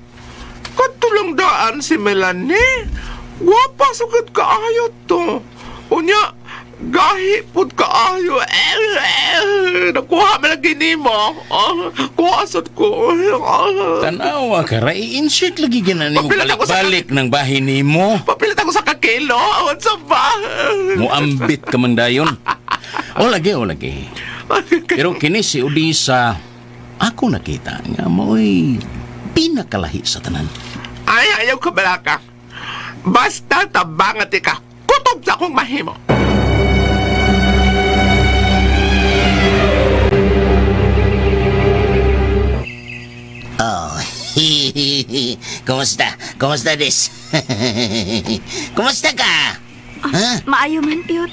Katulong daan si Melanie. Wa pa sugod kaayo to. Unya, gahi pud kaayo. Nakuha man lagi nimo. Kuha sad ko. Tanawa ka ra, i-insert lagi gina nimo Papilit ako sa- balik-balik ng bahin nimo. Papilit ako sa kakilo. Awan sa ba? Muambit ka man dayon. O lagi, o lagi. Pero kini si Odessa, ako nakita nga mo'y pinakalahi sa tanan. Ay, ayaw ka balaka. Basta tabangat ka. Kutob sa akong mahimo. Oh, Kumusta? Kumusta, Des? Kumusta ka? Ah, maayo man, Piyot.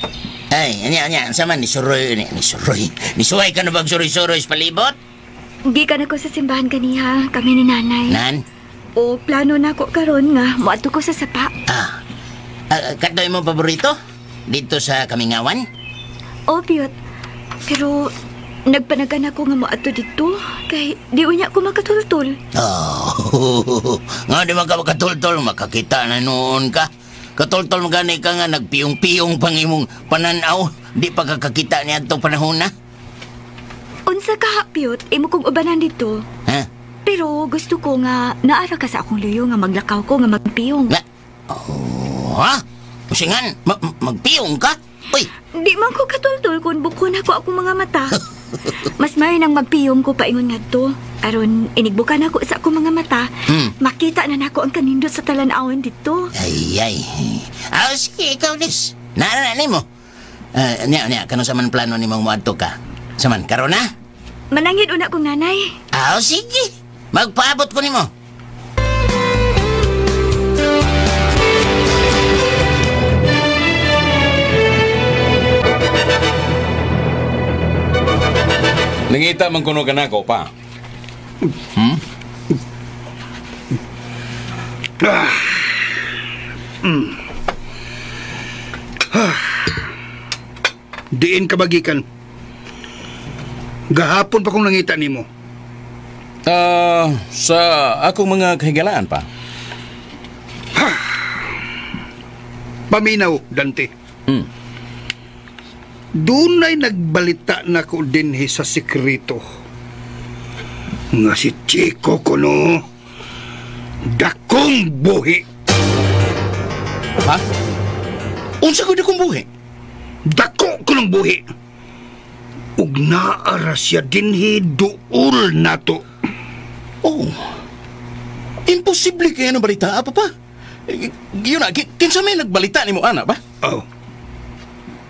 Ay, anya, anya, unsa man, ni suroy, ni suroy. Nisuway ka na bang suroy-suroy sa palibot? Gikan ako sa simbahan kaniha, kami ni nanay. Nan? O plano na ko karon nga moadto ko sa sapa. Ah, kadto imong paborito? Dito sa Kamingawan? O, Piyot. Pero nagpanagan ako nga moadto dito kay di unya ko makatultol. Oh, nga di man ka makatultol, makakita na noon ka. Katultol mo gani ka nga nagpiyong-piyong pang imong pananaw, di pa kakakita niya itong panahon na. Unsa ka, Piyot, imo kong ubanan dito. Ha? Pero gusto ko nga naara ka sa akong luyo nga maglakaw ko nga magpiyong. Nga? Oh, ha? Usingan, magpiyong ka? Uy! Di man ko katultol kung bukon ako akong mga mata. Mas mayo nang magpiyong ko paingon ngadto. Aron inigbukan ako sa akong mga mata. Makita na nako ang kanindot sa talan-awon dito. Ay, ay. Ah, sige, ikaw, Liz. Naara na nimo. Niya, niya, kano sa man plano ni mong moadto ka? Sa man, karon na? Manangin una kong nanay. Ah, sige. Magpaabot ko nimo. Nangita man kuno ka nako pa. Diin ka bagikan. Gahapon pa kong nangita nimo. Sa akong mga kahigalaan pa. Paminaw, Dante. Dunay nagbalita na ko dinhi sa sekreto. Nga si Chico kuno dakong buhi. Ha? Unsa ko dakong buhi? Dako kunong buhi. Ug naara siya dinhi duol nato. Oh. Imposible kaya ng balita, papa. Yun na, kinsa may nagbalita nimo ana ba? Oh.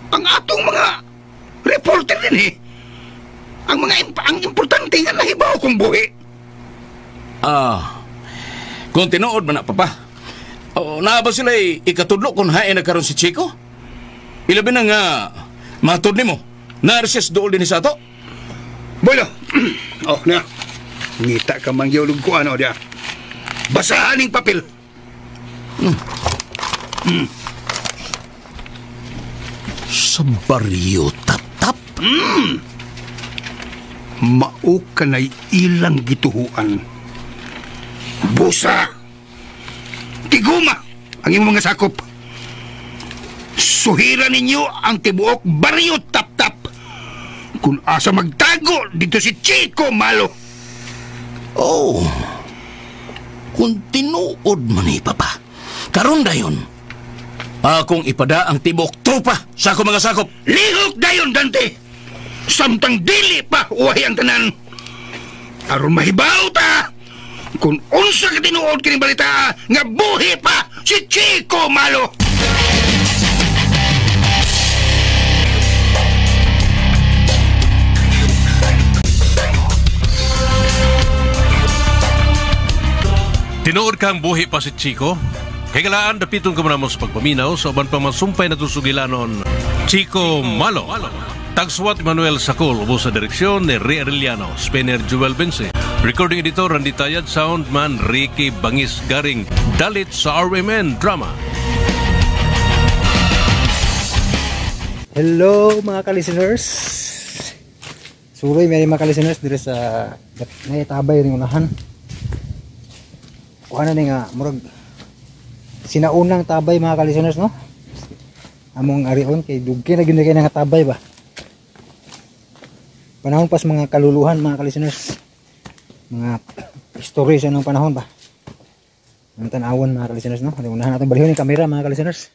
Ang atong mga Reporter din eh. Ang mga ang importante nga nahibaw kong buhi. Ah, kung tinuod man na, Papa. Oh, naa ba sila ikatudlo kung hain na karon si Chico? Ilabi na nga, matod nimo, narisis dool din sa ato. Bueno, oh, na. Ngita ka man gyud ko ano dia. Basahan ning papel. Sa baryo tap-tap? Mao kanay ilang gituhuan. Busa! Tiguma ang imong mga sakop. Suhira ninyo ang tibuok baryo tap-tap. Kung asa magtago dito si Chico Malo. Oh, kung tinuod man ni Papa, karon dayon, akong ipada ang tibuok tropa sa akong mga sakop. Lihok dayon, Dante! Samtang dili pa uwahi ang tanan. Aron mahibaw ta kung unsa ka tinuod kining balita nga buhi pa si Chico Malo. Tinuod kang buhi pa si Chico? Kay galaan, dapiton ka mo sa pagpaminaw sa uban pang masumpay na tusugilanon, Chico Malo. Tagsuwat Manuel Sakol, ubos sa direksyon ni Ray Arellano, Spinner Joel Bence. Recording editor Randy Tayad, soundman Ricky Bangis Garing. Dalit sa RMN Drama. Hello mga ka-listeners. Suroy may mga ka-listeners dire sa naitabay ring unahan. Kuha na ni nga murag sinaunang tabay mga ka-listeners, no? Among arion kay dugay na gyud kay nga tabay ba. Panahon pas mga kaluluhan mga ka-listeners. Mga story sa nung panahon ba. Ang tan-awon mga ka-listeners, no? Unahan natin balihon yung camera mga ka-listeners.